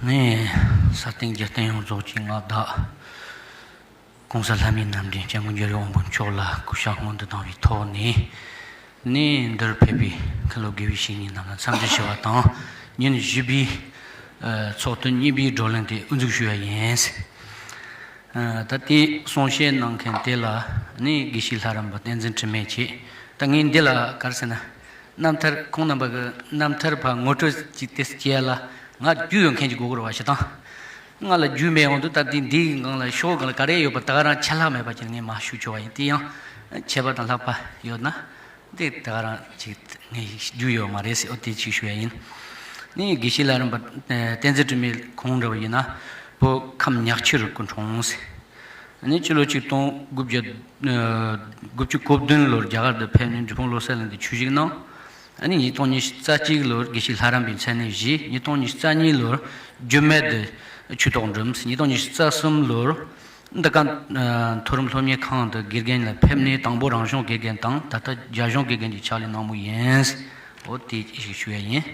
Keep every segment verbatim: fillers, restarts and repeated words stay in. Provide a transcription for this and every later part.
ནས་ས་སྟེང་རྒྱལ་བསྟན་ཡོངས་རྫོགས་ཀྱི་མངའ་བདག་༸གོང་ས་ལྷ་མིའི་རྣམ་འདྲེན་སྐྱབས་མགོན་རྒྱལ་བའི་དབང་པོ་མཆོག་ལ་སྐུ་ཕྱག་སྔོན་དུ་བཏང་བའི་ཐོག་ནས། ནས་འདིར་ཕེབས་པའི་མཁན་སློབ་དགེ་བའི་བཤེས་གཉེན་རྣམས་ལ་འཚམས་འདྲི་ཞུ་བ་དང་། ཉིན་བཞི་པའི་ཚོགས་ཐུན་གཉིས་པའི་བགྲོ་གླེང་དེ་དབུ་འཛུགས་ཞུ་བ་ཡིན། ད་ལྟའི་གསུང་བཤད་གནང་མཁན་དེ་ལ་ནི་དགེ་བཤེས་ལྷ་རམས་པ་བསྟན་འཛིན་དྲི་མེད་བྱས། ད་ངས་འདི་ལ་ག་རེ་ཟེར་ན། རྣམ་ཐར་ཁོང་རྣམ་པ་གི་རྣམ་ཐར་ཕར་ངོ་སྤྲོད་ཅིག་དེ་སྐྱེལ་ལ། ང་རྒྱུས་ཡོད་མཁན་ཅིག་དགོས་ཀྱི་རེད་བ་ཞེ་དང་། ང་ལ་རྒྱུས་མེད་འོང་དུས་ད་ལྟའི་འདིའི་སྒང་ལ་ཤོག་སྒང་ལ་ག་རེ་ཡོད་པ་ད་ག་རང་ཆད་ལྷག་མེད་པ་ཅིག་ངས་མར་ཞུ་ཆོག་པ་ཡིན། དེ་ཡང་ཁྱད་པར་དང་ལྷག་པ་ཡོད་ན། འདི་ད་ག་རང་ཅིག་ངས་རྒྱུས་ཡོད་མ་རེད་ཟེར། ཨོ་དེ་ཅིག་ཞུ་ཡ་ཡིན། ནི་དགེ་བཤེས་ལྷ་རམས་པ་བསྟན་འཛིན་དྲི་མེད་ཁོང་འདྲ་བ་ཡིན་ན། བོད་ཁམས་ཉག་ཆུ་རུ་སྐུ་འཁྲུངས་ཟེར། ནི་སྤྱི་ལོ་ཆིག་སྟོང་དགུ་བརྒྱ་དགུ་བཅུ་གོ་བདུན་ལོར་རྒྱ་གར་དུ་ཕེབས་ནས་འབྲི་སྤུངས་བློ་གསལ་གླིང་དུ་ཆོས་ཞུགས་གནང་། ཨ་ནི་ཉིས་སྟོང་ཉི་ཤུ་རྩ་གཅིག་ལོར་དགེ་བཤེས་ལྷ་རམས་པའི་མཚན་གནས་བཞེས། ཉིས་སྟོང་ཉི་ཤུ་རྩ་གཉིས་ལོར་རྒྱུད་སྨད་དུ་ཆོས་ཐོག་འགྲིམས། ཉིས་སྟོང་ཉི་ཤུ་རྩ་གསུམ་ལོར་འདི་ག་མཐོ་རིམ་སློབ་གཉེར་ཁང་དུ་དགེ་རྒན་ལ་ཕེབས་ནས་དང་པོ་རང་གཞུང་དགེ་རྒན་དང་ད་ལྟ་རྒྱ་གཞུང་དགེ་རྒན་གྱི་ཕྱག་ལས་གནང་མུས་ཡིན། འོ་དེ་ཞིག་ཞུ་ཡ་ཡིན།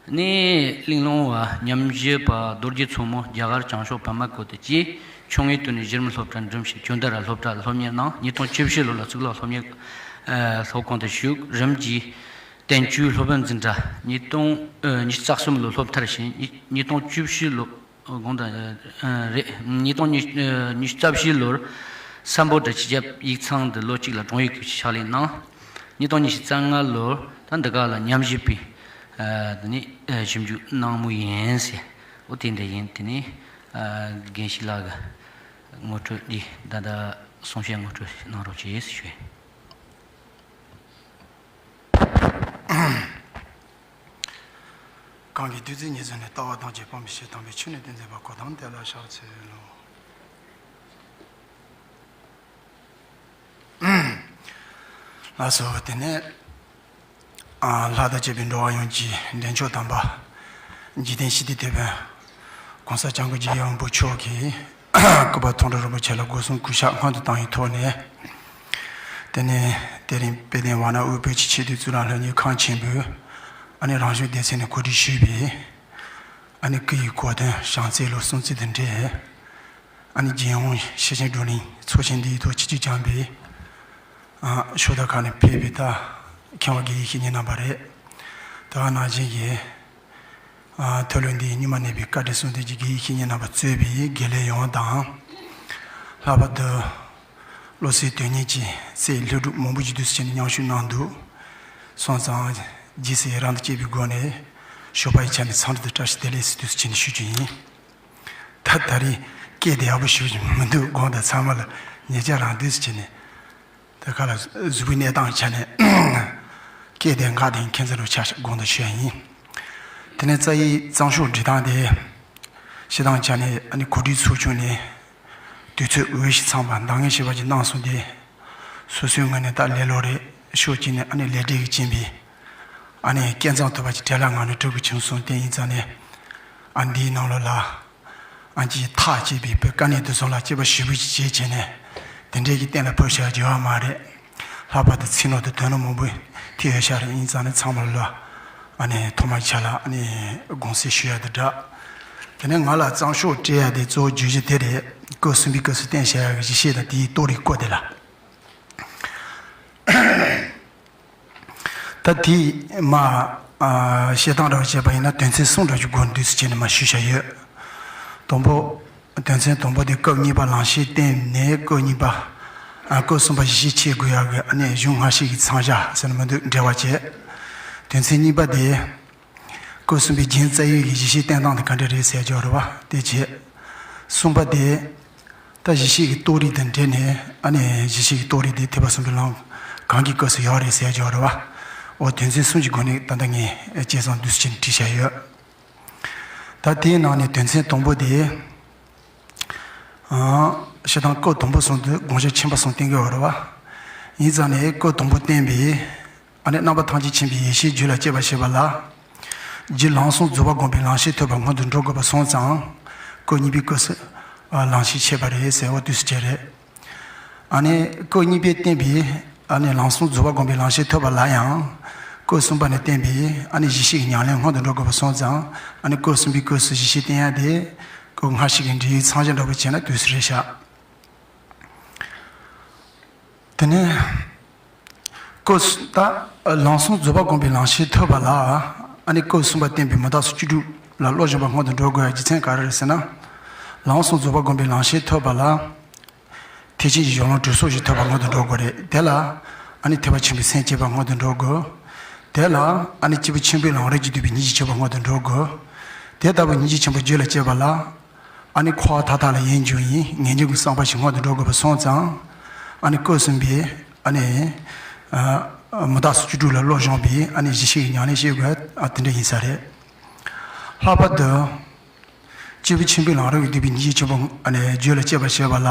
ནས་གླིང་ལུང་བ་ཉམས་ཞིབ་པ་རྡོ་རྗེ་མཚོ་མོ་རྒྱ་གར་བྱང་ཕྱོགས་བི་མ་ཀོ་དུ་སྐྱེས། ཆུང་ངུའི་དུས་ནས་གཞི་རིམ་སློབ་གྲྭར་འགྲིམས་ཤིང་ཇོ་མདའ་ར་སློབ་གྲྭར་སློབ་གཉེར་གནང་། ཉིས་སྟོང་བཅུ་བཞི་ལོ་ལ་གཙུག་ལག་སློབ་གཉེར་ཨ་སློབ་ཁང་དུ་ཞུགས། རིམ་གྱིས་བསྟན་བཅོས་སློབ་དཔོན་འཛིན་གྲྭ་ཉིས་སྟོང་ཨ་ཉི་ཤུ་རྩ་གསུམ་ལོར་སློབ་མཐར་ཕྱིན། ཉིས་ཉིས་སྟོང་བཅུ་བཞི་ལོ་དགོངས་དག་ཨ་རེད། ཉིས་སྟོང་ཉི་ཉི་ཤུ་རྩ་བཞི་ལོར་སམ་བྷོ་ཊ་སྤྱི་ཁྱབ་ཡིག་ཚང་དུ་ལོ་གཅིག་ལ་དྲུང་ཡིག་གི་ཕྱག་ལས་གནང་། ཉིས་སྟོང་ཉི་ཤུ་རྩ་ལྔ་ལོར་ད་འདི་ག་ལ་ཉམས་ཞིབ་པའི་ཨ་དེ་ནི་ཨ་ཞིབ་འཇུག་གནང་མུས་ཡིན་ཟེར། འོ་དེ་འདྲ་ཡིན། དེ་ནི་ཨ་རྒན་ཤི་ལགས་ཀྱི་ངོ་སྤྲོད་འདི་ད་ལྟ་གསུང་བཤད་ངོ་སྤྲོད་གནང་རོགས་བྱེད་ཞུ། གང་གི་བདུད་རྩི་ཉེར་བཟུང་ནས། ལྟ་བ་དང་བཅས་སྤང་མི་ཤེས། དམ་པའི་ཆོས་ནི་སྟོན་མཛད་པ། གོ་ཏམ་དེ་ལ་ཕྱག་འཚལ་ལོ། ལགས་སོ། དེ་ནས་ཨ་ལྷ་དང་བཅས་པའི་འགྲོ་བ་ཡོངས་ཀྱི་འདྲེན་མཆོག་དམ་པ་འཇིག་རྟེན་ཞི་བདེའི་དེད་དཔོན་༸གོང་ས་༸སྐྱབས་མགོན་རྒྱལ་བའི་དབང་པོ་མཆོག་གིས་སྐུ་པར་མཐོང་གྲོལ་རིན་པོ་ཆེ་ལ་སྒོ་གསུམ་གུས་ཕྱག་སྔོན་དུ་བཏང་བའི་ཐོག་ནས། དེ་ནས་དེ་རིང་དཔལ་ལྡན་ཝཱ་ཎ་དབུས་བོད་ཀྱི་ཆེས་མཐོའི་གཙུག་ལག་སློབ་གཉེར་ཁང་ཆེན་པོའི་ཨ་ནི་རང་གཞུང་སྡེ་ཚན་ནས་གོ་སྒྲིག་ཞུས་པའི་ཨ་ནི་སྐུ་ཡི་གོ་སྟོན་བྱང་རྩེ་ལོ་གསུང་ཚིག་དང་འབྲེལ། ཨ་ནི་རྒྱལ་ཡོངས་ཤེར་ཕྱིན་བགྲོ་གླེང་ཚོགས་ཆེན་འདིའི་ཐོག་ཆིབས་བསྒྱུར་བསྐྱངས་པའི་ཨ་ཕྱོགས་མཐའ་ཁག་ནས་ཕེབས་པའི་ད་མཁས་པ་དགེ་བའི་བཤེས་གཉེན་རྣམ་པ་རེད། དེ་ག་ནང་བཞིན་གྱི་ཨ་མཐོ་སློབ་འདིའི་རྙིང་མ་གནས་པའི་བཀའ་དྲིན་གསུམ་ལྡན་གྱི་དགེ་བའི་བཤེས་གཉེན་རྣམ་པ་གཙོས་པའི་དགེ་ལས་ཡོངས་དང་། ལྷག་པར་དུ་བློ་གསལ་དོན་གཉེར་གྱི་སྲས་ལྷུན་གྲུབ་མང་པོ་ཞིག་འདུག་སེ་བྱས་ནས་མཉམ་ཞུགས་གནང་འདུག་སོང་ཙང་རྗེས་སུ་ཡི་རང་དང་བཅས་པའི་སྒོ་ནས་ཞོགས་པ་ཡི་ཆ་ནས་འཚམས་འདྲི་དང་བཀྲ་ཤིས་བདེ་ལེགས་ཟེར་འདུག་སེ་བྱས་ནས་ཞུ་རྒྱུ་ཡིན། ད་ད་རེས་སྐད་དེ་ཡག་པོ་ཞུ་རྒྱུ་མི་འདུག་དགོངས་དག་ཚང་མ་ལ་ཉེ་ཆར་རང་འདུག་སེ་བྱས་ནས། དེ་ག་ལ་གཟུགས་པོའི་གནས་སྟངས་ཆ་ནས་སྐད་དེ་འགག་དེ་ཁྱེད་ཚོ་ལ་ཆ་དགོངས་དག་ཞུ་ཡ་ཡིན། དེ་ནས་རྩ་ཡི་གཙང་ཤོག་འབྲི་སྟངས་དེ་སྤྱིར་བཏང་ཆ་ནས་ཨ་ནི་གོ་སྒྲིག་ཚོགས་ཆུང་ནས་དུས་ཚོད་འོས་ཤིང་འཚམས་པ་འདང་ངེས་ཤེས་པ་ཅིག་གནང་སོང་སྟེ། སོ་སོའི་ངོས་ནས་ད་ལས་སློབ་རེད། ཕྱོགས་གཅིག་ནས་ཨ་ནི་ལས་བྲེལ་གྱིས་རྐྱེན་པས་ཨ་ནི་སྐད་གཙང་ཐུབ་པ་ཅིག་བྲེལ་བ་ངང་ནས་འགྲོ་དགོས་བྱུང་སོང་། དེ་ཡིན་ཙང་ནས་ཨ་འདིའི་ནང་ལོགས་ལ། ཨ་ཅེ་ཐག་བཅད་པའི་བོད་དཀའ་གནད་དེ་ཚོ་ལ་དཔྱད་པ་ཞིབ་པོ་ཅིག་བྱས་བྱས་ནས་དེ་འདྲས་ཀྱི་གཏན་ལ་ཕབ་བཞག་རྒྱུ་ཡོད་མ་རེད། ལྷག་པར་དུ་ཚིག་ནོར་དང་དོན་ནོར་མང་པོ་ཐེབས་ཡོད་ཤག་རེད། ཡིན་ཙང་ནས་ཚང་མ་ལ་ཨ་ནི་ཐོག་མར་ཆ་ལ་ཨ་ནི་དགོངས་སེལ་ཞུ་ཡ་དང་སྦྲགས། དེ་ནས་ང་ལ་གཙང་ཤོག་སྤྲད་ཡ་དེ་གཙོ་བོ་བརྗོད་གཞི་དེ་རེད། སྐབས་གསུམ་པའི་སྐབས་སུ་བསྟན་བཞག་ཡ་གི་གཞི་ཤེས་དང་དེའི་རྟོགས་རིགས་སྐོར་དེ་ལ། ད་དེ་མ་ཨ་བཤད་སྟངས་འདྲ་བ་བྱས་པ་ཡིན་ན་དོན་ཚན་གསུམ་འདྲ་ཞིག་སྒོ་འདུས་སུ་བྱས་ནས་མ་ཞུས་བཞག་ཡོད། དང་པོ། དོན་ཚན་དང་པོ་དེ་སྐབས་གཉིས་པ་ལང་གཤེགས་བསྟན་ནས་སྐབས་གཉིས་པ། ཨ་སྐབས་གསུམ་པ་གཞི་ཤེས་འཆད་དགོས་ཡག་གི་ཨ་ནི་གཞུང་སྔ་ཕྱི་གི་མཚམས་བཞག་ཟེར་ན་མི་འདུག་འགྲེལ་བ་བྱས། དོན་ཚན་གཉིས་པ་དེ། སྐབས་གསུམ་པའི་རྒྱན་རྩ་བའི་གི་གཞི་ཤེས་བསྟན་སྟངས་དེ་ག་འདྲ་རེད་ཟེར་རྒྱུ་རེད་བ། དེ་བྱས། གསུམ་པ་དེ། ད་གཞི་ཤེས་ཀྱི་རྟོགས་རིགས་དང་འབྲེལ་ནས་ཨ་ནི་གཞི་ཤེས་ཀྱི་རྟོགས་རིགས་དེ་ཐེག་པ་གསུམ་པའི་ལམ་གང་གི་སྐབས་སུ་ཡོད་རེད་ཟེར་རྒྱུ་རེད་བ། འོ་དོན་ཚན་གསུམ་གྱི་སྒོ་ནས་ད་ལྟ་ངས་དཔྱད་བཟང་འདུས་སུ་ཕྱིན་བྲིས་བཞག་ཡོད། ད་དེའི་ནང་ནས་དོན་ཚན་དང་པོ་དེ། ཨང་། བཤད་སྟངས་སྐབས་དང་པོ་གསུམ་དུ་དགོངས་འཆར་ཆེན་པོ་གསུམ་བསྟན་གྱི་ཡོད་རེད་བ། ཡིན་ཙང་ནས་སྐབས་དང་པོ་བསྟན་པའི། ཨ་ནི་རྣམ་པ་ཐམས་ཅད་མཁྱེན་པའི་ཡེ་ཤེས་རྒྱུད་ལ་སྐྱེ་བར་བྱེད་པ་ལ། རྒྱུད་ལམ་གསུམ་རྫོགས་པ་བསྒོམས་པའི་ལང་གཤེགས་ཐོབ་པ་སྔོན་དུ་འགྲོ་དགོས་པ་སོང་ཙང་། སྐབས་གཉིས་པའི་སྐབས་སུ་ལང་གཤེགས་འཆད་པ་རེད་ཟེར་བ་དུས་སུ་བྱས་རེད། ཨ་ནི་སྐབས་གཉིས་པའི་བསྟན་པའི་ཨ་ནི་ལམ་གསུམ་རྫོགས་པ་བསྒོམས་པའི་ལང་གཤེགས་ཐོབ་པ་ལ་ཡང་། སྐབས་གསུམ་པ་ནས་བསྟན་པའི་ཨ་ནི་གཞི་ཤེས་ཀྱི་ཉམས་ལེན་སྔོན་དུ་འགྲོ་དགོས་པ་སོང་ཙང་། ཨ་ནི་སྐབས་གསུམ་པའི་སྐབས་སུ་གཞི་ཤེས་བསྟན་ཡ་དེ་སྐབས་སྔ་ཕྱི་གི་འབྲེལ་ཡོད་མཚམས་སྦྱར་འདྲ་པོ་བྱས་ན་དུས་སུ་རེད་ཤག་དེ་ནས་སྐབས་སུ་ད་ལམ་གསུམ་རྫོགས་པ་སྒོམ་པའི་ལམ་ཤེས་ཐོབ་པ་ལ། ཨ་ནི་སྐབས་གསུམ་པ་བསྟན་པའི་མི་རྟག་སོགས་བཅུ་དྲུག་ལ་བློ་སྦྱོང་བ་སྔོན་དུ་འགྲོ་དགོས་ཡ་རྒྱུ་མཚན་ག་རེ་རེད་ཟེར་ན། ལམ་གསུམ་རྫོགས་པ་སྒོམ་པའི་ལམ་ཤེས་ཐོབ་པ་ལ། ཐེག་ཆེན་གྱི་གཞུང་ལུགས་གྲོལ་སོགས་ཀྱི་ཐོབ་པ་སྔོན་དུ་འགྲོ་དགོས་རེད། དེ་ལ་ཨ་ནི་ཐེག་པ་ཆེན་པོའི་སེམས་བསྐྱེད་པ་སྔོན་དུ་འགྲོ་དགོས། དེ་ལ་ཨ་ནི་སྐྱེས་བུ་ཆེན་པོའི་ལམ་རིམ་གྱིས་བསྡུས་པའི་སྙིང་རྗེ་ཆེན་པོ་སྔོན་དུ་འགྲོ་དགོས། དེ་ལྟ་བུ་སྙིང་རྗེ་ཆེན་པོ་རྒྱུད་ལ་སྐྱེས་པ་ལ། ཨ་ནི་འཁོར་བ་མཐའ་དག་ལ་ཡིད་འབྱུང་བའི་ངེས་འབྱུང་གི་བསམ་པ་ཞིག་སྔོན་དུ་འགྲོ་དགོས་པ་སོང་ཙང་། ཨ་ནི་སྐབས་གསུམ་པའི་ཨ་ནི་ཨ་མི་རྟག་སོགས་བཅུ་དྲུག་ལ་བློ་སྦྱོང་བའི་ཨ་ནི་གཞི་ཤེས་ཀྱི་ཉམས་ལེན་བྱེད་དགོས། ཨ་དེ་འདྲ་ཡིན་ས་རེད། ལྷག་པར་དུ་སྐྱེས་བུ་ཆེན་པོའི་ལམ་རིམ་གྱིས་བསྡུས་པའི་སྙིང་རྗེ་ཆེན་པོ་ཨ་ནི་རྒྱུད་ལ་སྐྱེས་པར་བྱེད་པ་ལ།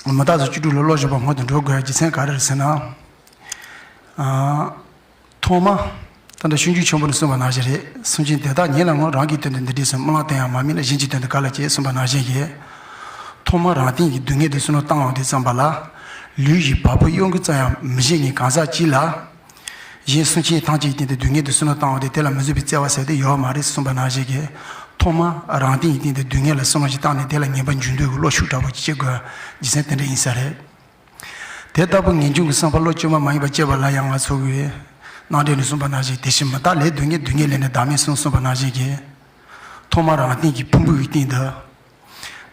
ཨ། མི་རྟག་སོགས་བཅུ་དྲུག་ལ་བློ་སྦྱོང་བ་སྔོན་དུ་འགྲོ་དགོས་རྒྱུ་མཚན་ག་རེ་རེད་ཟེར་ན། ཨ། ཐོག་མ། ད་ལྟ་སྤྱོད་འཇུག་ཆེན་པོ་ནས་གསུངས་པ་ནང་བཞིན་རེད། སེམས་ཅན་དེ་དག་ཉིད་ལ་ངོ་། རང་གི་དོན་དུ་འདི་འདྲས་སོ། སྨོན་ལམ་བཏབ་ཡང་མ་དམིགས་ན། གཞན་གྱི་དོན་དུ་ག་ལ་བྱེད། གསུངས་པ་ནང་བཞིན་གྱི། ཐོག་མར་རང་སྟེང་གི་སྡུག་བསྔལ་དེ་བསམ་བློ་བཏང་འོང་དུས་ཙམ་པ་ལ། ལུས་ཀྱི་བ་སྤུ་གཡོ་འགུལ་ཙམ་ཡང་མི་བྱེད་ངེས་གང་ཟག་གཅིག་ལ། གཞན་སེམས་ཅན་ཐམས་ཅད་ཀྱི་སྟེང་དུ་སྡུག་བསྔལ་དེ་བསམ་བློ་བཏང་འོང་དུས་དེ་ལ་མི་བཟོད་པའི་བརྩེ་བ་ཟེར་དེ་ཡོད་མ་རེད་གསུངས་པ་ནང་བཞིན་གྱི། ཐོག་མར་རང་སྟེང་གི་སྟེང་དུ་སྡུག་བསྔལ་ལ་བསམ་བློ་ཞིག་བཏང་ནས་དེ་ལ་ངེས་པ་འབྱུང་འདོད་ཀྱི་བློ་ཤུགས་དྲག་པོ་ཅིག་སྐྱེ་དགོས་རྒྱུ་མཚན་དེ་འདྲ་ཡིན་ས་རེད། དེ་ལྟ་བུ་ངེས་འབྱུང་གི་བསམ་པ་བློ་བཅོས་མ་མ་ཡིན་པ་སྐྱེས་པ་ལ་ཡང་ང་ཚོ་གི་རྣམ་འགྲེལ་ནས་གསུངས་པ་ནང་བཞིན། དེ་བཞིན་མི་རྟག་ལས་སྡུག་བསྔལ། སྡུག་བསྔལ་ལས་ནི་བདག་མེད་གསུངས་གསུངས་པ་ནང་བཞིན་གྱི། ཐོག་མར་རང་སྟེང་གི་ཕུང་པོའི་སྟེང་དུ།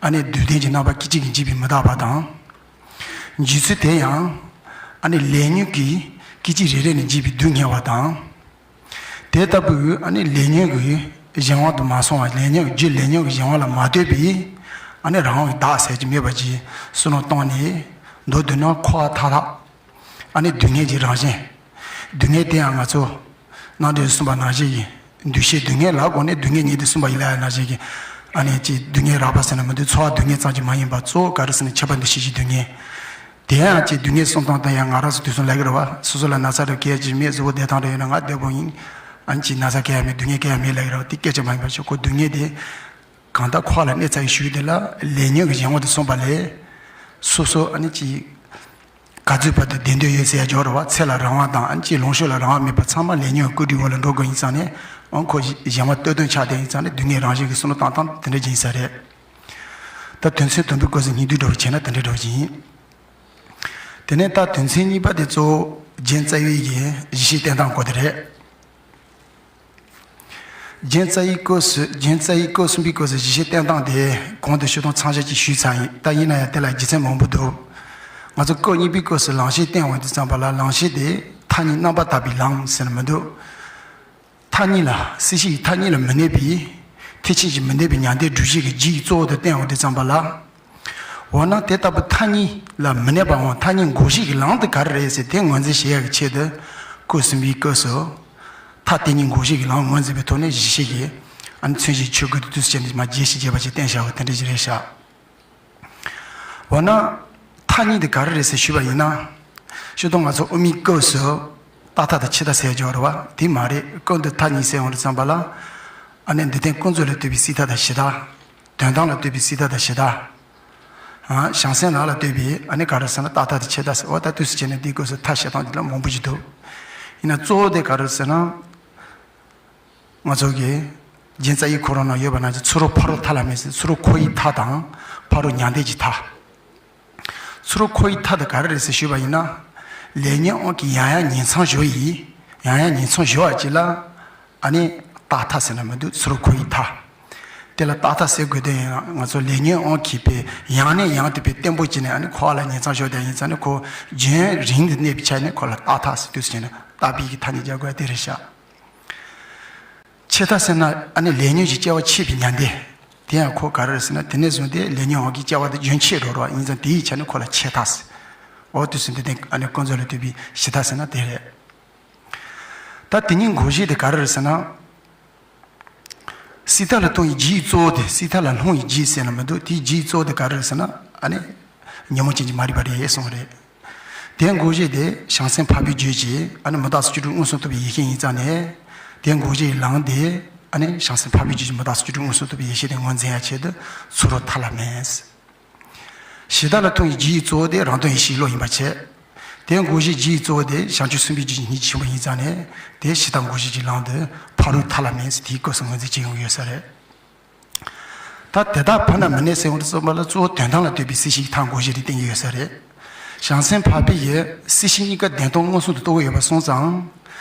ཨ་ནི་སྡུག་བདེན་གྱི་རྣམ་པ་སྐད་ཅིག་གིས་འཇིག་པའི་མི་རྟག་པ་དང་། འཇིག་ཚུལ་དེ་ཡང་། ཨ་ནི་ལས་ཉོན་གྱིས་སྐད་ཅིག་རེ་རེ་ནས་འཇིག་པའི་སྡུག་བསྔལ་བ་དང་། དེ་ལྟ་བུའི་ཨ་ནི་ལས་ཉོན་གྱི་གཞན་དབང་དུ་མ་སོང་བ། ལས་ཉོན་གྱི་རྒྱུ། ལས་ཉོན་གྱི་གཞན་དབང་ལ་མ་ལྟོས་པའི་ཨ་ནི་རང་དབང་གི་བདག་ཟེར་གྱི་མེད་པ་ཅིག་བསམ་བློ་བཏང་ནས། མདོར་བསྡུ་ན་འཁོར་བ་མཐའ་དག་ཨ་ནི་སྡུག་བསྔལ་གྱི་རང་བཞིན། སྡུག་བསྔལ་དེ་ཡང་ང་ཚོ་རྣམ་འགྲེལ་གསུངས་པ་ནང་བཞིན་གྱི། འདུ་ཤེས་སྡུག་བསྔལ་ལ་དགོངས་ནས་སྡུག་བསྔལ་ཉིད་དུ་གསུངས་པ་ཡིན་ལ་ཡང་ནང་བཞིན་གྱི། ཨ་ནི་ཅིག་སྡུག་བསྔལ་རགས་པ་ཟེར་ན་མི་འདུག་ཚོར་བ་སྡུག་བསྔལ་ཙམ་གྱིས་མ་ཡིན་པར་གཙོ་བོ་ག་རེ་ཟེར་ན་ཁྱབ་པ་འདུ་ཤེས་ཀྱི་སྡུག་བསྔལ། དེ་ཡང་ཅིག་སྡུག་བསྔལ་གསུམ་དང་ལྡན་ཡང་ང་རང་ཚོ་དུས་གསུམ་ལས་ཀྱི་རེད་བ། སོ་སོ་ལ་ན་ཚ་རེ་སྐད་ཅིག་མེད་གཟུགས་པོ་བདེ་ཐང་རེ་ཡོད་ན་ང་བདེ་པོ་ཡིན། ཨ་ནི་ཅིག་ན་ཚ་སྐད་ཡང་མེད། སྡུག་བསྔལ་སྐད་ཡང་མེད་ལས་ཀྱི་རེད་བ། དེ་སྐད་ཅིག་མ་ཡིན་པར་ཆོས་ཁོ་སྡུག་བསྔལ་དེ། གང་ལྟར་འཁོར་བ་ལ་གནས་ཚར་བའི་གཞུག་དེ་ལ་ལས་ཉོན་གྱི་གཞན་དབང་དུ་སོང་པ་ལས། སོ་སོ་ཨ་ནི་ཅིག་ག་ཚོད་བར་དུ་བདེ་འདོད་ཡོད་ཟེར་ཡ་འཇོག་རེད་བ། ཚེ་ལ་རང་དབང་དང་ཨ་ནི་ཅིག་ལོངས་སྤྱོད་ལ་རང་དབང་མེད་པ་ཚང་མ་ལས་ཉོན་བཀོད་སྒྲིག་འོག་ལ་འགྲོ་དགོས་ཡིན་ཙང་ནས། ཨང་ཁོ་གཞན་དབང་ལྟོས་དོན་ཆགས་བསྡད་ཡིན་ཙང་ནས་སྡུག་བསྔལ་རང་བཞིན་གྱི་བསམ་བློ་བཏང་སྟངས་དེ་འདྲ་ཅིག་ཡིན་ས་རེད། ད་དོན་ཚན་དང་པོའི་སྐབས་སུ་སྙིང་བསྡུས་འདྲ་བོ་བྱས་ན་དེ་འདྲ་འདྲ་བོ་ཅིག་ཡིན། དེ་ནས་ད་དོན་ཚན་གཉིས་པ་དེ་གཙོ་བོ་རྒྱན་རྩ་བའི་གི་གཞི་ཤེས་བསྟན་སྟངས་སྐོར་དེ་རེད། རྒྱན་རྩ་བའི་སྐབས་སུ། རྒྱན་རྩ་བའི་སྐབས་གསུམ་པའི་སྐབས་སུ་གཞི་ཤེས་བསྟན་སྟངས་དེ་གོང་དུ་ཞུས་དང་མཚམས་སྦྱར་གྱིས་ཞུས་ཚར་ཡིན། ད་ཡིན་ན་ཡང་དེ་ལ་རྒྱུ་མཚན་མང་པོ་འདུག་ང་ཚོ་སྐབས་གཉིས་པའི་སྐབས་སུ་ལམ་ཤེས་བསྟན་འོང་དུས་ཙམ་པ་ལ་ལམ་ཤེས་དེ་མཐའ་གཉིས་རྣམ་པར་དག་པའི་ལམ་ཟེར་ན་མི་འདུག་མཐའ་གཉིས་ལ། སྲིད་ཞི་ཡི་མཐའ་གཉིས་ལ་མི་གནས་པའི། ཐེག་ཆེན་གྱི་མི་གནས་པའི་མྱང་འདས་སྒྲུབ་བྱེད་ཀྱི་རྒྱུའི་གཙོ་བོ་དུ་བསྟན་འོང་དུས་ཙམ་པ་ལ། འོ་ན་དེ་ལྟ་བུ་མཐའ་གཉིས་ལ་མི་གནས་པའམ་མཐའ་གཉིས་འགོག་བྱེད་ཀྱི་ལམ་དེ་ག་རེ་རེད་ཟེར་དེ་ངོས་འཛིན་བྱེད་ཡག་གི་ཆེད་དུ། སྐབས་གསུམ་པའི་སྐབས་སུ། མཐའ་དེ་གཉིས་འགོག་བྱེད་ཀྱི་ལམ་ངོས་འཛིན་པའི་ཐོག་ནས་གཞི་ཤེས་ཀྱི་ཨ་ནི་མཚོན་བྱེད་ཆོས་སྐུ་དེ་དུས་སུ་བྱས་ནས་མར་རྒྱས་ཤིང་རྒྱས་པ་ཞིག་བསྟན་བཞག་པ་དེ་འདྲ་ཞིག་རེད་ཤག་འོ་ན། མཐའ་གཉིས་དེ་ག་རེ་རེད་ཟེར་ཞུས་པ་ཡིན་ན། ཞུ་དང་ང་ཚོ་དབུ་མའི་སྐབས་སུ་རྟག་མཐའ་དང་ཕྱི་མཐའ་ཟེར་ཡ་ཅིག་ཡོད་རེད་བ། དེ་མ་རེད། སྐབས་འདིར་མཐའ་གཉིས་ཟེར་ཡོང་དུས་ཙམ་པ་ལ། ཨ་ནི་འདི་ལྟར་ཀུན་རྫོབ་ལ་ལྟོས་པའི་སྲིད་མཐའ་དང་ཕྱི་མཐའ། དོན་དམ་ལ་ལྟོས་པའི་སྲིད་མཐའ་དང་ཕྱི་མཐའ། ཨ། བྱང་སེམས་ལམ་ལ་ལྟོས་པའི་ཨ་ནི་ག་རེ་ཟེར་ན་རྟག་མཐའ་དང་ཕྱི་མཐའ་ཟེར། འོ་ད་དུས་སུ་བྱས་ནས་འདིའི་སྐབས་སུ་མཐའ་བཤད་སྟངས་འདི་ལ་མང་པོ་ཞིག་འདུག་ཡིན་ན་གཙོ་བོ་དེ་ག་རེ་ཟེར་ན། ང་ཚོ་གི་རྒྱན་རྩ་བའི་ཁོ་རང་ན་ཡོད་པ་ན་ཚུ་རོལ་ཕ་རོལ་མཐའ་ལ་མེད་ཟེར། ཚུ་རོལ་འཁོར་བའི་མཐའ་དང་ཕ་རོལ་མྱང་འདས་ཀྱི་མཐའ། ཚུ་རོལ་འཁོར་བའི་མཐའ་དེ་ག་རེ་རེད་ཟེར་ཞུས་པ་ཡིན་ན། ལས་ཉོན་དབང་གིས་ཡང་ཡང་ཉིང་མཚམས་སྦྱོར་ཡི། ཡང་ཡང་ཉིང་མཚམས་སྦྱོར་བ་ཅིག་ལ། ཨ་ནི་རྟག་མཐའ་ཟེར་ན་མི་འདུག་ཚུ་རོལ་འཁོར་བའི་མཐའ། དེ་ལ་རྟག་མཐའ་ཟེར་དགོས་དོན་ཡང་ང་ཚོ་ལས་ཉོན་དབང་གིས་པའི་ཡང་ནས་ཡང་དུ་པའི་བརྟན་པོ་བྱས་ནས་ཨ་ནི་འཁོར་བ་ལ་ཉིང་མཚམས་སྦྱོར་དེ་ཡིན་ཙང་ནི་ཁོ་རྒྱུན་རིང་དུ་གནས་པའི་ཆ་ནས་ཁོ་ལ་རྟག་མཐའ་ཟེར། དུས་སུ་བྱས་ན་རྟག་པའི་གི་མཐའ་ནས་སྦྱར་དགོས་དེ་རེད་ཤག་ཕྱི་མཐའ་ཟེར་ན་ཨ་ནི་ལས་ཉོན་གྱི་སྐྱེ་བ་ཆད་པའི་མྱང་འདས། དེ་ཡང་ཁོ་ག་རེ་རེད་ཟེར་ན་དེ་ནས་བཟུང་སྟེ་ལས་ཉོན་དབང་གིས་སྐྱེ་བ་དེ་རྒྱུན་ཆད་འགྲོ་རོགས་ཡིན་ཙང་དེའི་ཆ་ནས་ཁོ་ལ་ཕྱི་མཐའ་ཟེར། འོ་དུས་སུ་འདི་ནས་ཨ་ནི་ཀུན་རྫོབ་ལ་ལྟོས་པའི་ཕྱི་མཐའ་ཟེར་ན་དེ་རེད། ད་དེ་གཉིས་འགོག་བྱེད་དེ་ག་རེ་རེད་ཟེར་ན། སྲིད་མཐའ་ལ་ལྟུང་བའི་རྒྱུའི་གཙོ་བོ་དེ། སྲིད་མཐའ་ལ་ལྷུང་བའི་རྒྱུ་ཟེར་ན་མི་འདུག་དེའི་རྒྱུའི་གཙོ་བོ་དེ་ག་རེ་རེད་ཟེར་ན་ཨ་ནི་ཉོན་མོངས་ཅན་གྱི་མ་རིག་པ་རེད་གསུངས་པ་རེད། དེ་འགོག་བྱེད་དེ་བྱང་སེམས་འཕགས་པའི་རྒྱུད་ཀྱི་ཨ་ནི་མི་རྟག་སོགས་བཅུ་དྲུག་མངོན་སུམ་རྟོགས་པའི་ཡེ་ཤེས་ཡིན་ཙང་ནས། དེ་འགོག་བྱེད་ཀྱི་ལམ་དེ་ཨ་ནི་བྱང་སེམས་འཕགས་པའི་རྒྱུད་ཀྱི་མི་རྟག་སོགས་བཅུ་དྲུག་མངོན་སུམ་རྟོགས་པའི་ཡེ་ཤེས་དེ་ངོས་འཛིན་ཡ་ཆེད་དུ་ཚུ་རོལ་མཐའ་ལ་མེད། ཕྱི་མཐའ་ལ་ལྟུང་བའི་རྒྱུའི་གཙོ་བོ་དེ་རང་དོན་ཡེ་ཤེས་བློ་ཡིན་པ་བྱས། དེ་བསྒོ་བཞེས་བགྱིས་གཙོ་བོ་དེ་བྱང་ཆུབ་སེམས་དཔའི་རྒྱུད་ཀྱི་སྙིང་རྗེ་ཆེན་པོ་ཡིན་ཙང་ནས་དེ་ཞི་དང་བསྒོ་བཞེས་ཀྱི་ལམ་དུ་ཕ་རོལ་ཐར་ལམ་མིན་ཟེར་དེའི་སྐབས་སུ་ངོས་འཛིན་བྱེད་ཡོང་གི་ཡོད་ས་རེད། ད་དེ་དག་ཕར་ན་མི་གནས་ཟེར་བ་རྩོམ་པ་ལ་གཙོ་བོ་དོན་དམ་ལ་ལྟོས་པའི་སྲིད་ཞིའི་མཐའ་བསྒོ་བཞེས་རེ་བསྟན་གྱི་ཡོད་ས་རེད། བྱང་སེམས་འཕགས་པའི་ཡུལ་སྲིད་ཞི་གཉིས་ཀ་བདེན་སྟོབས་མངོན་སུམ་དུ་རྟོགས་ཀྱི་ཡོད་པ་སོང་ཙང་།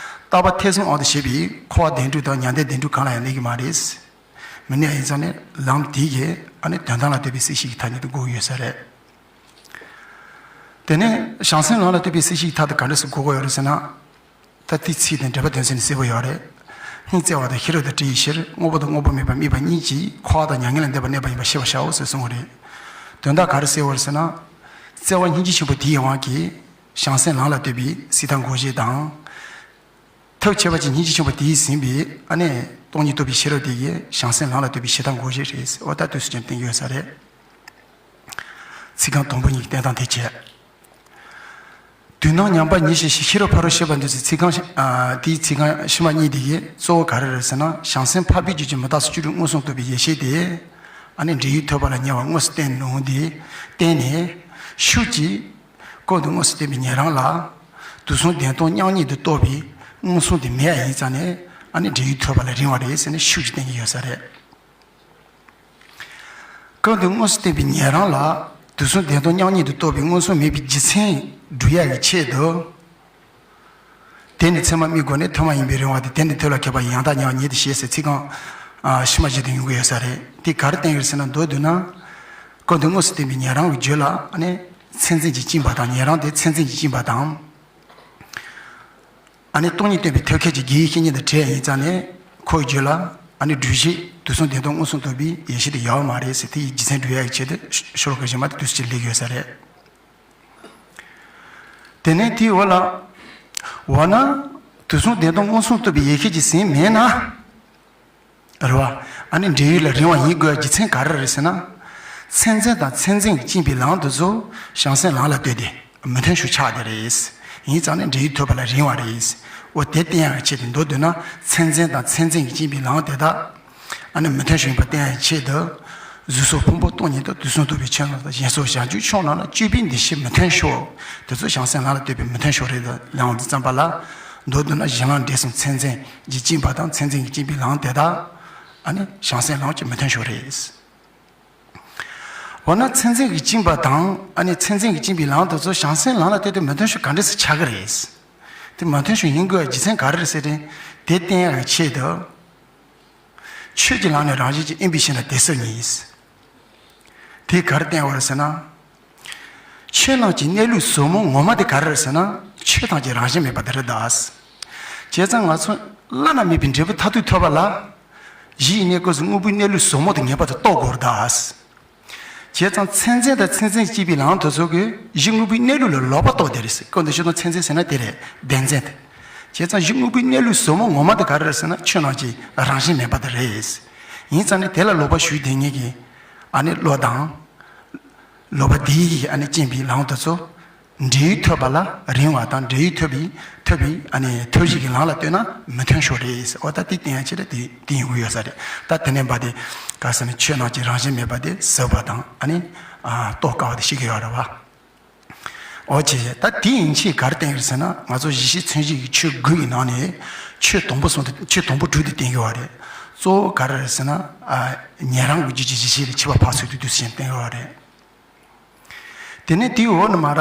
རྟག་པ་ཐེ་ཚོམ་དབང་དུ་བྱས་པའི་འཁོར་བ་བདེན་གྲུབ་དང་མྱང་འདས་བདེན་གྲུབ་གང་ལ་ཡང་གནས་ཀྱི་མ་རེད། མི་གནས་ཡིན་ཙང་ནས་ལམ་དེ་གིས་ཨ་ནི་དོན་དམ་ལ་ལྟོས་པའི་སྲིད་ཞིའི་མཐའ་ཉིད་དུ་བསྒོ་གི་ཡོད་ས་རེད། དེ་ནས་བྱང་སེམས་ལམ་ལ་ལྟོས་པའི་སྲིད་ཞིའི་མཐའ་དེ་ག་འདྲ་སེ་བསྒོ་དགོས་ཡོད་རེད་ཟེར་ན། ད་དེའི་ཚིག་དེ་འགྲེལ་པ་དོན་ཚན་ནས་གསལ་པོ་ཡོད་རེད། སྙིང་བརྩེ་བ་དང་ཤེས་རབ་དང་དྲི་ཡི་ཕྱིར། དངོས་པོ་དང་དངོས་པོ་མེད་པ་དམིགས་པ་གཉིས་ཀྱིས། འཁོར་བ་དང་མྱ་ངན་ལས་འདས་པར་གནས་པ་ཡིན་པར་ཤེས་པར་བྱའོ་ཟེར་གསུངས་པ་རེད། དོན་དག་ག་རེ་གསལ་པོ་རེད་ཟེར་ན། བརྩེ་བ་སྙིང་རྗེ་ཆེན་པོ་དེའི་དབང་གིས་བྱང་སེམས་ལམ་ལ་ལྟོས་པའི་སྲིད་མཐའ་བསྒོ་བཞེས་དང་། ཐབས་ཁྱད་པར་ཅན་སྙིང་རྗེ་ཆེན་པོ་དེས་ཟིན་པའི་ཨ་ནི་སྟོང་ཉིད་རྟོགས་པའི་ཤེས་རབ་དེ་ཡིས་བྱང་སེམས་ལམ་ལ་ལྟོས་པའི་སྲིད་མཐའ་བསྒོ་བཞེས་རེད། འོ་ད་དུས་སུ་ཅན་བསྟན་ཡོད་ས་རེད། ཚིག་རྐང་དང་པོ་གཉིས་ཀྱི་བསྟན་སྟངས་དེ་བྱས། དུས་ནམ་མཉམ་པ་ཉིད་བཞིན་ཤེས། ཤེས་རབ་ཕ་རོལ་ཕྱིན་པ་འདོད་ཅེས་ཚིག་རྐང་ཨ་དེའི་ཚིག་རྐང་ཕྱི་མ་གཉིས་དེ་གིས་གཙོ་བོ་ག་རེ་རེད་ཟེར་ན། བྱང་སེམས་འཕགས་པའི་རྒྱུད་ཀྱི་མུ་སྟེགས་སུ་བཅུ་དྲུག་མངོན་སུམ་རྟོགས་པའི་ཡེ་ཤེས་དེ། ཨ་ནི་འབྲས་ཡུལ་ཐོབ་པ་ལ་ཉེ་བར་དངོས་སུ་བསྟན་ནོ་དེ་བསྟན་ནས། ཤུགས་ཀྱིས་ཀུན་ཏུ་དངོས་སུ་བསྟན་པའི་ཉན་རང་ལ། དུས་གསུམ་བདེན་སྟོབས་མཉམ་ཉིད་དུ་རྟོགས་པའི་མངོན་སུམ་དེ་མེད་པ་ཡིན་ཙང་ནས། ཨ་ནི་འབྲས་ཡུལ་ཐོབ་པ་ལ་རིང་བ་རེད་ཟེར་ནས་ཤུགས་ཀྱིས་བསྟན་གྱི་ཡོད་ས་རེད། ཀུན་ཏུ་དངོས་སུ་བསྟན་པའི་ཉན་རང་ལ། དུས་གསུམ་བདེན་སྟོབས་མཉམ་ཉིད་དུ་རྟོགས་པའི་མངོན་སུམ་མེད་པའི་རྒྱུ་མཚན་སྒྲུབ་ཡག་གི་ཆེད་དུ། དེ་ནི་མཚན་མ་དམིགས་སྒོ་ནས། ཐོག་མ་ཡིན་པའི་རིང་བ་དེ། དེ་ནི་ཐོབ་ལ་མཁས་པ་ཡི། ཡང་དག་ཉེ་བར་ཉིད་དུ་ཤེས་ཟེར་ཚིག་རྐང་ཨ་ཕྱི་མ་བཞི་དེ་ཡོང་གི་ཡོད་ས་རེད། དེ་ག་རེ་བསྟན་ཡོད་ཟེར་ན། མདོར་བསྡུས་ན། ཀུན་ཏུ་དངོས་སུ་བསྟན་པའི་ཉན་རང་གི་རྒྱུད་ལ་ཨ་ནི་མཚན་འཛིན་གྱིས་བཅིངས་པ་དང་། ཉན་རང་དེ་མཚན་འཛིན་གྱིས་བཅིངས་པ་དང་། ཨ་ནི་སྟོང་ཉིད་བསྟན་པའི་ཐབས་མཁས་ཀྱི་དགེ་བའི་བཤེས་གཉེན་དང་བྲལ་ཡིན་ཙང་ནས། ཁོའི་རྒྱུད་ལ་ཨ་ནི་སྒྲུབ་བྱེད་དུས་གསུམ་བདེན་སྟོབས་མངོན་སུམ་རྟོགས་པའི་ཡེ་ཤེས་དེ་ཡོད་མ་རེད་ཟེར། དེ་ཡི་རྒྱུ་མཚན་སྒྲུབ་ཡག་གི་ཆེད་དུ་ཤོ་ལོ་ཀ་གཞན་མ་དེ་དུས་སུ་ཅིག་སླེབས་ཡོད་ས་རེད། དེ་ནས་དེའི་འོག་ལ། འོ་ན། དུས་གསུམ་བདེན་སྟོབས་མངོན་སུམ་རྟོགས་པའི་ཡེ་ཤེས་ཀྱིས་ཟིན་མེད་ན། རེད་བ། ཨ་ནི་འབྲས་ཡུལ་ལ་རིང་བ་ཡིན་དགོས་རྒྱུ་མཚན་ག་རེ་རེད་ཟེར་ན། མཚན་འཛིན་དང་མཚན་འཛིན་གྱིས་བཅིངས་པའི་ལམ་དེ་ཚོ་བྱང་སེམས་ལམ་ལ་ལྟོས་ཏེ་མི་མཐུན་ཕྱོགས་ཆགས་བསྡད་རེད། ཡིན་ཙང་ནས་འབྲས་ཡུལ་ཐོབ་པ་ལ་རིང་བ་རེད། འོ་དེ་བསྟན་ཡག་གི་ཆེད་དུ། མདོར་བསྡུས་ན་མཚན་འཛིན་དང་མཚན་འཛིན་གྱིས་བཅིངས་པའི་ལམ་དེ་དག་ཨ་ནི་མི་མཐུན་ཕྱོགས་ཡིན་པ་བསྟན་ཡག་གི་ཆེད་དུ། གཟུགས་སོགས་ཕུང་པོ་སྟོང་ཉིད་དུ། དུས་གསུམ་རྟོགས་པའི་ཆོས་རྣམས་དང་། གཞན་སོགས་བྱང་ཆུབ་ཕྱོགས་རྣམས་ལ། སྤྱོད་པའི་འདུ་ཤེས་མི་མཐུན་ཕྱོགས་དེ་ཚོ་བྱང་སེམས་ལམ་ལ་ལྟོས་པའི་མི་མཐུན་ཕྱོགས་རེད། ལམ་དུ་བརྩམས་པ་ལ། མདོར་བསྡུས་ན་གཞན་ལམ་འབྲས་གསུམ་མཚན་འཛིན་གྱིས་བཅིངས་པ་དང་། མཚན་འཛིན་གྱིས་བཅིངས་པའི་ལམ་དེ་དག་ཨ་ནི་བྱང་སེམས་ལམ་གྱི་མི་མཐུན་ཕྱོགས་རེད། འོ་ན་མཚན་འཛིན་གྱིས་བཅིངས་པ་དང་། ཨ་ནི་མཚན་འཛིན་གྱིས་བཅིངས་པའི་ལམ་དེ་ཚོ་བྱང་སེམས་ལམ་ལ་ལྟོས་ཏེ་མི་མཐུན་ཕྱོགས་ག་འདྲ་སེ་ཆགས་ཀྱི་རེད། དེ་མི་མཐུན་ཕྱོགས་ཡིན་དགོས་རྒྱུ་མཚན་ག་རེ་རེད་ཟེར་ཏེ། དེ་བསྟན་ཡག་གི་ཆེད་དུ། ཆོས་ཀྱི་ལམ་ནི་རང་བཞིན་གྱིས། དབེན་པའི་ཤིང་རྟ་དེ་སུ་ཉིད། དེ་ག་རེ་བསྟན་པ་རེད་ཟེར་ན། ཆོས་རྣམས་ཀྱི་གནས་ལུགས་ཟབ་མོ་ངོ་མ་དེ་ག་རེ་རེད་ཟེར་ན། ཆོས་ཐམས་ཅད་རང་བཞིན་མེད་པ་དེ་རེད་ད། བྱས་ཙང་ང་ཚོ་བླ་ན་མེད་པའི་འབྲས་བུ་མཐར་ཐུག་ཐོབ་པ་ལ། གཞི་ཡི་གནས་སྐབས་སུ་དངོས་པོའི་གནས་ལུགས་ཟབ་མོ་དེ་ངེས་པར་དུ་རྟོགས་དགོས་རེད་ད། བྱས་ཙང་མཚན་འཛིན་དང་མཚན་འཛིན་གྱིས་བཅིངས་པའི་ལམ་དེ་ཚོ་གིས་གཞི་དངོས་པོའི་གནས་ལུགས་ལ་ལོག་པ་རྟོགས་བསྡད་རེད་ཟེར། སྐབས་འདིར་སྤྱིར་བཏང་མཚན་འཛིན་ཟེར་ན་དེ་རེད། བདེན་འཛིན་དེ། བྱས་ཙང་གཞི་དངོས་པོའི་གནས་ལུགས་ཟབ་མོ་ངོ་མ་དེ་ག་རེ་རེད་ཟེར་ན། ཆོས་རྣམས་ཀྱི་རང་བཞིན་མེད་པ་དེ་རེད། ཡིན་ཙང་ནས་དེ་ལ་ལོག་པ་ཞུགས་བསྡད་མཁན་གྱི་ཨ་ནི་བློ་དང་། ལོག་པ་དེ་ཡིས་ཨ་ནི་བཅིངས་པའི་ལམ་དེ་ཚོ། འབྲས་ཡུལ་ཐོབ་པ་ལ་རིང་བ་དང་། འབྲས་ཡུལ་ཐོབ་པའི་ཐོབ་པའི་ཨ་ནི་ཐོབ་བྱེད་ཀྱི་ལམ་ལ་ལྟོས་ན་མི་མཐུན་ཕྱོགས་རེད་ཟེར། འོ་ད་དེ་བསྟན་ཡག་ཆེད་དུ་དེ་དེ་ཡོང་གི་ཡོད་ས་རེད། ད་དེ་ནས་འབའ་དེ་ག་ཟེར་ན། ཆོས་རྣམས་ཀྱི་རང་བཞིན་མེད་པ་དེ་ཟབ་པ་དང་། ཨ་ནི་ཨ་རྟོགས་དཀའ་བ་དེ་ཤེས་ཀྱི་ཡོད་རེད་བ། འོ་བྱས། ད་དེ་ཡན་ཆད་ག་རེ་བསྟན་ཡོད་ཟེར་ན། ང་ཚོ་གཞི་ཤེས་མཚན་ཤེས་ཀྱི་ཆོས་དགུ་ཡི་ནང་ནས་ཆོས་དང་པོ་གསུམ་དེ། ཆོས་དང་པོ་དྲུག་དེ་བསྟན་གྱི་ཡོད་རེད། གཙོ་བོ་ག་རེ་རེད་ཟེར་ན། ཨ་ཉན་རང་གི་རྒྱུད་ཀྱི་གཞི་ཤེས་ལ་ཁྱད་པར་ཕར་ཚུར་དུ་དུས་སུ་ཅན་བསྟན་གྱི་ཡོད་རེད། དེ་ནས་དེའི་འོག་ནས་མར་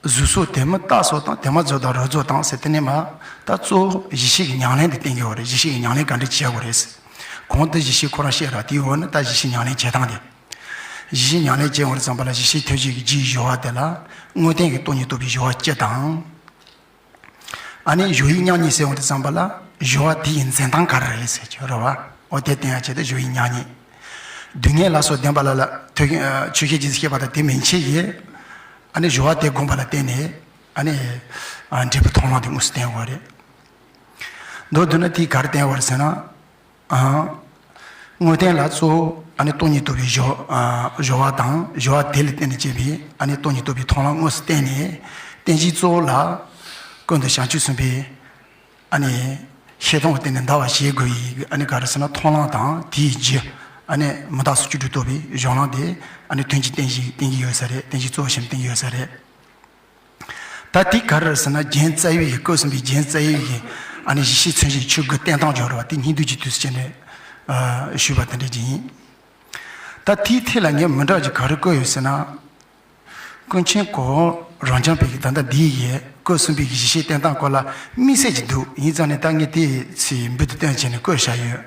གཟུགས་སོགས་དེ་མིན་རྟགས་སོགས་དང་། དེ་མ་རྫོགས་དང་རོ་རྫོགས་དང་ཟེར། དེ་ནས་མར་ད་གཙོ་བོ་གཞི་ཤེས་ཀྱི་ཉམས་ལེན་དེ་བསྟན་གྱི་ཡོད་རེད། གཞི་ཤེས་ཀྱི་ཉམས་ལེན་ག་འདྲ་བྱེད་དགོས་རེད་ཟེར། གོང་དུ་གཞི་ཤེས་ཁོ་རང་བཤད་ར། དེའི་འོག་ནས་ད་གཞི་ཤེས་ཉམས་ལེན་བྱེད་སྟངས་དེ། གཞི་ཤེས་ཉམས་ལེན་བྱེད་འོང་དུས་ཙམ་པ་ལ། གཞི་ཤེས་ཐོབ་བྱེད་ཀྱི་རྒྱུའི་སྦྱོར་བ་དེ་ལ་དངོས་བསྟན་གྱི་སྟོང་ཉིད་རྟོགས་པའི་སྦྱོར་བ་སྤྱི་དང་། ཨ་ནི་སྦྱོར་བའི་མཉམ་ཉིད་ཟེར་འོང་དུས་ཙམ་པ་ལ། སྦྱོར་བ་དེ་ཡི་འཛིན་སྟངས་ག་རེ་རེད་ཟེར་གྱི་རེད་བ། འོ་དེ་བསྟན་ཡག་ཆེད་དུ་སྦྱོར་བའི་མཉམ་ཉིད། སྡུག་བསྔལ་ལ་སོགས་བདེན་པ་ལ་ལ་ཐོས། ཆོས་སྐད་ཅིག་བཤད་པ་དང་དེ་མན་ཆད་ཀྱི། ཨ་ནི་སྦྱོར་བ་དེ་བསྒོམས་པ་ལ་བརྟེན་ནས། ཨ་ནི་ཨ་འབྲས་བུ་མཐོང་ལམ་དེ་དངོས་སུ་བསྟན་དགོས་རེད། མདོར་བསྡུས་ན་དེ་ག་རེ་བསྟན་པ་རེད་ཟེར་ན། ཨ། དངོས་བསྟན་ལ་གཙོ་བོ་ཨ་ནི་སྟོང་ཉིད་རྟོགས་པའི་སྦྱོར། ཨ་སྦྱོར་བ་དང་། སྦྱོར་བ་དེ་ལ་བརྟེན་ནས་སྐྱེས་པའི་ཨ་ནི་སྟོང་ཉིད་རྟོགས་པའི་མཐོང་ལམ་དངོས་སུ་བསྟན་ནས། རྟེན་གཞི་གཙོ་བོ་ལ་ཀུན་ཏུ་བྱང་ཆུབ་སེམས་དཔའི་ཨ་ནི་ཤེས་སྟོང་གི་སྟེང་ནས་འདའ་བར་བྱེད་དགོས་པའི་ཨ་ནི་ག་རེ་ཟེར་ན། མཐོང་ལམ་དང་དེའི་རྒྱུ། ཨ་ནི་མུ་སྟེགས་སོགས་བཅུ་དྲུག་རྟོགས་པའི་སྦྱོར་ལམ་དེ་ཨ་ནི་དོན་གྱི་རྟེན་གཞི་བསྟན་གྱི་ཡོད་ས་རེད། རྟེན་གཞི་གཙོ་བོ་བྱས་ནས་བསྟན་གྱི་ཡོད་ས་རེད། ད་ ད་དེ་ག་རེ་རེད་ཟེར་ན། རྒྱན་རྩ་བའི་ཡི་སྐབས་གསུམ་པའི་རྒྱན་རྩ་བའི་ཡི་ཨ་ནི་གཞི་ཤེས་མཚོན་བྱེད་ཆོས་དགུ་བསྟན་སྟངས་སྦྱོར་བ་དེ་སྙིང་བསྡུས་ཀྱི་དུས་སུ་བྱས་ནས་ཨ་ཞུས་པ་དེ་འདྲ་ཅིག་ཡིན། ད་དེའི་ཐད་ལ་ངས་མི་འདྲ་བ་ཅིག་ག་རེ་བཀོད་ཡོད་ཟེར་ན། ཀུན་མཁྱེན་གོ་རང་རྐྱང་པའི་གི་ད་ལྟ་འདིའི་ཡི་སྐབས་གསུམ་པའི་གི་གཞི་ཤེས་བསྟན་སྟངས་སྐོར་ལ་དམིགས་བསལ་གྱི་འདུག་ཡིན་ཙང་ནས་ད་ངས་དེའི་ཚིག་འབུར་དུ་བཏོན་བྱས་ནས་བཀོད་བཞག་ཡོད།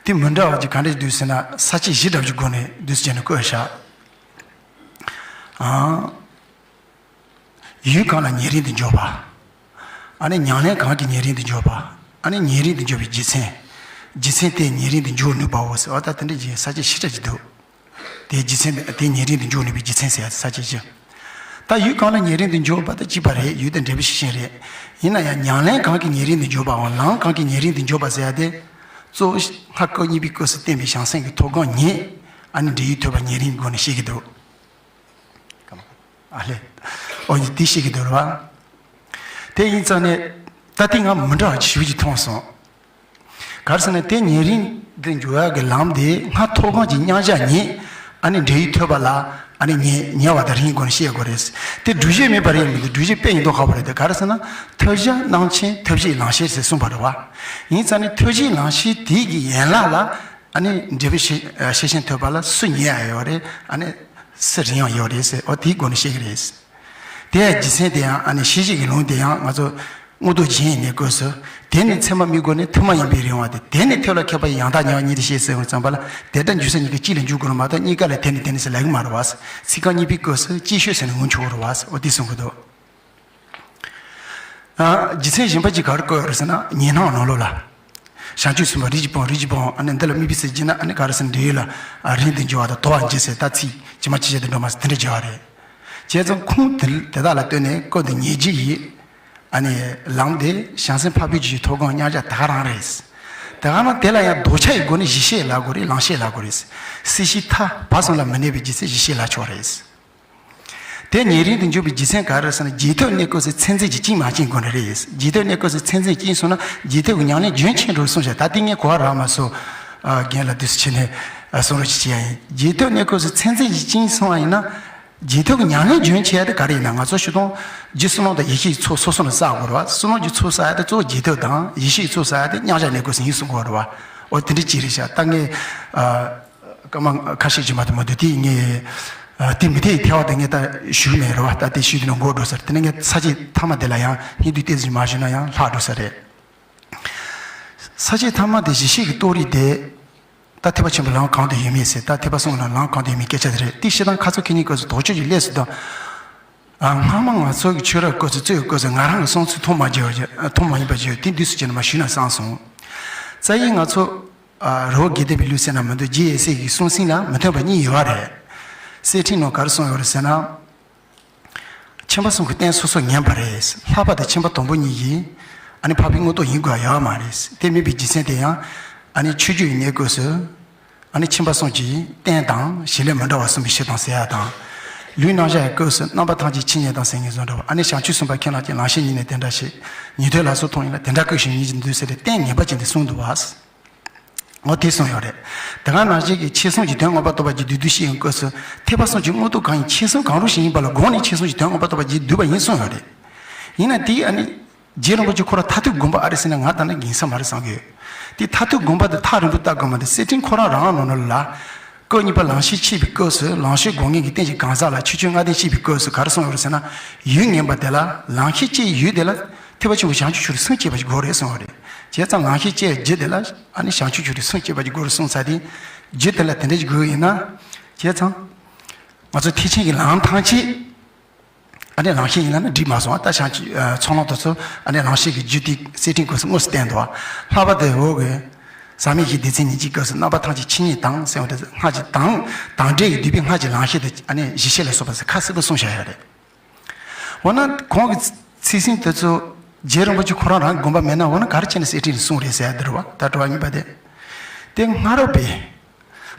དེ་མི་འདྲ་བ་ཅིག་ག་འདྲ་ཅིག་འདུག་ཟེར་ན། ས་བཅད་བཞི་འདྲ་བ་ཅིག་སྒོ་ནས་འདུག་སེ་བྱས་ནས་བཀོད་བཞག་ཨང་། ཡུལ་གང་ལ་ཉེ་རིང་དུ་འཇོག་པ། ཨ་ནི་ཉམས་ལེན་གང་གིས་ཉེ་རིང་དུ་འཇོག་པ། ཨ་ནི་ཉེ་རིང་དུ་འཇོག་པའི་རྒྱུ་མཚན། རྒྱུ་མཚན་དེས་ཉེ་རིང་དུ་འཇོག་ནུས་པའོ་ཟེར་བ། ད་དེ་འདྲ་ཅིག་ས་བཅད་བཞི་འདྲ་ཅིག་འདུག་དེའི་རྒྱུ་མཚན་དེ་ཉེ་རིང་དུ་འཇོག་ནུས་པའི་རྒྱུ་མཚན་ཟེར་ཡ་ས་བཅད་བཞི། ད་ཡུལ་གང་ལ་ཉེ་རིང་དུ་འཇོག་པ་དང་གཅིག་པ་རེད། ཡུལ་དང་འབྲས་བུ་ཤེས་བཞིན་རེད། ཡིན་ན་ཡང་ཉམས་ལེན་གང་གིས་ཉེ་རིང་དུ་འཇོག་པའམ་ལམ་གང་གིས་ཉེ་རིང་དུ་འཇོག་པ་ཟེར་ཡ་དེ། གཙོ་བོ་སྔ་སྐབས་གཉིས་པའི་སྐབས་སུ་བསྟན་པའི་བྱང་སེམས་ཀྱི་ཐོབ་གང་ཉིད་ཨ་ནི་འབྲས་ཡུལ་ཐོབ་པ་ཉེ་རིང་གི་སྒོ་ནས་བཤད་ཀྱི་འདུག་ཨ་ལས། ཨོ་ཡ། དེ་བཤད་ཀྱི་འདུག་རེད་བ། དེ་ཡིན་ཙང་ནས་ད་ལྟ་ང་མི་འདྲ་བ་ཞེ་པོ་ཅིག་མཐོང་སོང་། ག་རེ་ཟེར་ན། དེ་ཉེ་རིང་དུ་འཇོག་ཡག་གི་ལམ་དེ་སྔར་ཐོབ་གང་གི་མཉམ་བཞག་ཉིད་ཨ་ནི་འབྲས་ཡུལ་ཐོབ་པ་ལ་ཨ་ནི་ཉེ་ཉེ་བ་དང་རིང་སྒོ་ནས་བཤད་དགོས་རེད། དེ་སྒྲུབ་བྱེད་མེད་པ་རེད་མི་འདུག་སྒྲུབ་བྱེད་དཔེ་ཡིན་མདོག་ཁ་པོ་རེད། དེ་ག་རེ་ཟེར་ན། ཐབས་གཞན་རྣམ་མཁྱེན་ཐབས་ཤེས་ལམ་ཤེས་ཟེར་གསུངས་པ་རེད་བ། ཡིན་ཙང་ནི་ཐབས་གཞན་ལམ་ཤེས་དེ་གི་ཡན་ལག་ལ་ཨ་ནི་འབྲས་བུ་ཤེས་ཤེས་བཞིན་ཐོབ་པ་ལ་སུ་ཉེ་ཡང་ཡོད་རེད། ཨ་ནི་སུ་རིང་ཡང་ཡོད་རེད་ཟེར། འོ་དེའི་སྒོ་ནས་བཤད་ཀྱི་རེད། དེ་ཡང་རྒྱུ་མཚན་དེ་ཡང་ཨ་ནི་ཤེས་བྱེད་ཀྱི་ལུང་དེ་ཡང་ང་ཚོ་མངོན་རྟོགས་རྒྱན་ཡིན་ནའི་སྐབས་སུ། དེ་ནི་ཚད་མ་དམིགས་སྒོ་ནས་ཐུན་མོང་ཡིན་པའི་རིང་བ་དེ། དེ་ནི་ཐོབ་ལ་མཁས་པ་ཡི་ཡང་དག་ཉེ་བ་ཉིད་དུ་ཤེས་ཟེར་བ་ཙམ་པ་ལ། དེ་ལྟར་འཇུག་ས་གཉིས་ཀ་གཅིག་ལ་འཇུག་དགོས་རེད་མ་གཏོགས། གཉིས་ཀ་ལ་དེ་ནི་དེ་ནི་ཟེར་ལབ་ཀྱི་མ་རེད་བ། ཚིག་རྐང་གཉིས་པའི་སྐབས་སུ་ཅིག་ཤོས་ཟེར་ནས་ངོ་འཕྲོད་རེད་བ། འོ་དེ་གསུང་གི་འདུག་ཨ། རྒྱུ་མཚན་གཞན་པ་ཅིག་ག་རེ་བཀོད་ཡོད་རེད་ཟེར་ན། ཉེ་སྣང་ནང་ལོགས་ལ། བྱང་ཆུབ་སེམས་དཔའ་རིགས་ཀྱི་དཔུང་། རིགས་ཀྱི་དཔུང་། ཨ་ནི་འདི་ལ་དམིགས་པའི་ཚིག་བགྱིས་ན་ཨ་ནི་ག་རེ་ཟེར་ན། འབྲས་ཡུལ་ལ་ཨ་རིང་དུ་འགྱུར་བ་དང་དོར་བར་འགྱུར་ཟེར། ད་ཚིག་ཇི་མ་ཇི་བཞིན་དུ་འགྲོ་མ་ཟེར་དེ་འདྲ་བྱས་པ་རེད། བྱས་ཙང་ཁུངས་དེ་དེ་དག་ལ་ལྟོས་ནས་སྐབས་དེ་ཉེ་རྒྱུ་ཡི་ཨ་ནི་ལམ་དེ་བྱང་སེམས་འཕགས་པའི་རྒྱུད་ཀྱི་ཐོབ་གང་མཉམ་བཞག་དེ་ག་རང་རེད། དེ་ག་རང་དེ་ལ་ཡང་ལྡོག་ཆ་ཡི་སྒོ་ནས་གཞི་ཤེས་ལབ་དགོས་རེད། ལམ་ཤེས་ལབ་དགོས་རེད། སྲིད་ཞིའི་མཐའ་བར་གསུམ་ལ་མི་གནས་པའི་རྒྱུ་མཚན་གཞི་ཤེས་ལབ་ཆོག་རེད། དེ་ཉེ་རིང་དུ་འཇུག་པའི་རྒྱུ་མཚན་ག་རེ་ཟེར་ན། རྗེས་ཐོབ་གནས་སྐབས་སུ་ཚད་འཛིན་གྱིས་བཅིངས་མ་བཅིངས་དགོས་ནི་རེད། རྗེས་ཐོབ་གནས་སྐབས་སུ་ཚད་འཛིན་བཅིངས་སོང་ན་རྗེས་ཐོབ་ཀྱི་ཉམས་ལེན་རྒྱུན་ཆད་འགྲོ་གསུངས་ཤག་ད་ལྟ་ངས་གོ་བ་རག་མ་སོང་། ཨ། རྒན་ལགས་དུས་སུ་ཕྱིན་ནས་ཨ་གསུང་རོགས་ཅིག་བྱེད་ཡ་ཡིན། རྗེས་ཐོབ་གནས་སྐབས་སུ་ཚད་འཛིན་གྱིས་བཅིངས་སོང་བ་ཡིན་ན། རྗེས་ཐོབ་ཀྱི་ཉམས་ལེན་རྒྱུན་ཆད་ཡ་དེ་ག་རེ་ཡིན་ན། ང་ཚོ་སྤྱིར་བཏང་རྗེ་བསོད་ནམས་དང་ཡེ་ཤེས་ཀྱི་ཚོགས་སོ་སོ་ནས་བསགས་དགོས་རེད་བ། བསོད་ནམས་ཀྱི་ཚོགས་བསགས་ཡ་དེ་གཙོ་བོ་རྗེས་ཐོབ་དང་། ཡེ་ཤེས་ཀྱི་ཚོགས་བསགས་ཡ་དེ་མཉམ་བཞག་གནས་སྐབས་སུ་ཡིན་གསུང་གི་ཡོད་རེད་བ། འོ་དེ་འདྲ་ཅིག་རེད་ཤག་ད་ངས་ཨ། སྐར་མ་ཁ་ཤས་ཅིག་མ་གཏོགས་མི་འདུག་དེ་ངས་ཨ། དེ་མི་འཐད་ཡི་ཐལ་བ་དེ་ངས་ད་ཞུ་གི་མེད་རེད་བ། ད་དེ་ཞུས་དུས་ན་འགོར་འགྲོ་ས་རེད། དེ་ནས་ངས་ས་བཅད་ཐ་མ་དེ་ལ་ཡང་སྙིང་བསྡུས་ཏོག་ཙམ་མ་ཞུས་ན་ཡང་ལྷག་འགྲོ་ས་རེད། ས་བཅད་ཐ་མ་དེ་གཞི་ཤེས་ཀྱི་རྟོགས་རིགས་དེ། ད་ཐེག་པ་ཆེན་པོའི་ལམ་གང་དུ་ཡོད་མེད་ཟེར། ད་ཐེག་པ་གསུམ་ལ་ལམ་གང་དུ་ཡོད་མེད་སྐད་ཆ་དེ་རེད། དེ་བཤད་སྟངས་ཁ་སང་ཁེ་ཉིན་སྐབས་སུ་དོགས་གཅོད་ཀྱི་སླད་སུ་དང་། ཨ། སྔ་མ་ང་ཚོ་གི་ཆོས་རབ་སྐབས་སུ་རྩོད་ཡོད་སྐབས་སུ་ང་རང་གི་བསམ་ཚུལ་མཐོང་མ་བྱས་པ་བྱས། མཐོང་མ་ཡིན་པ་བྱས། དེ་འདུག་སེ་བྱས་ནས་མ་ཞུས་ན་བསམ་སོང་། རྩ་ཡིག་ང་ཚོ་ཨ། རི་བོ་དགེ་ལྡན་པའི་ལུགས་ཟེར་ན་མི་འདུག་རྗེ་ཡབ་སྲས་ཀྱི་གསུང་ཟིན་ལ་མི་མཐུན་པ་གཉིས་ཡོད་རེད། གསེར་ཕྲེང་ནང་ག་རེ་གསུངས་ཡོད་རེད་ཟེར་ན། ཁྱིམ་པ་གསུམ་གྱི་རྟེན་སོ་སོར་ངེས་པ་རེད། ལྷག་པར་དུ་ཁྱིམ་པ་དང་པོ་གཉིས་ཀྱིས་ཨ་ནི་འཕགས་པའི་མངོན་རྟོགས་ཡིན་དགོས་ཡོད་མ་རེད། དེ་མིན་པའི་རྒྱུ་མཚན་དེ་ཡང་ཨ་ནི་ཆོས་བརྒྱུད་ཀྱི་གནས་སྐབས་སུ་ཨ་ནི་ཁྱིམ་པ་གསུམ་གྱི་རྟེན་དང་བྱེད་ལས་མི་འདྲ་བ་གསུངས་པའི་ཕྱིར་དང་ཟེར་ཡ་དང་། ལུས་རྣམ་གཞག་ཡི་སྐབས་སུ་རྣམ་པ་ཐམས་ཅད་ཆོས་ཉིད་དང་ཟེར་མཁན་བཟོ་འདྲ་བ། ཨ་ནི་བྱང་ཆུབ་སེམས་དཔའ་ཁྱེད་རྣམས་ཀྱི་ལམ་ཤེས་ཉིད་ནི་དེ་འདྲ་ཞིག་ཉན་ཐོས་ལ་སོགས་མཐོང་ཡིན་ལ། དེ་འདྲ་སྐབས་ཤིག་ཉིད་ཀྱི་འདུག་ཟེར་ཏེ་རྟེན་ངེས་པ་ཅན་དེ་གསུངས་འདུག་བ། འོ་དེ་གསུངས་ཡོད་རེད། དེ་ག་ནང་བཞིན་གྱི་ཆོས་གསུམ་གྱི་དོན་མངོན་པར་རྟོགས་པ་ཀྱི་བསྡུས་བསྡུས་ཤིག་ཡོང་སྐབས་སུ་ཐེག་པ་གསུམ་གྱི་མངོན་རྟོགས་གང་ཡིན། ཆོས་གསུམ་གང་རུང་ཞིག་ཡིན་པ་ལ་དགོངས་ནས་ཆོས་གསུམ་གྱི་དོན་མངོན་པར་རྟོགས་པ་ཀྱི་བསྡུས་པ་ཡིན་གསུངས་ཡོད་རེད། ཡིན་ན་དེ་ཨ་ནི་རྗེ་རིན་པོ་ཆེ་ཁོ་རང་མཐར་ཐུག་དགོངས་པ་ཨ་རེ་ཟེར་ན་ང་ད་ནི་འགལ་ས་མ་རེད་བསམ་གྱི་ཡོད། དེ་མཐར་ཐུག་དགོངས་པ་དེ་ཐག་རིང་པོ་ལྟ་དགོས་མ་རེད། གསེར་ཕྲེང་ཁོ་རང་རང་ནང་ལ་སྐབས་གཉིས་པ་ལམ་ཤེས་འཆད་པའི་སྐབས་སུ་ལམ་ཤེས་དགོངས་ངེས་ཀྱི་རྟེན་གྱི་གང་ཟག་ལ་ཕྱི་ཆོས་ལྔ་ལྡན་བཤད་པའི་སྐབས་སུ་ག་རེ་གསུངས་ཡོད་རེད་ཟེར་ན། ཡུལ་ངེས་པ་དེ་ལ་ལམ་ཤེས་བསྐྱེད་ཡུལ་དེ་ལ་ཐེག་པ་ཆེན་པོ་བྱང་ཆུབ་མཆོག་ཏུ་སེམས་བསྐྱེད་པ་ཞིག་དགོས་རེད་གསུངས་པ་རེད། བྱས་ཙང་ལམ་ཤེས་བསྐྱེད་རྒྱུ་དེ་ལ་ཨ་ནི་བྱང་ཆུབ་མཆོག་ཏུ་སེམས་བསྐྱེད་པ་ཞིག་དགོས་རེད་གསུངས་ཚར་དེ། རྒྱུ་དེ་ལ་དེ་འདྲ་ཞིག་དགོས་ཡིན་ན། བྱས་ཙང་ང་ཚོ་ཐེག་ཆེན་གྱི་ལམ་ཐམས་ཅད་ཨ་ནི་ལམ་ཤེས་ཡིན་ལ་ན་འགྲིག་མ་སོང་། ད་བྱང་ཆུབ་ཚོགས་ལམ་དེ་ཚོ་ཨ་ནི་ལམ་ཤེས་ཀྱི་རྒྱུ་དེ་གསེར་ཕྲེང་སྐབས་སུ་དངོས་སུ་བསྟན་འདུག་ལྷག་པར་དུ་འོག་གི་ཟག་མེད་བཞིའི་སྡེ་ཚན་ཉེར་གཅིག་སྐབས་སུ་རྣམ་པ་ཐམས་ཅད་ཆོས་ཉིད་དང་ཟེར་བ་དེ་སྔར་གྱི་དང་དང་འབྲེལ་གྱི་བསྡུས་པའི་སྔར་གྱི་ལམ་ཤེས་དེ་ཨ་ནི་གཞི་ཤེས་ལ་སོགས་པ་ཟེར་ཁ་གསལ་པོ་གསུངས་བཞག་ཡོད་རེད། འོ་ན་གོང་གི་ཚིག་ཟིན་དེ་ཚོ་རྗེ་རིན་པོ་ཆེ་ཁོ་རང་རང་གི་དགོངས་པ་མེད་ན། འོ་ན་ག་རེ་བྱས་ནས་གསེར་ཕྲེང་ནས་གསུངས་རེད་ཟེར་ཡ་འདི་རེད་བ། ད་དྲི་བ་གཉིས་པ་དེ། དེ་སྔ་རབས་པའི་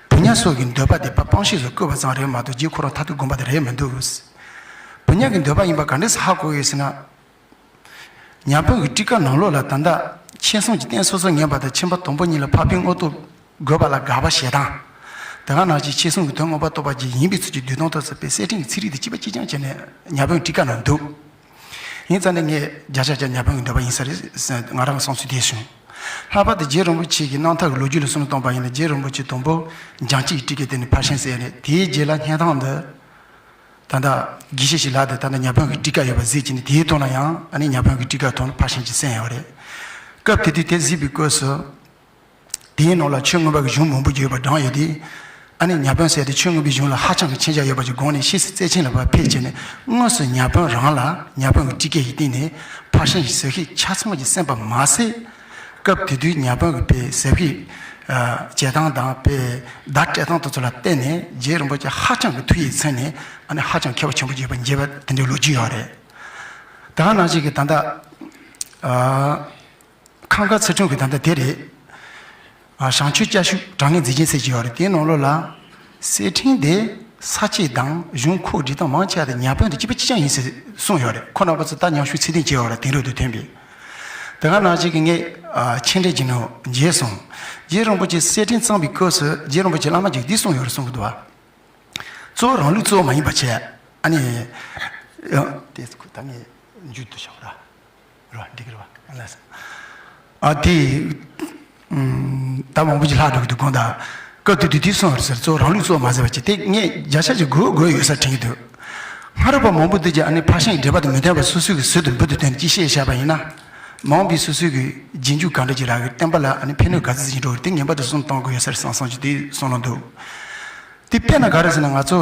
བུ་ཉག་སོགས་ཀྱི་འདོད་པ་དེ་ཕར་སྤང་བྱེད་དུ་བཀོད་པ་ཙམ་རེད་མ་གཏོགས་རྗེ་ཁོ་རང་མཐར་ཐུག་དགོངས་པ་དེ་རེད་མི་འདུག་བུ་ཉག་གི་འདོད་པ་ཡིན་པ་ག་འདྲས་སེ་ཧ་གོ་ཡོད་ཟེར་ན། ཉ་དབོན་གྱི་ཊཱི་ཀ་ནང་ལོགས་ལ་ད་ལྟ་ཆོས་གསུམ་གྱི་རྟེན་སོ་སོར་ངེས་པ་དང་ཁྱིམ་པ་དང་པོ་གཉིས་ལ་འཕགས་པའི་མངོན་རྟོགས་དགོས་པ་ལ་དགག་པ་བྱེད་སྟངས། དེ་ག་ནང་བཞིན་ཆོས་གསུམ་གྱི་དོན་མངོན་པར་རྟོགས་པ་ཅིག་ཡིན་པའི་ཚུལ་གྱིས་བསྡུས་དོན་ཐོག་ཚུད་པའི་གསེར་ཕྲེང་གི་ཚིག་རིས་དེ་གཅིག་པ་གཅིག་རྐྱང་བྱས་ནས་ཉ་དབོན་ཊཱི་ཀ་ནང་འདུག་ཡིན་ཙང་ནས་ངས་བརྒྱ་ཆ་བརྒྱ་ཉ་དཔོན་གྱི་འདོད་པ་ཡིན་ས་རེད་ཟེར། ང་རང་གི་བསམ་ཚུལ་དེ་བྱུང་། ལྷག་པར་དུ་རྗེ་རིན་པོ་ཆེ་གི་རྣམ་ཐར་གྱི་ལོ་རྒྱུས་ལ་བསམ་བློ་བཏང་པ་ཡིན་ན། རྗེ་རིན་པོ་ཆེ་དང་པོ་འཇང་གཅིག་གི་སྤྲུལ་སྐད་དེ་ནི་ཕར་ཕྱིན་ཟེར་ནས། དེའི་རྗེས་ལ་སྙན་ཐང་དུ་ད་ལྟ་དགེ་བཤེས་ཤིག་ལ་དེ་ད་ལྟ་ཉ་དཔོན་གྱི་སྤྲུལ་སྐད་ཡོད་པ་གཟིགས་ཀྱིན་ནས། དེའི་ཐོག་ལ་ཡང་ཨ་ནི་ཉ་དཔོན་གྱི་སྤྲུལ་སྐད་ཐོག་ནས་ཕར་ཕྱིན་གྱི་གསན་ཡོད་རེད། སྐབས་དེ་དུས་དེ་གཟིགས་པའི་སྐབས་སུ། དེའི་ནང་ལ་ཆོས་མངོན་པ་གི་གཞུང་མང་པོ་ཡོད་པ་བགྲངས་ཡོད་དེ། ཨ་ནི་ཉ་དཔོན་ཟེར་དེ་ཆོས་མངོན་པའི་གཞུང་ལ་ཧ་ཅང་གི་མཁྱེན་རྒྱ་ཡོད་པ་ཅིག་དགོངས་ནས། ཤེས་གསལ་རྩེ་ཆེན་ལ་ཕར་ཕེབས་བྱས་ནས། དངོས་སུ་ཉ་དཔོན་རང་ལ་ཉ་དཔོན་གྱི་སྤྲུལ་སྐད་ཀྱི་སྟེང་ནས་ཕར་ཕྱིན་གྱི་ཟབ་ཤེས་ཆ་ཚང་ཅིག་གསན་པ་མ་ཟད། སྐབས་དེ་དུས་ཉ་དཔོན་གྱི་དཔེ་ཟབ་ཤེས་ཨ་བྱེད་སྟངས་དང་། དཔེ་བརྡ་སྤྲད་སྟངས་དེ་ཚོ་ལ་བརྟེན་ནས་རྗེ་རིན་པོ་ཆེ་ཧ་ཅང་གི་ཐུགས་ཡིད་ཚིམ་ནས། ཨ་ནི་ཧ་ཅང་མཁས་པ་ཆེན་པོ་ཅིག་ཡིན་པ་མཇལ་བ་དེ་འདྲའི་ལོ་རྒྱུས་ཡོད་རེད། ད་ག་ནང་བཞིན་གྱི་ད་ལྟ་ཨ། ཁམས་དཀར་ཚེ་ཕྲེང་གི་ད་ལྟ་དེ་རེད། ཨ། བྱང་ཆུབ་སྐྱབས་ཞུ་དྲང་ངེས་མཛེས་རྒྱན་ཟེར་གྱི་ཡོད་རེད། དེའི་ནང་ལོགས་ལ་གསེར་ཕྲེང་དེ་ས་བཅད་དང་གཞུང་ཁོག་སྒྲིལ་སྟངས་མང་ཆེ་བ་དེ་ཉ་དཔོན་དང་གཅིག་པ་གཅིག་རྐྱང་ཡིན་ཟེར་གསུངས་ཡོད་རེད། ཁོ་རྣམ་པ་ཚོ་ད་མཉམ་ཞུགས་ཚད་ལྡན་བྱས་ཡོད་རེད། དེང་རབས་དང་མཐུན་པའི། དེ་ག་ནང་བཞིན་གྱི་ངས་ཨ་མཆན་འགྲེལ་གྱི་ནང་མཇལ་སོང་། རྗེ་རིན་པོ་ཆེ་གསེར་ཕྲེང་བརྩམས་པའི་སྐབས་སུ་རྗེ་རིན་པོ་ཆེ་བླ་མ་ཅིག་འདི་གསུངས་ཡོད་རེད་གསུང་གི་འདུག་བ། གཙོ་བོ་རང་ལུགས་གཙོ་བོ་མ་ཡིན་པ་བྱས། ཨ་ནི། ཡང་དེ་ད་ངས་མཇུག་ཏུ་བཞག་ར། ར་འགྲིག་གི་རེད་བ། ལགས་སོ། ཨ་དེ། ཨུམ། ད་མང་པོ་ཅིག་ལྷག་འགྲོ་གི་འདུག་དགོངས་དག་སྐབས་དེ་དུས་དེ་གསུངས་པ་རེད་ཟེར། གཙོ་བོ་རང་ལུགས་གཙོ་བོ་མ་ཟེར་བ་ཅིག་དེ་ངས་བརྒྱ་ཆ་ཅིག་དགོས་དགོས་ཡོད་ས་དྲན་གྱི་འདུག་སྔ་རབས་པ་མང་པོ་འདི་གྱིས་ཨ་ནི་ཕར་ཕྱིན་གྱི་འགྲེལ་པ་དང་མི་མཐུན་པ་སོ་སོའི་གི་ཟུར་དུ་འབུར་དུ་བཏོན་ཅིག་བཤད་བཞག་པ་ཡིན་ན། མང་པོས་སོ་སོའི་གི་རྗེས་འཇུག་ག་འདྲ་ཅིག་རག་གི། བསྟན་པ་ལ་ཨ་ནི་ཕན་གནོད་ག་ཚོད་ཅིག་འགྲོ་གི། དེ་ངེས་པར་དུ་བསམ་བཏང་དགོས་ཡོད་ས་རེད་བསམ་བསམ་གྱི་དེ་བསམ་བློ་འདུག་དེ་དཔེར་ན་ག་རེ་ཟེར་ན། ང་ཚོ་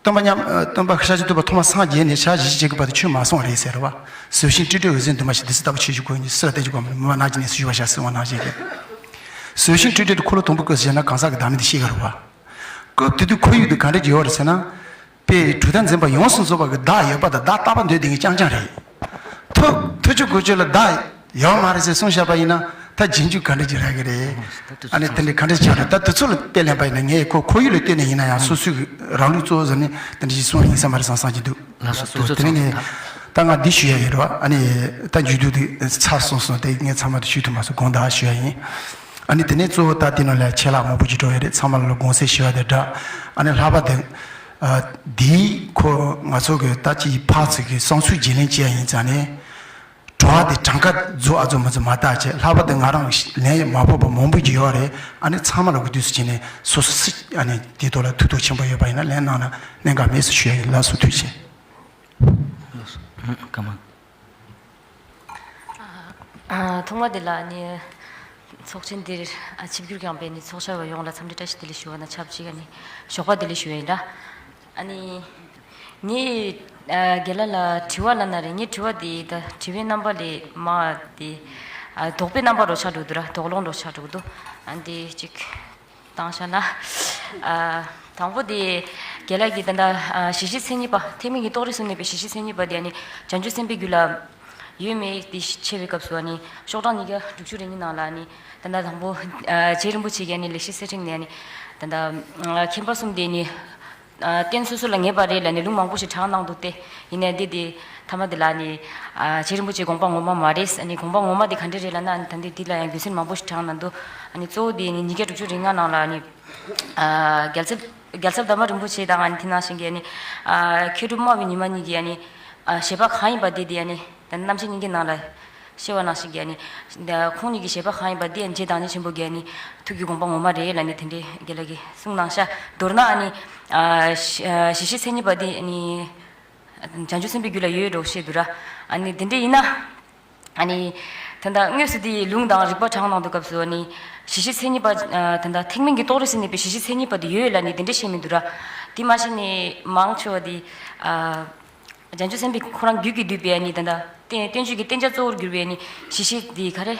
སྟོན་པ་མཉམ། སྟོན་པ་ཤཱཀྱ་ཐུབ་པ་ཐོག་མ་སངས་རྒྱས་ནས་ཞག་བཞི་བཅུ་ཞིག་གི་བར་དུ་ཆོས་མ་གསུངས་པ་རེད་ཟེར་བ། ཟབ་ཞི་སྤྲོས་བྲལ་འོད་གསལ་འདུས་མ་བྱས། བདུད་རྩི་ལྟ་བུ་ཆོས་ཞུ་དགོས་ནས་སུ་ལ་བསྟན་ཅིག་གོ། མི་མ་ནག་ཅིག་ནས་སུ་ཞུ་བ་ཞག་གསུངས་པ་ནང་བཞིན་གྱི། ཟབ་ཞི་སྤྲོས་བྲལ་དུ་འཁོར་ལོ་དང་པོའི་སྐབས་སུ་བྱས་ན་གང་ཟག་གི་བདག་མེད་དེ་ཤེས་ག་རུ་བ། སྐབས་དེ་དུས་ཁོར་ཡུག་དེ་ག་འདྲ་ཅིག་ཡོད་རེད་ཟེར་ན། དཔེ་གྲུབ་མཐའ་འཛིན་པ་ཡོངས་སུ་རྫོགས་པ་གི་བདག་ཡོད་པ་དང་བདག་ལྟ་བ་འདོད་ལྡན་གྱི་རྐྱང་རྐྱང་རེད། ཐུགས་ཐུགས་ཆོས་གོ་ཆོད་ལ་བདག་ཡོད་མ་རེད་ཟེར་གསུངས་བཞག་པ་ཡིན་ན། ད་རྗེས་འཇུག་ག་འདྲ་ཅིག་རག་གི་རེད། ཨ་ནི་དེ་འདྲ་ག་འདྲ་ཆགས་རེད། ད་དེ་ཚོ་ལ་དཔེ་ལེན་པ་ཡིན་ན། ངས་ཁོ་ཁོར་ཡུག་ལ་ལྟོས་ནས་ཡིན་ན་ཡང་། སོ་སོའི་གི་རང་ལུགས་གཙོ་བོ་ཟེར་ནས་དེ་འདྲ་ཞིག་གསུངས་ཡིན་ས་མ་རེད་བསམ་བསམ་གྱི་འདུག་ལགས་སོ། དེ་ནས་ངས་ད་ང་འདི་ཞུ་ཡ་ཡིན་རོགས། ཨ་ནི་ད་མཇུག་བསྡུ་དེ་ཚར་སོང་སོང་། དེ་ངས་ཚང་མ་དེ་ཞུ་ཐུབ་མ་སོང་། དགོངས་དག་ཞུ་ཡ་ཡིན། ཨ་ནི་དེ་ནས་གཙོ་བོ་ད་དེ་ནང་ལ་ཆད་ལྷག་མང་པོ་ཅིག་འགྲོ་ཡ་རེད། ཚང་མ་ལ་དགོངས་སེལ་ཞུ་ཡ་དེ་འདྲ། ཨ་ནི་ལྷག་པ་དེ་ཨ་འདིའི་ཁོ་ང་ཚོ་གི་ད་ཅིག་ཕར་ཚུར་གི་བསམ་ཚུལ་བརྗེ་ལེན་བྱེད་ཡ་ཡིན་ཙང་ནས། བྲོ་བ་དེ་གྲངས་ཀ་རྫོགས་ཨ་རྫོགས་མ་རྫོགས་མ་བལྟ་བྱས། ལྷག་པར་དུ་ང་རང་ལན་མ་ཕོག་པ་མང་པོ་ཅིག་ཡོད་རེད། ཨ་ནི་ཚང་མ་ལ་གི་དུས་སུ་བྱས་ནས་སོ་སོ་སི་ཨ་ནི་དེའི་ཐོག་ལ་ཐུགས་དོགས་ཆེན་པོ་ཡོད་པ་ཡིན་ན་ལན་གནང་ན་གནད་འགག་མེད་ཟེར་ཞུ་ཡ་ཡིན། ལགས་སོ། ཐུགས་རྗེ་ཆེ། ཨ། ཐོག་མ་དེ་ལ་ནི་ཚོགས་ཆེན་འདིར་ཨ་ཆིབས་བསྒྱུར་བསྐྱངས་པའི་ནི་ཚོགས་བཅར་བ་ཡོངས་ལ་འཚམས་འདྲི་བཀྲ་ཤིས་བདེ་ལེགས་ཞུ་བ་དང་ཆབས་ཅིག་ཨ་ནི་ཞོགས་པ་བདེ་ལེགས་ཞུ་བ་ཡིན་ད། ཨ་ནི། ངས་ཨ་རྒན་ལགས་ལ་དྲི་བ་ལབ་ན་རེད། ངའི་དྲི་བ་དེ་ད་དྲི་བའི་རྣམ་པ་ལས་མ་དེ་ཨ་དོགས་པའི་རྣམ་པ་རོ་ཆགས་འགྲོ་འདུག་ར། དོགས་སློང་རོ་ཆགས་འགྲོ་འདུག་ཨ་འདི་གཅིག་བཏང་བཞག་ན། ཨ་དང་པོ་དེ་རྒན་ལགས་ཀྱིས་ད་ལྟ་ཨ་གཞི་ཤེས་མཚན་ཉིད་པ། ཐེག་དམན་གྱི་རྟོགས་རིགས་སུ་གནས་པའི་གཞི་ཤེས་མཚན་ཉིད་པ་དེ་ཨ་ནི་བྱང་ཆུབ་སེམས་དཔའི་རྒྱུད་ལ་ཡོད་མེད་དེ་ཕྱེ་བའི་སྐབས་སུ། ཨ་ནི་ཤོག་གྲངས་ཉིས་བརྒྱ་དྲུག་ཅུ་རེ་གཉིས་ནང་ལ་ཨ་ནི་ད་ལྟ་དང་པོ་ཨ་རྗེ་རིན་པོ་ཆེ་གིས་ཨ་ནི་ལེགས་བཤད་གསེར་ཕྲེང་ནས་ཨ་ནི་ད་ལྟ་ཨ་མཁྱེན་པ་གསུམ་དེ་ནི། ཨ་རྟེན་སོ་སོ་ལ་ངེས་པ་རེད་ལབ་ནས་ལུང་མང་པོ་ཞིག་དྲངས་གནང་འདུག་སྟེ། ཡིན་ནའི་འདི་དེ་མཐའ་མ་དེ་ལ་ནི་ཨ་རྗེ་རིན་པོ་ཆེའི་དགོངས་པ་ངོ་མ་མ་རེད། ཨ་ནི་དགོངས་པ་ངོ་མ་དེ་ག་འདྲ་རེད་ལབ་ན། ཨ་ནི་ད་འདི་འདི་ལ་ཡང་རྒྱུ་མཚན་མང་པོ་ཞིག་དྲངས་གནང་འདུག་ཨ་ནི་གཙོ་བོ་དེ་ནི་ཉིས་བརྒྱ་དྲུག་ཅུ་རེ་ལྔ་ནང་ལ་ནི་ཨ་རྒྱལ་ཚབ་རྒྱལ་ཚབ་དར་མ་རིན་པོ་ཆེ་དང་། ཨ་ནི་དེ་ནང་བཞིན་གྱི་ཨ་ནི་ཨ་མཁས་གྲུབ་སྨྲ་བའི་ཉི་མ་གཉིས་ཀྱིས་ཨ་ནི་ཨ་བཞེད་པ་གང་ཡིན་པ་དེ་དེ་ཨ་ནི་ད་རྣམ་བཤད་སྙིང་གི་ནང་ལ། ཤེས་པ་ནང་བཞིན་གྱི་ཨ་ནི། ཁོང་གཉིས་ཀྱི་བཞེད་པ་གང་ཡིན་པ་དེ་རྗེ་བདག་ཉིད་ཆེན་པོ་གིས་ཨ་ནི་ཐུགས་ཀྱི་དགོངས་པ་ངོ་མ་རེད་ལབ་ནས་དེ་འདྲའི་རྒན་ལགས་ཀྱིས་གསུངས་གནང་ཤག་མདོར་ན་ཨ་ནི། ཨ་གཞི་གཞི་ཤེས་མཚན་ཉིད་པ་དེ་ཨ་ནི། བྱང་ཆུབ་སེམས་དཔའི་རྒྱུད་ལ་ཡོད་འགྲོ་བཤད་འདུག་ར། ཨ་ནི་དེ་འདྲ་ཡིན་ན། ཨ་ནི། ད་ལྟ་དངོས་སུ་དེའི་ལུང་དང་རིགས་པ་དྲངས་གནང་དུས་སྐབས་སུ་ཨ་ནི། གཞི་ཤེས་མཚན་ཉིད་པ། ད་ལྟ་ཐེག་དམན་གྱི་རྟོགས་རིགས་སུ་གནས་པའི་གཞི་ཤེས་མཚན་ཉིད་པ་དེ་ཡོད་ལབ་ནས་དེ་འདྲ་བཤད་མི་འདུག་ར། དེ་མ་གཞི་ནས་མང་ཆེ་བ་དེ། ཨ། བྱང་ཆུབ་སེམས་དཔའི་ཁོ་རང་རྒྱུད་ཀྱིས་བསྡུས་པའི་ཨ་ནི་ད་ལྟ་བསྟན་བསྟན་བཅོས་ཀྱི་བསྟན་བྱ་གཙོ་བོར་གྱུར་པའི་ཨ་ནི་གཞི་ཤེས་འདི་ག་རེ།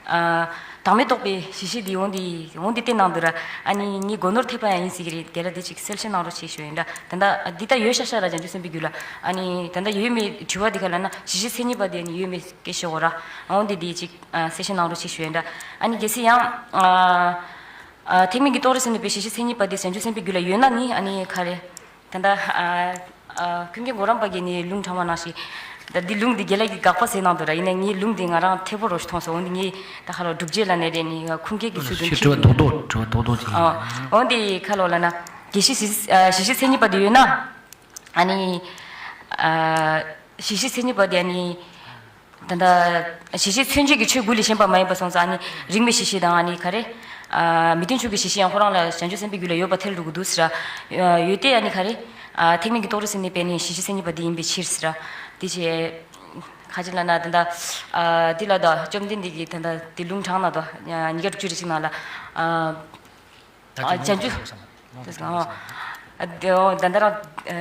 ཨ། བདག་མེད་རྟོགས་པའི་གཞི་ཤེས་འདི་འོང་འདི་འོང་འདི་བསྟན་གནང་འདུག་ར། ཨ་ནི་ངའི་སྒོ་ནོར་ཐེབས་པ་ཡང་ཡིན་སྲིད་ཀྱི་རེད། དེ་ལ་འདི་ཅིག་གསལ་བཤད་གནང་རོགས་ཞེས་ཞུ་ཡིན་ད། ད་ལྟ་འདི་ལྟ་ཡོད་ཤག་ཤག་ར། བྱང་ཆུབ་སེམས་དཔའི་རྒྱུད་ལ་ཨ་ནི་ད་ལྟ་ཡོད་མེད་དྲི་བ་འདི་ག་ལབ་ན། གཞི་ཤེས་མཚན་ཉིད་པ་འདི་ཨ་ནི་ཡོད་མེད་སྐད་ཤོད་གོ་ར། འོང་འདི་འདི་ཅིག་གསལ་བཤད་གནང་རོགས་ཞེས་ཞུ་ཡིན་ད། ཨ་ནི་གལ་སྲིད་ཡང་། ཨ། ཐེག་དམན་གྱི་རྟོགས་རིགས་སུ་གནས་པའི་གཞི་ཤེས་མཚན་ཉིད་པ་འདི་བྱང་ཆུབ་སེམས་དཔའི་རྒྱུད་ལ་ཡོད་ན་ནི་ཨ་ནི་ག་རེ། ད་ལྟ་ཨ་ཨ་ཀུན་མཁྱེན་གོ་རམས་པ་གིས་ནི་ལུང་དྲངས་པ་ནང་བཞིན། ད་འདི་ལུང་འདི་རྒན་ལགས་ཀྱིས་དགག་པ་ཟེར་གནང་འདུག་ར། ཡིན་ནའི་ངས་ལུང་འདི་ང་རང་ཐད་པོ་རོ་ཞིག་མཐོང་སོང་། འོན་ཏེ་ངས་ད་ཁ་ལོ་སྒྲུབ་བྱེད་ལ་ནས་རེད་ནི་ཁུངས་སྐྱེལ་གྱི་ཚུལ་དུ་ཕྱིར་དྲི་བ་རྡོག་རྡོག་དྲི་བ་རྡོག་རྡོག་ཅིག་ཡིན། འོན་ཏེ་ཁ་ལོ་ལ་ན་དགེ་བཤེས་གཞི་ཤེས་མཚན་ཉིད་པ་འདི་ཡོད་ན། ཨ་ནི། ཨ་གཞི་ཤེས་མཚན་ཉིད་པ་འདི་ཨ་ནི། ད་ལྟ་གཞི་ཤེས་མཚོན་བྱེད་ཀྱི་ཆོས་དགུ་ལས་གཞན་པ་མ་ཡིན་པ་སོང་ཙང་ཨ་ནི་རིགས་མེད་གཞི་ཤེས་དང་ཨ་ནི་ག་རེ། མི་མཐུན་ཕྱོགས་ཀྱི་གཞི་ཤེས་ཡང་ཁོ་རང་ལ་བྱང་ཆུབ་སེམས་དཔའི་རྒྱུད་ལ་ཡོད་པ་ཐལ་འགྲོ་གི་འདུག་ཟེར། ཡོད་དེ་ཨ་ནི་ག་རེ། ཐེག་དམན་གྱི་རྟོགས་རིགས་ཟེར་ནི་པས་ནི་གཞི་ཤེས་མཚན་ཉིད་པ་འདི་ཡིན་པའི་ཕྱིར་ཟེར། འདི་བྱས། ཁ་ཅིག་ལ་ན་ད་ལྟ། འདི་ལ་ད་བཅོམ་ལྡན་འདས་ཀྱིས་ད་ལྟ་འདི་ལུང་དྲངས་ན་ད་ཉིས་བརྒྱ་དྲུག་ཅུ་རེ་གཅིག་ནང་ལ། ད་ཅི་བྱང་ཆུབ། ད་ད་ད་རང་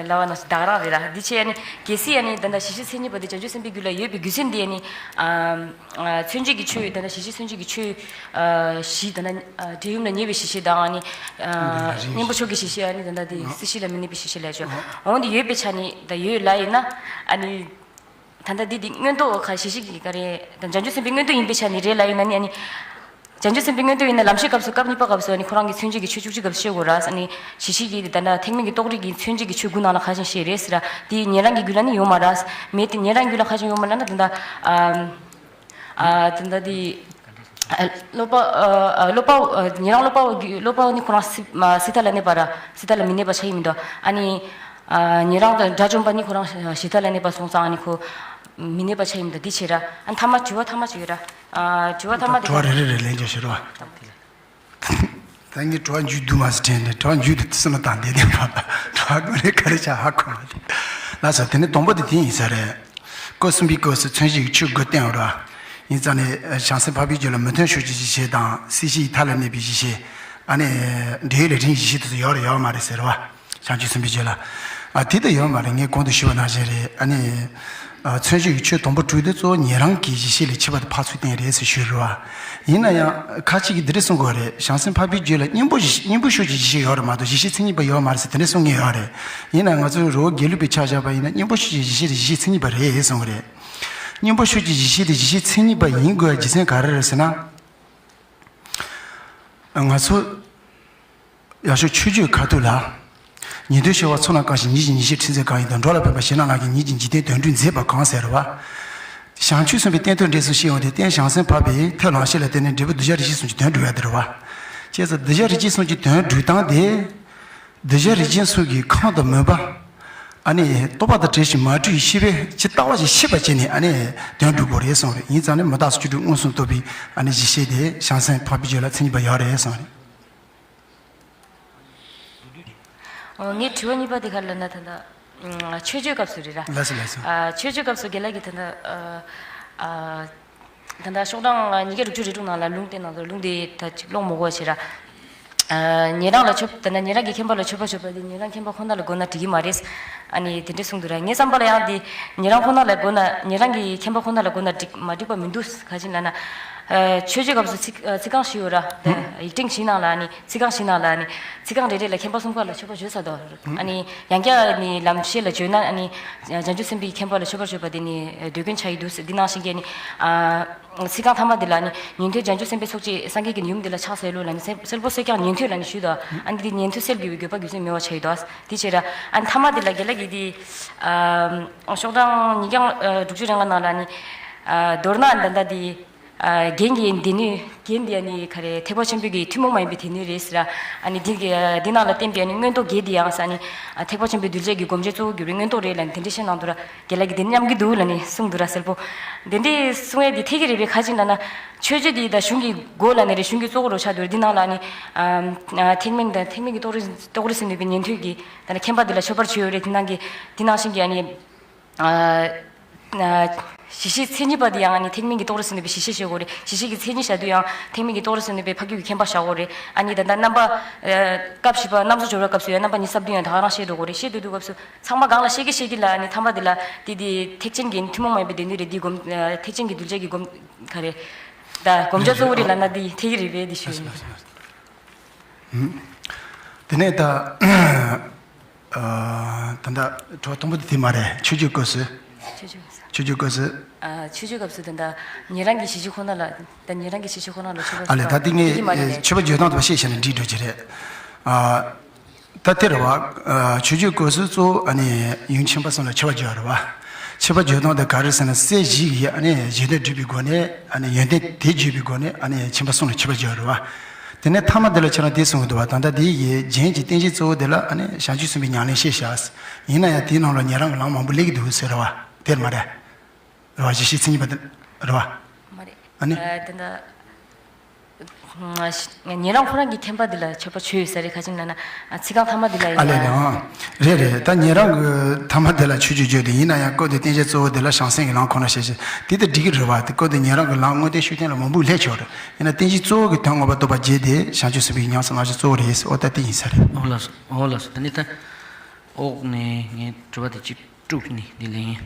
ལབ་པ་ན་ད་ག་རང་རེད་ར། འདི་ཆེ་ཡ་ནི་གལ་སྲིད་ཡ་ནི་ད་ལྟ་གཞི་ཤེས་མཚན་ཉིད་པ་འདི་བྱང་ཆུབ་སེམས་དཔའི་རྒྱུད་ལ་ཡོད་པའི་རྒྱུ་མཚན་འདི་ཡ་ནི། མཚོན་བྱེད་ཀྱི་ཆོས་ད་ལྟ་གཞི་ཤེས་མཚོན་བྱེད་ཀྱི་ཆོས། བཞི་ད་ལྟ། འབྲས་ཡུམ་ལ་ཉེ་བའི་གཞི་ཤེས་དང་ནི། གཉེན་པོ་མཆོག་གི་གཞི་ཤེས་ཡ་ནི་ད་ལྟ་འདི་སྲིད་ཞི་ལ་མི་གནས་པའི་གཞི་ཤེས་ལ་ཆོས་འོང་འདི་ཡོད་པའི་ཆ་ནི་ད་ཡོད་ལ་ཡིན་ན། ཨ་ནི། ད་ལྟ་འདི་འདི་མངོན་རྟོགས་ཁ་ཤས་ཤིག་གི་ག་རེ་དང་བྱང་ཆུབ་སེམས་དཔའི་མངོན་རྟོགས་ཡིན་པའི་ཆ་ནས་རེད་ལབ་ཡིན་ན་ནི་ཨ་ནི། བྱང་ཆུབ་སེམས་དཔའི་མངོན་རྟོགས་ཡིན་ན་ལམ་ཤེས་སྐབས་སུ་སྐབས་གཉིས་པ་སྐབས་སུ་ཨ་ནི་ཁོ་རང་གི་མཚོན་བྱེད་ཀྱི་ཆོས་བཅུ་གཅིག་སྐབས་སུ་ཤེས་དགོས་ར། ཨ་ནི་གཞི་ཤེས་ཀྱི་ད་ལྟ་ཐེག་དམན་གྱི་རྟོགས་རིགས་ཀྱི་མཚོན་བྱེད་ཀྱི་ཆོས་དགུ་ནང་ལ་ཁ་ཤས་ཤེས་རེད་ཟེར་ར། དེ་ཉན་རང་གི་རྒྱུད་ལ་ནི་ཡོད་མ་ར། མེད་དེ་ཉན་རང་རྒྱུད་ལ་ཁ་ཤས་ཡོད་མ་ལབ་ན་ད་ལྟ། ཨ་ད་ལྟ་དེ། ཨ་སློབ་པ་ཨ་ཨ་སློབ་པ་ཨ་ཉན་རང་སློབ་པ་བ་གི་སློབ་པ་བ་ནི་ཁོ་རང་སི་ཨ་སྲིད་མཐའ་ལ་གནས་པ་ར་སྲིད་མཐའ་ལ་མི་གནས་པ་ཆགས་ཀྱི་མི་འདུག་ཨ་ནི་ཨ་ཉན་རང་དང་དགྲ་བཅོམ་པ་ནི་ཁོ་རང་གཞི་མཐའ་ལ་གནས་པ་སོང་ཙང་ཨ་ནི་ཁོ་མི་གནས་པ་ཆགས་ཀྱི་མི་འདུག་འདི་བྱེད་ར། ཨ་ཐ་མ་དྲི་བ་ཐ་མ་ཅིག་ཡོད་ར། ཨ་དྲི་བ་ཐ་མ་དེ་དྲི་བ་ག་རེ་རེ་རེ་ལན་རྒྱག་ཤེས་རོགས། ད་ངས་དྲི་བ་མཇུག་བསྡུ་མ་ཟེར་དྲན་ནས་དྲི་བ་མཇུག་ཏུ་སེམས་ལ་བཏང་བསྡད་དེ་བ་དྲི་བ་དངོས་རེད་ག་རེ་བྱ་ཧ་གོ་མ་དེ། ལགས་སོ། དེ་ནས་དང་པོ་དེ་དེ་ཡིན་ས་རེད། སྐབས་གསུམ་པའི་སྐབས་སུ་མཚོན་བྱེད་ཀྱི་ཆོས་དགུ་བསྟན་ཡོད་རེད་བ། ཡིན་ཙང་ནས་བྱང་སེམས་འཕགས་པའི་རྒྱུད་ལ་མི་མཐུན་ཕྱོགས་ཀྱི་གཞི་ཤེས་དང་སྲིད་ཞིའི་མཐའ་ལ་གནས་པའི་གཞི་ཤེས། ཨ་ནི། འབྲས་ཡུལ་ལས་འབྲིང་གཞི་ཤེས་དེ་ཚོ་ཡོད་རེད་ཡོད་མ་རེད་ཟེར་བ། བྱང་ཆུབ་སེམས་དཔའི་རྒྱུད་ལ། ཨ་དེ་ལྟ་ཡོད་མ་རེད། ངས་གོང་དུ་ཞུས་པ་ནང་བཞིན་རེད། ཨ་ནི། ཨ་མཚོན་བྱེད་ཀྱི་ཆོས་དང་པོ་དྲུག་དེ་གཙོ་བོ་ཉན་རང་གི་གཞི་ཤེས་ལས་ཕྱེ་བ་དེ་ཕར་ཚུར་བསྟན་རེད་ཟེར་ཞུས་རེད་བ། ཡིན་ན་ཡང་ཁ་ཅིག་གིས་འདི་འདྲ་གསུང་གི་ཡོད་རེད། བྱང་སེམས་འཕགས་པའི་རྒྱུད་ལ་གཉེན་པོ་གཉེན་པོ་ཕྱོགས་ཀྱི་གཞི་ཤེས་ཡོད་རེད་མ་གཏོགས་གཞི་ཤེས་མཚན་ཉིད་པ་ཡོད་མ་རེད་ཟེར་དེ་འདྲ་གསུང་མཁན་ཡོད་རེད། ཡིན་ན་ང་ཚོའི་རི་བོ་དགེ་ལུགས་པའི་ཆ་བཞག་པ་ཡིན་ན་གཉེན་པོ་ཕྱོགས་ཀྱི་གཞི་ཤེས་དེ་གཞི་ཤེས་མཚན་ཉིད་པ་རེད་གསུང་གི་རེད། གཉེན་པོ་ཕྱོགས་ཀྱི་གཞི་ཤེས་དེ་གཞི་ཤེས་མཚན་ཉིད་པ་ཡིན་དགོས་པའི་རྒྱུ་མཚན་ག་རེ་རེད་ཟེར་ན། ང་ཚོ། ཡག་ཤོས་མཆོད་བརྗོད་ཁ་ཐུག་ལ། ཉན་ཐོས་ཤེས་པ་ཚོགས་རྣམས་གང་ཞིག །ཉིད་ཀྱིས་ཉེར་ཞིར་ཁྲིད་མཛད་གང་ཡིན་དང་། འགྲོ་ལ་ཕན་པ་གཞན་རྣམས་ལ་ཀྱང་ཉིད་ཀྱིས་འཇིག་རྟེན་དོན་སྒྲུབ་མཛད་པ་གང་ཟེར་བ། བྱང་ཆུབ་སེམས་དཔའི་རྟེན་ཐོབ་འབྲས་སུ་ཤེས་ཡོང་སྟེ་རྟེན་བྱང་སེམས་འཕགས་པའི་ཐོབ་ལམ་ཤེས་ལ་བརྟེན་ནས་འབྲས་བུ་གདུལ་བྱ་རིགས་ཤེས་གསུམ་གྱི་དོན་སྒྲུབ་ཡ་དེ་རེད་བ། བྱས་ཙང་གདུལ་བྱ་རིགས་ཤེས་གསུམ་གྱི་དོན་སྒྲུབ་སྟངས་དེ། གདུལ་བྱ་རིགས་ཅན་སོགས་ཀྱི་ཁམས་དང་མོས་པ། ཨ་ནི་རྟོག་པ་དང་བྲལ་ཞིང་མ་བསྒྲིབས་ཤེས་པས་ཇི་ལྟ་བ་བཞིན་ཤེས་པར་བྱས་ནས་ཨ་ནི་དོན་སྒྲུབ་དགོས་རེད་གསུངས་རེད། ཡིན་ཙང་ནི་མི་རྟག་སོགས་བཅུ་དྲུག་མངོན་སུམ་རྟོགས་པའི་ཨ་ནི་གཞི་ཤེས་དེ་བྱང་སེམས་འཕགས་པའི་རྒྱུད་ལ་མཚན་ཉིད་པ་ཡོད་རེད་གསུངས་རེད། ངའི་དྲི་བ་གཉིས་པ་དེ་ག་རེ་ལབ་ན་ད་ལྟ་མཆོད་བརྗོད་སྐབས་སུ་རེད་ར། ལགས་སོ་ལགས་སོ། མཆོད་བརྗོད་སྐབས་སུ་རྒན་ལགས་ཀྱིས་ད་ལྟ། ད་ལྟ་ཤོག་གྲངས་ཉིས་བརྒྱ་དྲུག་ཅུ་རེ་དྲུག་ནང་ལ་ལུང་བསྟན་གནང་འདུག་ལུང་དེ་ད་ཅིག་ཀློག་མི་དགོས་ཟེར་ར། ཉན་རང་ལ་མཆོད་ད་ལྟ་ཉན་རང་གི་མཁྱེན་པ་ལ་མཆོད་པ་བརྗོད་པ་དེ་ཉན་རང་མཁྱེན་པ་ཁོ་ན་ལ་དགོས་ན་འགྲིག་གི་མ་རེད། ཨ་ནི་དེ་འདྲས་གསུངས་འདུག་ར། ངའི་བསམ་པ་ལ་ཡང་དེ་ཉན་རང་ཁོ་ན་ལ་དགོས་ན་ཉན་རང་གི་མཁྱེན་པ་ཁོ་ན་ལ་དགོས་ན་འགྲིག་མ་འགྲིག་པ་མི་འདུག་ག་ཅི་ལབ་ན། མཆོད་བརྗོད་སྐབས་སུ་ཚིག་ཚིག་རྐང་བཞི་ཡོད་ར། ཡིག་ཕྲེང་བཞི་ནང་ལ་ཨ་ནི་ཚིག་རྐང་བཞི་ནང་ལ་ཨ་ནི་ཚིག་རྐང་རེ་རེ་ལ་མཁྱེན་པ་གསུམ་ཀ་ལ་མཆོད་པ་བརྗོད་ཚར་འདུག་ཨ་ནི་ཡང་བསྐྱར་ནི་ལམ་ཤེས་ལ་བརྗོད་ན་ཨ་ནི་བྱང་ཆུབ་སེམས་དཔའི་མཁྱེན་པ་ལ་མཆོད་པ་བརྗོད་པ་དེ་ནི་ཟློས་སྐྱོན་ཆགས་ཡི་འདུག་འདི་ནང་བཞིན་གྱི་ཨ་ནི། ཚིག་རྐང་ཐ་མ་འདི་ལ་ནི་ཉན་ཐོས་བྱང་ཆུབ་སེམས་དཔའི་ཚོགས་ཀྱིས་སངས་རྒྱས་ཀྱི་ཡུམ་འདི་ལ་ཕྱག་འཚལ་ལོ་ལ་ནི་སེར་སེར་པོ་གསེར་རྐྱང་ཉན་ཐོས་ལ་ནི་ཞུས་དོ། ཨ་ནི་འདི་ཉན་ཐོས་སེལ་དགོས་པའི་དགོས་པ་རྒྱུ་མཚན་མེད་པ་ཆགས་ཡོད་དོ། དེ་བྱས་ར་ཨ་ནི་ཐ་མ་འདི་ལ་རྒན་ལགས་ཀྱིས་འདི་ཤོག་གྲངས་ཉིས་བརྒྱ་དྲུག་ཅུ་རེ་ལྔ་ནང་ལ་ནི་མདོར་ན་ད་ལྟ་འདི་རྒྱན་གྱི་སྡེ་སྣོད་རྒྱན་འདི་ནི་ག་རེ་ཐེག་པ་ཆེན་པོའི་གི་ཐུན་མོང་མ་ཡིན་པའི་སྡེ་སྣོད་རེད་ཟེར་ར། ཨ་ནི་འདི་གི་འདི་ནང་ལ་བསྟན་པའི་ནི་མངོན་རྟོགས་བརྒྱད་འདི་ཡང་ས་ནི་ཐེག་པ་ཆེན་པོའི་གདུལ་བྱ་གི་སྒོམ་བྱེད་གཙོ་བོ་གྱུར་པའི་མངོན་རྟོགས་རེད་ལ་ནི་དེ་འདྲ་བཤད་གནང་འདུག་ར། རྒན་ལགས་ཀྱིས་འདི་མཉམ་གྱི་འདུག་ལ་ནི་གསུངས་འདུག་ར་སེར་པོ། འདི་འདྲའི་གསུང་ཡས་འདི་ཐད་ཀྱི་རེད་པས་ག་ཅིག་ལབ་ན། མཆོད་བརྗོད་འདི་ད་གཞུང་གི་མགོ་ལ་ནི་རེད་གཞུང་གི་གཙོ་བོ་རུ་ཆགས་འདུག་རེད། འདི་ནང་ལ་ནི། ཐེག་དམན་དང་ཐེག་དམན་གྱི་རྟོགས་རིགས་རྟོགས་རིགས་སུ་གནས་པའི་ཉན་ཐོས་ཀྱི་ད་ནི་མཁྱེན་པ་འདི་ལ་མཆོད་པར་བརྗོད་ཡོད་རེད། འདི་ནང་གི་འདི་ནང་བཞིན་གྱི་ཨ་ནི། གཞི་ཤེས་མཚན་ཉིད་པ་འདི་ཡང་ཨ་ནི་ཐེག་དམན་གྱི་རྟོགས་རིགས་སུ་གནས་པའི་གཞི་ཤེས་བཤད་དགོས་རེད། གཞི་ཤེས་ཀྱི་མཚན་ཉིད་བཞག་དུས་ཡང་ཐེག་དམན་གྱི་རྟོགས་རིགས་སུ་གནས་པའི་འཕགས་རྒྱུད་ཀྱི་མཁྱེན་པ་བཞག་དགོས་རེད། ཨ་ནི་ད་ལྟ་རྣམ་པ། སྐབས་བཞི་པ་རྣམ་གཞག་སྦྱོར་བའི་སྐབས་སུ་ཡང་རྣམ་པ་ཉི་ཤུ་རྩ་བདུན་ཡང་ད་ག་རང་བཤད་འགྲོ་དགོས་རེད། བཤད་དུས་དུས་སྐབས་སུ། ཚང་མ་གང་ལ་ཤེས་ཀྱི་ཤེས་ཀྱི་ལ་ནི་ཐ་མ་དེ་ལ་དེ་དེ་ཐེག་ཆེན་གྱི་ཐུན་མོང་མ་ཡིན་པའི་སྡེ་སྣོད་རེད། འདི་སྒོམ་ཐེག་ཆེན་གྱི་གདུལ་བྱ་གྱི་སྒོམ་ག་རེ། ད་སྒོམ་བྱ་གཙོ་བོ་རེད་ལབ་ན་འདི་ཐེག་གི་རེད་པས་འདི་ཞུ་ཡིན། དེ་ནས་ད་ད་ལྟ་གྲོགས་དང་པོ་དེ་དེ་མ་རེད། མཆོད་བརྗོད་སྐབས་སུ། མཆོད་བརྗོད་སྐབས་སུ། མཆོད་བརྗོད་སྐབས་སུ། མཆོད་བརྗོད་སྐབས་སུ་ད་ལྟ་ཉན་རང་གི་གཞི་ཤེས་ཁོ་ན་ལ་ད་ཉན་རང་གི་གཞི་ཤེས་ཁོ་ན་ལ་མཆོད་པ་ཨ་ལས་ད་འདི་ངས་མཆོད་པ་བརྗོད་སྟངས་དེ་བཤད་བྱས་ནས་འགྲིག་འགྲོ་གི་རེད། ད་དེ་རེད་བ། མཆོད་བརྗོད་སྐབས་སུ་གཙོ་བོ་ཨ་ནི་ཡུམ་ཆེན་པོ་གསུམ་ལ་མཆོད་པ་བརྗོད་རེད་བ། མཆོད་པ་བརྗོད་སྟངས་དེ་ག་རེ་ཟེར་ན་སྲས་བཞི་ཡི་ཨ་ནི་གཞན་དོན་སྒྲུབ་པའི་སྒོ་ནས་ཨ་ནི་ཡོན་ཏན་དེ་བརྗོད་པའི་སྒོ་ནས་ཨ་ནི་ཆེན་པོ་གསུམ་ལ་མཆོད་པ་བརྗོད་རེད་བ། དེ་ནས་ཐ་མ་དེ་ལ་ཁྱེད་རང་དེ་གསུང་གི་འདུག་བ། ད་ལྟ་དེ་ཡི་རྒྱན་གྱི་རྟེན་གཞི་གཙོ་བོ་དེ་ལ་ཨ་ནི་བྱང་ཆུབ་སེམས་དཔའི་ཉམས་ལེན་བཤད་བཞག་ཡིན་ན་ཡང་དེའི་ནང་ལ་ཉན་རང་གི་ལམ་མང་པོ་སླེབས་ཀྱི་འདུག་ཟེར་བ་དེར་མ་རེད། རེད་བ། གཞི་ཤེས་མཚན་ཉིད་པ་དེ་རེད་བ། མ་རེད། ཨ་ནི། ཨ། དེ་འདྲ། ང་ཞི་ང་ཉན་རང་ཁོ་རང་གི་ཐེམ་པ་འདི་ལ་མཆོད་པ་མཆོད་ཡོད་ས་རེད། ཁ་ཅིག་ན་ན། ཨ། ཚིག་རྐང་ཐ་མ་འདི་ལ་ཡིན་ཨ་ལས་ལས། ཨང་། རེད་རེད། ད་ཉན་རང་གི་ཐ་མ་འདི་ལ་མཆོད་རྒྱུ་བརྗོད་དེ་ཡིན་ན་ཡང་སྐབས་དེ་རྟེན་གཞི་གཙོ་བོ་འདི་ལ་བྱང་སེམས་ཀྱི་ལམ་ཁོ་ན་བྱེད་ཅིག་དེ་ལྟར་འགྲིག་གི་རེད་བ། དེ་སྐབས་དེ་ཉན་རང་གི་ལམ་དངོས་བསྟན་ཤུགས་བསྟན་ལ་མང་པོ་སླེབས་ཆོག་རེད། ཡིན་ན་རྟེན་གཞི་གཙོ་བོ་གི་དོན་མངོན་པར་རྟོགས་པ་བརྒྱད་དེ་བྱང་ཆུབ་སེམས་དཔའི་ཉམས་སུ་བླང་བྱ་གཙོ་བོ་རེད། ཨོ་ད་དེ་ཡིན་ས་རེད། ཨོ་ལགས་སོ། ཨོ་ལགས་སོ། ད་ནི་ད་འོག་ནས་ངས་དྲི་བ་དེ་གཅིག་དཀྲུགས་ནས་འདི་ལས་ཡིན།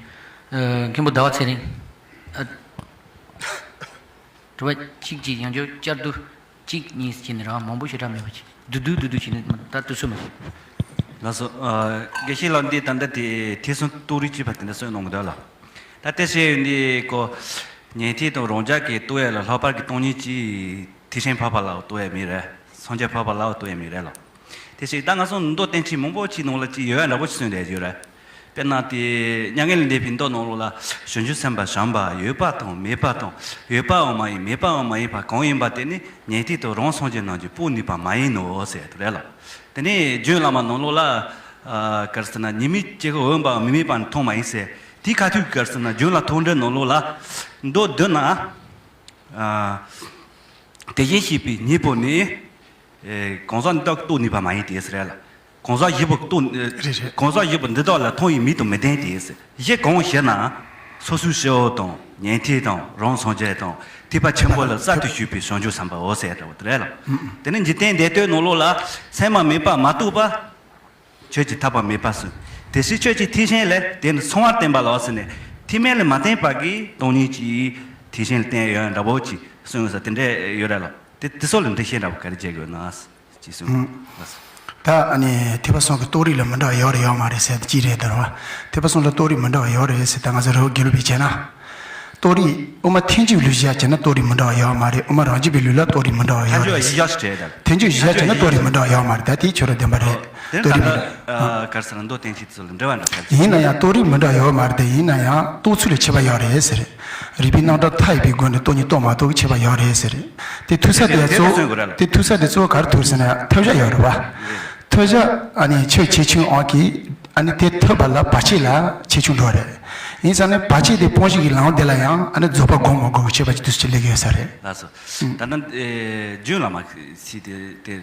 ཨ། མཁན་པོ་ཟླ་བ་ཚེ་རིང་། ཨ། དྲི་བ་གཅིག་གཅིག་ཡང་བསྐྱར་བསྐྱར་དུ་གཅིག་གཉིས་བྱས་ནས་རང་མང་པོ་ཞེ་དྲག་མེད་པ་ཅིག་བསྡུ་བསྡུ་བསྡུ་བསྡུ་བྱས་ནས་མ་ད་དུས་ཚོད་མ་རེད། ལགས་སོ། ཨ། དགེ་བཤེས་ལགས་འདི་ད་ལྟ་དེ་ཐེག་གསུམ་རྟོགས་རིགས་ཅེས་པ་དེ་འདྲ་གསུངས་གནང་གི་འདུག་ལ། ད་དེ་བཤད་ཡོད་འདི་ཀོ། ཉན་ཐོས་དང་རང་རྒྱལ་གྱི་རྟོགས་ཡ་ལ་ལྷག་པར་གྱི་སྟོང་ཉིད་ཀྱི་ཐེག་ཆེན་འཕགས་པ་ལ་རྟོགས་ཡ་མེད་རེད། སངས་རྒྱས་འཕགས་པ་ལ་རྟོགས་ཡ་མེད་རེད་ལ། དེ་བཞིན་ད་ང་ཚོ་མདོ་བསྟན་བཅོས་མང་པོ་ཅིག་ནང་ལ་ཅིག་ཡོད་ཡ་འདྲ་པོ་ཅིག་གསུངས་བསྡད་ཡོད་རེད། དཔེར་ན་དེ་མྱ་ངན་ལས་འདས་པའི་མདོ་ནང་ལོགས་ལ་བྱང་ཆུབ་སེམས་དཔའ་བྱམས་པ་ཡོད་པ་དང་མེད་པ་དང་ཡོད་པའང་མ་ཡིན་མེད་པའང་མ་ཡིན་པ་གང་ཡིན་པ་དེ་ནི་ཉན་ཐོས་དང་རང་སངས་རྒྱས་རྣམས་ཀྱི་སྤོང་ནུས་པ་མ་ཡིན་ནོ་ཟེར་དེ་རེད་ལ། དེ་ནས་རྒྱུད་བླ་མ་ནང་ལོགས་ལ། ཨ། ག་རེ་ཟེར་ན་ཉེས་དམིགས་ཅི་གི་འོན་པའང་མི་དམིགས་པ་ནི་མཐོང་བ་ཡིན་ཟེར། དེའི་ཁ་ཐུག་ག་རེ་ཟེར་ན་རྒྱུད་བླ་མཐོང་གྲོལ་ནང་ལོགས་ལ། མདོ་བསྡུ་ན། ཨ། དེ་བཞིན་གཤེགས་པའི་སྙིང་པོ་ནི། ཨེ། གང་ཟག་འདི་དག་རྟོགས་ནུས་པ་མ་ཡིན་ཏེ་ཟེར་ལ། གང་ཟག་བཞི་པོ་རྟོགས། རེད་རེད། གང་ཟག་བཞི་པོ་འདི་དག་ལ་མཐོང་བའི་མིང་དང་མི་ལྡན་ཏེ་ཟེར། གཞི་གང་ཞེ་ན། སོ་སོའི་སྐྱེ་བོ་དང་ཉན་ཐོས་དང་རང་སངས་རྒྱས་དང་ཐེག་པ་ཆེན་པོ་ལ་གསར་དུ་ཞུགས་པའི་བྱང་ཆུབ་སེམས་དཔའ་འོ་ཟེར་འདྲ་བོ་དེ་རེད་ལ། དེ་ནི་འཇིག་རྟེན་འདས་རྟོག་ནང་ལོགས་ལ་མཚན་མ་མེད་པ་མ་རྟོགས་པ། ཆོས་ཀྱི་ཐེག་པ་མེད་པ་གསུངས། དེ་ཕྱིར་ཆོས་ཀྱི་ཐེག་ཆེན་ལས་དེ་ནི་ཚངས་པར་བསྟན་པ་ལ་ཟེར་ནས་ཐེག་དམན་ལས་མ་བསྟན་པ་གིས་སྟོང་ཉིད་ཀྱི་ཐེག་ཆེན་ལ་བསྟན་ཡོད་འདྲ་བོ་ཅིག་གསུངས་ཡོད་ས་དེ་འདྲ་ཡོད་རེད་ལ། དེ་དེ་སོགས་ལ་འགྲེལ་བཤད་འདྲ་བོ་ག་རེ་བྱེད་དགོས་ན་ཅེས་གསུངས། ད་ཨ་ནི་ཐེག་པ་གསུམ་གྱི་རྟོགས་རིགས་ལ་མི་འདྲ་བ་ཡོད་རེད་ཡོད་མ་རེད་ཟེར་དེ་ཅི་རེད་དོ། ཐེག་པ་གསུམ་ལ་རྟོགས་རིགས་མི་འདྲ་བ་ཡོད་རེད་ཟེར་ད་ང་ཚོ་རི་བོ་དགེ་ལུགས་པས་བྱས་ན། རྟོགས་རིགས་དབུ་མ་ཐལ་འགྱུར་ལུགས་བཞག་བྱས་ན་རྟོགས་རིགས་མི་འདྲ་བ་ཡོད་མ་རེད། དབུ་མ་རང་རྒྱུད་པའི་ལུགས་ལ་རྟོགས་རིགས་མི་འདྲ་བ་ཡོད་རེད། ཐལ་འགྱུར་བཞག་བྱས་ན་རྟོགས་རིགས་མི་འདྲ་བ་ཡོད་མ་རེད། ད་དེའི་ཕྱོགས་ར་བདེན་པ་རེད། དེ་རྟོགས་རིགས་མི་འདྲ། ག་རེ་ཟེར་ན་མདོ་བསྟན་བཅོས་ཚོ་ལ་འགྲེལ་བ་འདྲ་ཟེར། ཡིན་ན་ཡང་རྟོགས་རིགས་མི་འདྲ་ཡོད་མ་རེད་དེ། ཡིན་ན་ཡང་རྟོགས་ཚུལ་ལ་ཁྱད་པར་ཡོད་རེད་ཟེར། རིགས་པའི་རྣམ་གྲངས་མཐའ་ཡས་པའི་སྒོ་ནས་རྟོགས་ཉིད་རྟོགས་མ་རྟོགས་ཀྱི་ཁྱད་པར་ཡོད་རེད་ཟེར། དེ་ཐུག་ས་དེ་གཙོ་བོ་དེ་ཐུག་ས་དེ་གཙོ་བོ་ག་རེ་ཐུག་ཟེར་ན་ཐོས་བྱ་ཡོད་རེད་བ། ཐོས་བྱ་ཨ་ནི་ཆོས་ཆེ་ཆུང་དབང་གིས་ཨ་ནི་དེ་ཐོས་པ་ལ་བར་ཆད་ལ་ཆེ་ཆུང་འགྲོ་རེད། ཡིན་ཙང་ནི་བར་ཆད་དེ་སྤོང་བྱེད་ཀྱི་ལམ་དེ་ལ་ཡང་ཨ་ནི་རྫོགས་པ་སྒོམ་མ་སྒོམ་གྱི་ཁྱད་པར་གྱི་དུས་སུ་ཅི་སླེབས་ཀྱི་ཡོད་ས་རེད། ལགས་སོ། ད་ནི་རྒྱུད་བླ་མ་ཞིག་དེ་དེ།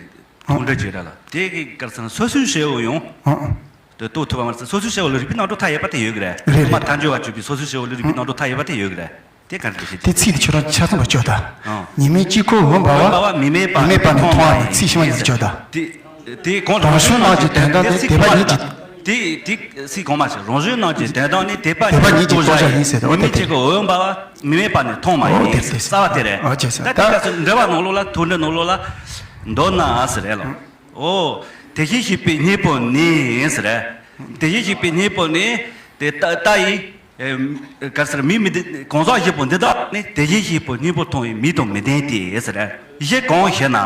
ཁོང་ཁྲོ་བྱེད་ར་ལ། དེ་གི་ག་རེ་ཟེར་ན་སོ་སོའི་སྐྱེ་བོ་ཡང་། ཨང་། དེ་རྟོགས་ཐུབ་པ་མ་ཟད་སོ་སོའི་སྐྱེ་བོ་ལ་རིགས་པའི་རྣམ་གྲངས་མཐའ་ཡས་པ་དེ་ཡོད་གི་རེད། རེད་རེད། མ་ཐལ་འགྱུར་བ་གཅོད་པའི་སོ་སོའི་སྐྱེ་བོ་ལ་རིགས་པའི་རྣམ་གྲངས་མཐའ་ཡས་པ་དེ་ཡོད་གི་རེད། དེ་ག་རེ་བྱེད་དེ་ཚིག་དེ་ཁྱོད་རང་ཆ་ཚང་བ་སྐྱོ་ད། ཨང་། ཉི་མའི་དཀྱིལ་འཁོར་འོད་འབར་བ། འོད་འབར་བ་མི་མེད་པ་ནི་མཐོང་བ་ཡིན། ཚིག་ཤིང་བ་ཡིན་སྐྱོ་ད། དེ་དེ་གོང་རང་བྱུང་རྣམས་ཀྱི་དོན་དམ་དེ་དེ་ཚིག་དེ་པ་གོང་མ་ཉིད་ཀྱི། དེ་དེ་ཚིག་གོང་མ་ཞིག་རང་བྱུང་རྣམས་ཀྱི་དོན་དམ་ནི་དེ་པ་དེ་པ་ཉིད་ཀྱི་རྟོགས་བྱ་ཡིན་ཟེར་ཏེ། འོ་དེ་དེ། མི་མེད་པ་ནི་མཐོང་མ་ཡིན། རྩ་བ་དེ་རེད། ཨོ་ཅེ་ས་ད་དེ་ག་ཚོད་འགྲེལ་བ་ནང་ལོགས་ལ་ཐོག་འགྲེལ་ནང་ལོགས་ལ། མདོར་ན་ཟེར་རེད་ལ། ཨོ། དེ་བཞིན་གཤེགས་པའི་སྙིང་པོ་ནི་ཟེར་རེད། དེ་བཞིན་གཤེགས་པའི་སྙིང་པོ་ནི། དེ་ལྟ་ལྟ་ཡི། ཨེ། ག་རེ་ཟེར་མིང་མི་ལྡན་གང་ཟག་བཞི་པོ་འདི་དག་ནི་དེ་བཞིན་གཤེགས་པའི་སྙིང་པོ་མཐོང་བའི་མིང་དང་མི་ལྡན་ཏེ་ཟེར་རེད། གཞི་གང་ཞེ་ན།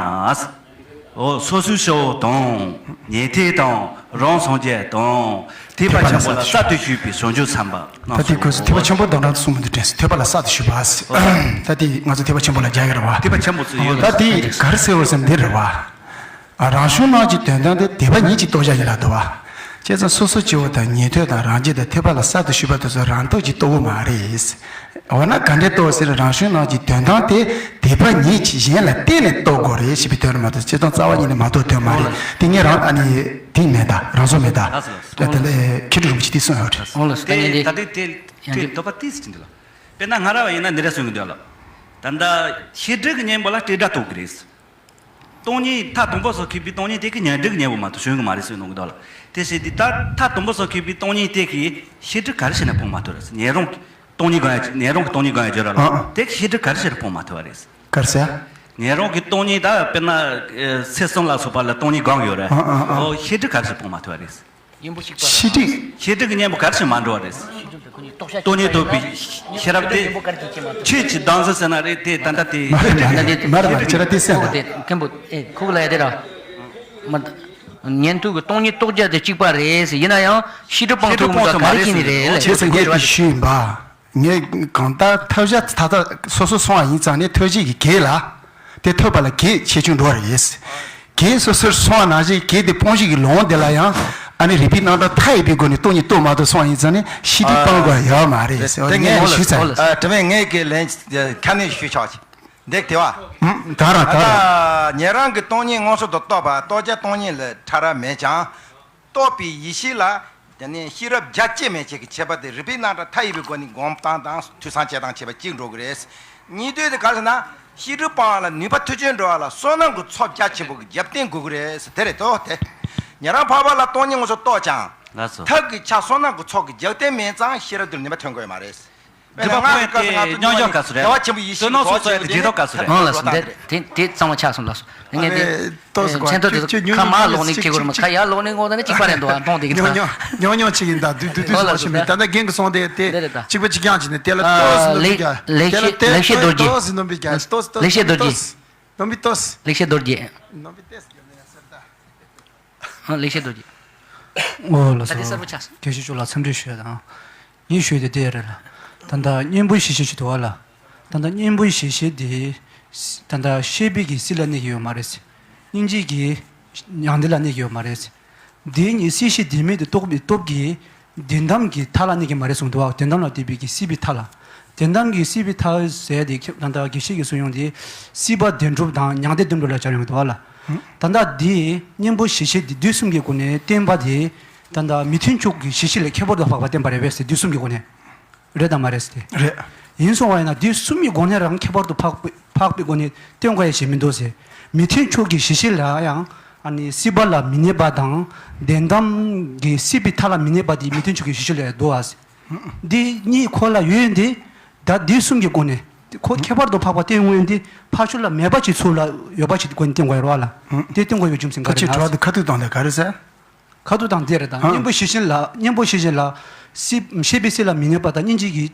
འོ་སོ་སོའི་སྐྱེ་བོ་དང་། ཉན་ཐོས་དང་། རང་སངས་རྒྱས་དང་། ཐེག་པ་ཆེན་པོ་ལ་གསར་དུ་ཞུགས་པའི་བྱང་ཆུབ་སེམས་དཔའ་རྣམས་སོ། ད་དེ་ཁོས་སུ་ཐེག་པ་ཆེན་པོ་དང་འདྲ་གསུངས་མི་འདུག་དྲན་སོང་། ཐེག་པ་ལ་གསར་དུ་ཞུགས་པ་ཟེར། ད་དེ་ང་ཚོ་ཐེག་པ་ཆེན་པོ་ལ་རྒྱག་གི་རེད་བ། ཐེག་པ་ཆེན་པོ་ཚོ་ཡོད་ད་ལ་དེ་ག་རེ་ཟེར་བ་ཟེར་འདི་རེད་བ། རང་བྱུང་རྣམས་ཀྱི་དོན་དམ་དེ་དེ་པ་ཉིད་ཀྱི་རྟོགས་བྱ་ཡིན་ལ་འདུག་བ། བྱས་ཙང་སོ་སོ་སྐྱེ་བོ་དང་ཉན་ཐོས་དང་རང་རྒྱུད་དང་ཐེག་པ་ལ་གསར་དུ་ཞུགས་པ་དེ་ཚོ་རང་རྟོགས་ཀྱིས་རྟོགས་ཀྱི་མ་རེད། འོ་ན་ག་འདྲས་རྟོགས་ཟེར། རང་བྱུང་རྣམས་ཀྱི་དོན་དམ་དེ་དེ་པ་ཉིད་ཀྱིས་གཞན་ལ་བརྟེན་ནས་རྟོགས་དགོས་རེད་ཞེས་པའི་དོན་རེད་མ་གཏོགས་བྱས་ཙང་རྩ་བ་ཉིད་ནས་མ་རྟོགས་དོན་མ་རེད། དེ་ངས་རང་ཨ་ནི་དེ་མེད་ད་རང་བཟོ་མེད་ད། ལགས་སོ་ལགས་སོ། ད་དེ་ལས་མཁས་གྲུབ་རིན་པོ་ཆེས་དེ་གསུངས་ཡོད་རེད། འོ་ལགས་སོ། ད་ངས་དེ་ད་དེ་དེ་དེ་འདོད་པ་ཏིས་ཅི་འདི་ལ། དཔེར་ན་ང་རང་བ་ཡིན་ན་འདི་འདྲ་གསུང་གི་འདུག་ལ། ད་ལྟ་ཤེས་སྒྲིབ་ཀྱི་གཉེན་པོ་ལ་སྤྲོས་བྲལ་རྟོགས་ཀྱི་རེད། སྟོང་ཉིད་མཐའ་དང་པོ་སོགས་མཁས་པའི་སྟོང་ཉིད་དེ་གི་ཉོན་སྒྲིབ་ཀྱི་གཉེན་པོ་མ་གཏོགས་བྱུང་གི་མ་རེད་ཟེར་གནང་གི་འདུག་ལ། དེ་བྱས་དུས་ད་མཐའ་དང་པོ་སོགས་མཁས་པའི་སྟོང་ཉིད་དེ་གི་ཤེས་སྒྲིབ་ག་རེ་བྱས་ནས་སྤོང་མ་ཐུབ་རེད། ཉན་རང་གི་སྟོང་ཉིད་སྒོམ་ཡ་ཉན་རང་གི་སྟོང་ཉིད་སྒོམ་ཡ་བརྗོད་ར་ལ། ཨ་ཨ། དེ་གི་ཤེས་སྒྲིབ་ག་རེ་བྱས་ནས་སྤོང་མ་ཐུབ་པ་རེད། ག་རེ་ཟེར། ཉན་རང་གི་སྟོང་ཉིད་ད་དཔེར་ན་ཚེ་གསུམ་ལ་སོགས་པ་ལ་སྟོང་ཉིད་སྒོམ་ཡོད་རེད། ཨ་ཨ་ཨ། ཨོ་ཤེས་སྒྲིབ་ག་རེ་བྱས་སྤོང་མ་ཐུབ་པ་རེད། ཤེས་སྒྲིབ། ཤེས་སྒྲིབ་ཀྱི་གཉེན་པོ་ག་རེ་བྱས་མ་འགྲོ་བ་རེད། སྟོང་ཉིད་རྟོགས་པའི་ཤེས་རབ་དེ། ཆོས་ཀྱི་བདག་འཛིན་ཟེར་ན་རེད་དེ་ད་ལྟ་དེ། མ་རེད་མ་རེད་མ་རེད་མ་རེད། ཁྱེད་རང་དེ་གསན་ལ། ཁོ་གི་ལ་ཡ་དེ་ར། མ། ཉན་ཐོས་ཀྱི་སྟོང་ཉིད་རྟོགས་བྱ་དེ་གཅིག་པ་རེད་ཟེར། ཡིན་ན་ཡང་ཤེས་སྒྲིབ་སྤང་ཐུབ་མི་འདུག་ག་རེ་བྱས་ནས་རེད་ལ། བྱས་ཙང་ངས་དེ་ཞུས་ཡིན་པ། ངས་གང་ལྟར་ཐོས་བྱ་ད་ལྟ་སོ་སོ་སོང་བ་ཡིན་ཙང་ནས་ཐོས་བྱེད་ཀྱི་གེགས་ལ། དེ་ཐོས་པ་ལ་གེགས་ཆེ་ཆུང་འགྲོ་བ་རེད། གེགས་སོ་སོར་སོང་བ་ནང་བཞིན་གེགས་དེ་སྤོང་བྱེད་ཀྱི་ལམ་དེ་ལ་ཡང་ ཨ་ནི་རིག་པའི་རྣམ་གྲངས་མཐའ་ཡས་པའི་སྒོ་ནས་སྟོང་ཉིད་རྟོགས་མ་ཐུབ་སོང་ཡིན་ཙང་ནི་ཤེས་སྒྲིབ་སྤང་དགོས་ཡོད་མ་རེད་ཟེར་བ་དེ་ངས་ངས་ཞུས་ཚར། ཨ། དྲི་བ་ངས་ཀྱི་ལན་ཁ་ནས་ཞུས་ཆོག་ཅིག་འདེགས་དེ་བ། ད་ར་ད་ར། ད་ཉན་རང་གི་སྟོང་ཉིད་མངོན་སུམ་དུ་རྟོགས་པ་རྟོགས་བྱ་སྟོང་ཉིད་ལས་ཕྲ་རགས་མེད་ཀྱང་། རྟོགས་པའི་ཡེ་ཤེས་ལ་དེ་ནས་ཤེས་རབ་རྒྱ་སྐྱེད་མེད་ཅིག་གི་ཁྱད་པར་དེ་རིག་པའི་རྣམ་གྲངས་མཐའ་ཡས་པའི་སྒོ་ནས་སྒོམ་སྟངས་དང་ཐོས་བསམ་བྱེད་སྟངས་ཁྱད་པར་གཅིག་འགྲོ་གི་རེད། གཉིས་ལྡན་དེ་ག་རེ་ཟེར་ན། ཤེས་སྒྲིབ་སྤང་བ་ལ་ནུས་པ་མཐུ་ཆེན་འགྲོ་བ་ལ་བསོད་ནམས་ཀྱི་ཚོགས་རྒྱ་ཆེན་པོ་གི་རྒྱབ་རྟེན་དགོས་ཀྱི་རེད་ཟེར་དེ་རེད་དོ་དེ། ཉན་རང་འཕགས་པ་ལ་སྟོང་ཉིད་མངོན་སུམ་རྟོགས་ཀྱང་། ལགས་སོ། ཐབས་ཀྱི་ཆ་བསོད་ནམས་ཀྱི་ཚོགས་ཀྱི་རྒྱབ་རྟེན་མེད་ཙང་ཤེས་རབ་དེར་ནུས་པ་ཐོན་དགོས་ཡོད་མ་རེད། དྲི་བ་ཕུལ་ཡ་དེ་རྙོག་འཇོག་ག་ཚོད་རེད། རྒྱལ་བ་ཆེན་པོ་ཡེ་ཤེས་ཀྱི་བསྟོད་ནོར་ཚོགས་ཚོགས་ཡ་དེ་བརྗེད་ཐོག་ག་ཚོད་རེད། ཨང་། ལགས་སོ། འདི་དེ་དེ་གཙང་མ་ཆགས་སོང་ལགས་སོ། ངས་དེ་ཨ་ནི་ཏོག་ཙམ་མཆན་ཐོ་དེ་ཁྱོད་ཁ་མར་ལོག་ནས་ཁྱེད་གོ་མ་ཁ་ཡར་ལོག་ནས་ངོ་ད་ནི་གཅིག་པ་རེད་འདུག་ཨ་མཐོང་དེ་གི་ཉོ་ཉོ་ཉོ་ཉོ་ཅིག་ཡིན་ད་དུས་དུས་དུས་ལགས་སོ། ད་ལྟ་རྒན་གྱི་གསུང་དེ་དེ་དེ་རེད་ད། གཅིག་པ་གཅིག་རྐྱང་བྱས་ནས་དེ་ལ་ཨ། ཏོག་ཙམ་ནོར་ལེགས་བརྒྱ། ལེགས་དེ་ལ་བཤད་ཏོག་ལེགས་བཤད་རྡོ་རྗེ། ཏོག་ཙམ་ནོར་བརྒྱ། ཏོག་ཙམ་ཏོག་ཙམ་ལེགས་བཤད་རྡོ་རྗེ། ནོར་བརྒྱ་ཏོག་ཙམ། ལེགས་བཤད་རྡོ་རྗེ། ནོར་བརྒྱ་ཏོག་ཙམ། ཨ། ལེགས་བཤད་རྡོ་རྗེ། ཨོ་ལགས་སོ། ད་དེ་གསལ་པོ་ཆགས་སོང་། དགེ་བཤེས་མཆོག་ལ་འཚམས་འདྲི་ཞུ་ཡ་དང་། ངས་ཞུ་ཡ་དེ་དེ་རེད་ལ། ད་ལྟ་གཉེན་པོ་ཞི་བྱེད་ཞིག་འདུག་བ་ལ། ད་ལྟ་གཉེན་པོ་ཞི་བྱེད་དེ། ད་ལྟ་ཤེས་པའི་གི་སྲིད་ལ་གནས་ཀྱི་ཡོད་མ་རེད། སྙིང་རྗེ་གི་མྱང་འདས་ལ་གནས་ཀྱི་ཡོད་མ་རེད། འདི་གཉིས་སྲིད་ཞི་བདེན་མེད་དུ་རྟོགས་པའི་སྟོབས་ཀྱིས། བདེན་གཏམ་གྱི་མཐའ་ལ་གནས་ཀྱི་མ་རེད་གསུངས་འདུག་བ། བདེན་གཏམ་ལ་བརྟེན་པའི་གི་སྲིད་པའི་མཐའ་ལ། བདེན་གཏམ་གྱི་སྲིད་པའི་མཐའ་ཟེར་དེ་ཁྱབ་ད་ལྟ་དགེ་བཤེས་ཀྱིས་གསུངས་ཡོང་དེ། སྲིད་པ་བདེན་གྲུབ་དང་མྱང་འདས་བདེན་གྲུབ་ལ་སྦྱར་ཡོང་གི་འདུག་བ་ལ། ད་ལྟ་འདི་གཉེན་པོ་ཞི་བྱེད་འདི་དུས་གསུམ་གྱི་སྒོ་ནས་བསྟན་པ་དེ། ད་ལྟ་མི་མཐུན་ཕྱོགས་ཀྱི་ཞི་བྱེད་ལས་ཁྱད་པར་དུ་འཕགས་པ་བསྟན་པ་རེད་པས་ཟེར་དུས་གསུམ་གྱི་སྒོ་ནས། རེད་དམ་མ་རེད་ཟེར་ཏེ། རེད། ཡིན་སོང་བ་ཡིན་ན་དུས་གསུམ་གྱི་སྒོ་ནས་རང་ཁྱད་པར་དུ་འཕགས་པའི་འཕགས་པའི་སྒོ་ནས་བསྟན་དགོས་ཡ་ཞིག་མི་འདུག་ཟེར། མི་མཐུན་ཕྱོགས་ཀྱི་ཞི་བྱེད་ལ་ཡང་ཨ་ནི་སྲིད་པ་ལ་མི་གནས་པ་དང་བདེན་གཏམ་གྱི་སྲིད་པའི་མཐའ་ལ་མི་གནས་པ་དེ་མི་མཐུན་ཕྱོགས་ཀྱི་ཞི་བྱེད་ལ་འདུ་བ་ཟེར། འདི་གཉིས་ཁོ་ལ་ཡོད་ཡོད་འདི། ད་དུས་གསུམ་གྱི་སྒོ་ནས་ཁོ་ཁྱད་པར་དུ་འཕགས་པ་བསྟན་དགོས་ཡོད་འདི་ཕར་ཕྱོགས་ལ་མེད་པ་ཅིག་ཚུར་ལ་ཡོད་པ་ཅིག་སྒོ་ནས་བསྟན་དགོས་ཡོད་རེད་བ་ལ། དེ་བསྟན་དགོས་ཡོད་རྒྱུ་མཚན་ག་ཁ་རེ་ཆེ་ན། དྲི་བ་འདི་ཁ་ཐུག་བཏང་དེ་ག་རེ་ཟེར། ཁ་ཐུག་དང་དེ་རེད་དང་། ཨ། གཉེན་པོ་ཞི་བྱེད་ལ་གཉེན་པོ་ཞི་བྱེད་ལ། སྲིད་ཤེས་པའི་སྲིད་ལ་མི་གནས་པ་དང་སྙིང་རྗེ་གི་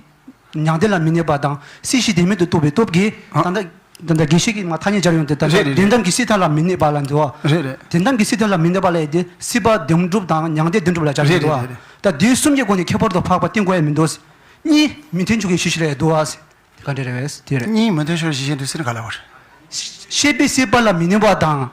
མྱང་འདས་ལ་མི་གནས་པ་དང་སྲིད་ཞི་བདེན་མེད་དུ་རྟོགས་པའི་སྟོབས་ཀྱིས། ཨ། ད་ལྟ་ད་ལྟ་དགེ་བཤེས་ཀྱིས་མ་ཐ་སྙད་སྦྱར་ཡོང་དེ་ད་ལྟ་རེད་རེད། བདེན་གཏམ་གྱི་སྲིད་མཐའ་ལ་མི་གནས་པ་ལ་འདུ་བ། རེད་རེད། བདེན་གཏམ་གྱི་སྲིད་མཐའ་ལ་མི་གནས་པ་ལ་ཡི་དེ་སྲིད་པ་བདེན་གྲུབ་དང་མྱང་འདས་བདེན་གྲུབ་ལ་སྦྱར་རེད་ཡོང་དུ་རེད་བ། རེད་རེད། ད་དུས་གསུམ་གྱི་སྒོ་ནས་ཁྱད་པར་དུ་འཕགས་པ་བསྟན་དགོས་ཡ་མི་འདུག་གཉིས་མི་མཐུན་ཕྱོགས་ཀྱི་ཞི་བྱེད་ལ་ཡི་འདུ་བ་ཟེར། དེ་ག་འདྲ་རེད་བས་དེ་རེད། གཉིས་མི་མཐུན་ཕྱོགས་ཞི་བྱེད་འདུ་ཟེར་ག་ལ་བར། ཤེས་པའི་སྲིད་པ་ལ་མི་གནས་པ་དང་།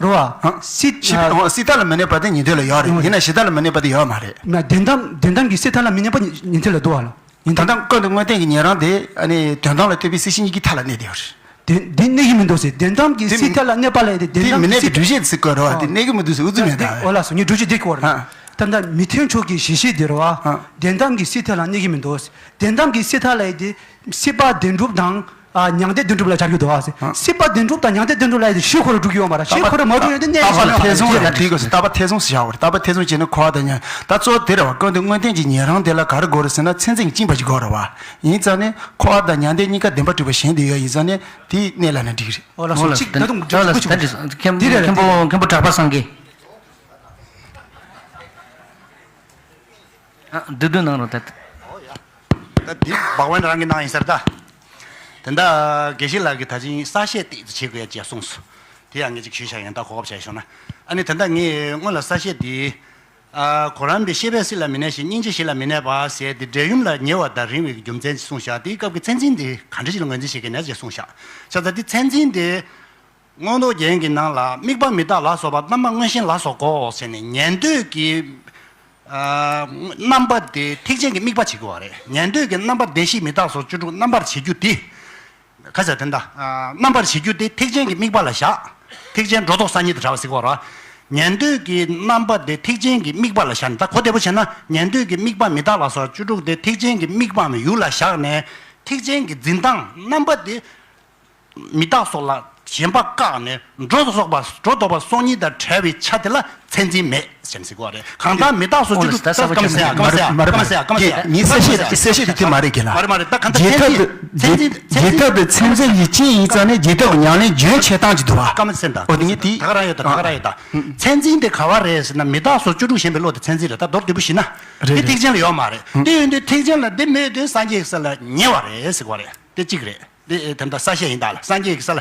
རོ་བ། ཨ། སྲིད་སྲིད་ཨ། སྲིད་མཐའ་ལ་མི་གནས་པ་དེ་ཉན་ཐོས་ལ་ཡོད་རེད། ཡིན་ན་ཞི་མཐའ་ལ་མི་གནས་པ་དེ་ཡོད་མ་རེད། ན་བདེན་གཏམ་བདེན་གཏམ་གྱི་སྲིད་མཐའ་ལ་མི་གནས་པ་ཉན་ཐོས་ལ་འདུ་བ་ལ། ཡིན་ད་ལྟ་ཀུན་ཏུ་དངོས་བསྟན་གྱི་ཉན་རང་དེ་ཨ་ནི་དོན་དམ་ལ་ལྟོས་པའི་སྲིད་ཞི་གཉིས་ཀྱི་མཐའ་ལ་གནས་བསྡད་ཡོད་རེད། དེ་འདི་གནས་ཀྱི་མི་འདུག་ཟེར། བདེན་གཏམ་གྱི་དེ་སྲིད་མཐའ་ལ་གནས་པ་ལ་ཡིན་ཏེ་བདེན་དེ་གཏམ་མི་གནས་པའི་སྲིད་འགྲུལ་བཞེད་ཟེར་དགོས་རེད་བ། ཨ། དེ་གནས་ཀྱི་མི་འདུག་ཟེར་ཨུ་ཚུགས་མེད་ད། འོ་ལགས་སོ་ངས་འགྲུལ་བཞེད་འདེབས་ཀྱི་ཡོད་རེད། ཨ། ད་ལྟ་མི་མཐུན་ཕྱོགས་ཀྱི་ཞི་བྱེད་དེ་རེད་བ། ཨ། བདེན་གཏམ་གྱི་སྲིད་མཐའ་ལ་གནས་ཀྱི་མི་འདུག་ཟེར། བདེན་གཏམ་གྱི་སྲིད་མཐའ་ལ་ཡིན་ཏེ། སྲིད་པ་བདེན་གྲུབ་དང་། ཨ། མྱང་འདས་བདེན་གྲུབ་ལ་སྦྱར་གྱི་འདུག་ཨ། སྲིད་པ་བདེན་གྲུབ་དང་མྱང་འདས་བདེན་གྲུབ་ལ་ཡིན་ཏེ་ཞི་ཁོ་རང་སྒྲུབ་ཀྱི་ཡོད་མ་རེད། ཞི་ཁོ་རང་མ་སྒྲུབ་ཡོད་དེ་གནས་ཀྱི་མི་འདུག་རྟག་པ་ལ་ཐེ་ཚོམ་ཟེར་ཡ་ཡོད་རེད། རྟག་པ་ཐེ་ཚོམ་བྱས་ན་འཁོར་བ་དང་མྱང་། ད་གཙོ་བོ་དེ་རེད་བ། ཀུན་ཏུ་དངོས་བསྟན་གྱི་ཉན་རང་དེ་ལ་ག་རེ་དགོས་རེད་ཟེར་ན་མཚན་འཛིན་གྱིས་བཅིངས་པ་ཞིག་དགོས་རེད་བ། ཡིན་ཙང་ནས་འཁོར་བ་དང་མྱང་འདས་གཉིས་ཀ་བདེན་པར་གྲུབ་པ་གཞན་དུ་ཡོད་ཡིན་ཙང་ནས་དེའི་གནས་ལ་ནི་འགྲིག་གི་རེད། འོ་ལགས་སོ། འོ་ལགས་གཅིག་ད་དུང་འགྲོ་ལགས་གཅིག་ད་འགྲིག་སོང་། མཁན་འདི་རེད་མཁན་པོ་མཁན་པོ་གྲགས་པ་སངས་རྒྱས། ཨ། བསྡུས་བསྡུས་གནང་རོགས་ད། ད་འདི་བག་བན་རང་གིས་གནང་ཡིན་ཟེར་ད། དེ་འདྲ་དགེ་བཤེས་ལགས་ཀྱིས་ད་ཅིང་གསལ་བཤད་ཏོག་ཙམ་བྱེད་དགོས་ཡ་ཅིག་གསུངས་སོང་། དེ་ཡང་ངས་ཅིག་ཞུས་བཞག་ཡིན། ད་གོ་སྐབས་བྱས་བྱུང་ན། ཨ་ནི་དེ་འདྲ་ངས་སྔོན་ལ་གསལ་བཤད་དེ། ཨ། གོ་རམས་པའི་ཤེས་པས་སྲིད་ལ་མི་གནས་ཤིང་། སྙིང་རྗེས་ཞི་ལ་མི་གནས་པ་ཟེར་ཏེ་འབྲས་ཡུམ་ལ་ཉེ་བ་དང་རིང་བའི་རྒྱུ་མཚན་ཅིག་གསུངས་བཞག་དེའི་སྐབས་ཀྱི་མཚན་འཛིན་དེ་ག་འདྲ་ཞིག་ལ་ངོས་འཛིན་བྱེད་དགོས་ན་ཅིག་གསུངས་བཞག་ཆ་ཚང་དེ་མཚན་འཛིན་དེ། མངོན་རྟོགས་རྒྱན་གྱི་ནང་ལ་དམིགས་པ་མི་རྟག་ལ་སོགས་པ་རྣམ་པ་མངོན་ཞེན་ལ་སོགས་གོ་ཟེར་ནས་ཉན་ཐོས་ཀྱི། ཨ། རྣམ་པ་དེ་ཐེག་ཆེན་གྱི་དམིགས་པ་བྱེད་དགོས་པ་རེད། ཉན་ཐོས་ཀྱི་རྣམ་པ་བདེན་བཞི་མི་རྟག་སོགས་བཅུ་དྲུག་རྣམ་པར་བྱེད་རྒྱུ་དེ། ག་ཟེར་དེ་འདྲ། ཨ། རྣམ་པར་བྱེད་རྒྱུ་དེ་ཐེག་ཆེན་གྱི་དམིགས་པ་ལ་བཞག་ཐེག་ཆེན་སྒྲོ་འདོགས་གསར་རྙིང་དང་བྲལ་བ་ཟེར་གོ་ར། ཉན་ཐོས་ཀྱི་རྣམ་པ་དེ་ཐེག་ཆེན་གྱི་དམིགས་པ་ལ་བཞག་ནས། ད་གོ་བདེ་པོ་བྱས་ན་ཉན་ཐོས་ཀྱི་དམིགས་པ་མི་རྟག་ལ་སོགས་བཅུ་དྲུག་དེ་ཐེག་ཆེན་གྱི་དམིགས་པའམ་ཡུལ་ལ་བཞག་ནས་ཐེག་ཆེན་གྱི་འཛིན་སྟངས་རྣམ་པ་དེ། མི་རྟག་སོགས་ལ་ཞེན་པ་བཀག་ནས་སྒྲོ་འདོགས་པ་སྒྲོ་འདོགས་པ་སོགས་གཉིས་དང་བྲལ་བའི་ཆ་དེ་ལ་མཚན་འཛིན་མེད་ཟེར་ནས་ཟེར་གོ་རེད། གང་ལྟར་མི་རྟག་སོགས་བཅུ་དྲུག་ད་སྐམ་སེ་ཡ་སྐམ་སེ་ཡ་སྐམ་སེ་ཡ་སྐམ་སེ་ཡ་ངའི་གསལ་བཤད་གསལ་བཤད་དེ་དེ་མ་རེད་གི་ལ། མ་རེད་མ་རེད། ད་གང་ལྟར་རྒྱལ་ཐབས་དུ་རྒྱལ་ཐབས་དུ་མཚན་འཛིན་ཡིད་ཅན་ཡིན་ཙང་ནས་རྒྱལ་ཐབས་ཀྱི་ཉམས་ལེན་རྒྱུན་ཆད་སྟངས་ཀྱི་འདུག་བ། སྐམ་སེ་ད་ཨོ་དེ་ངས་དེ་ད་ག་རང་ཡོད་ད་ད་ག་རང་ཡོད་ད། མཚན་འཛིན་དེ་ག་བ་རེད་ཟེར་ན་མི་རྟག་སོགས་བཅུ་དྲུག་ཞེན་པའི་བློ་དེ་མཚན་འཛིན་རེད། ད་མདོར་བསྡུས་པོ་ཞུས་ན། རེད་དེ་རེད། ཐེག་ཆེན་ལ་ཡོད་མ་རེད། དེ་ཡོད་དུས་ཐེག་ཆེན་ལ་དེ་མེད་དུས་སངས་རྒྱས་ཀྱི་ས་ལ་ཉེ་བ་རེད་ཟེར་གོ་རེད། དེ་གཅིག་རེད། དེ་དེ་ལྟར་གསལ་བཤད་ཡིན་ད་ལ། སངས་རྒྱས་ཀྱི་ས་ལ།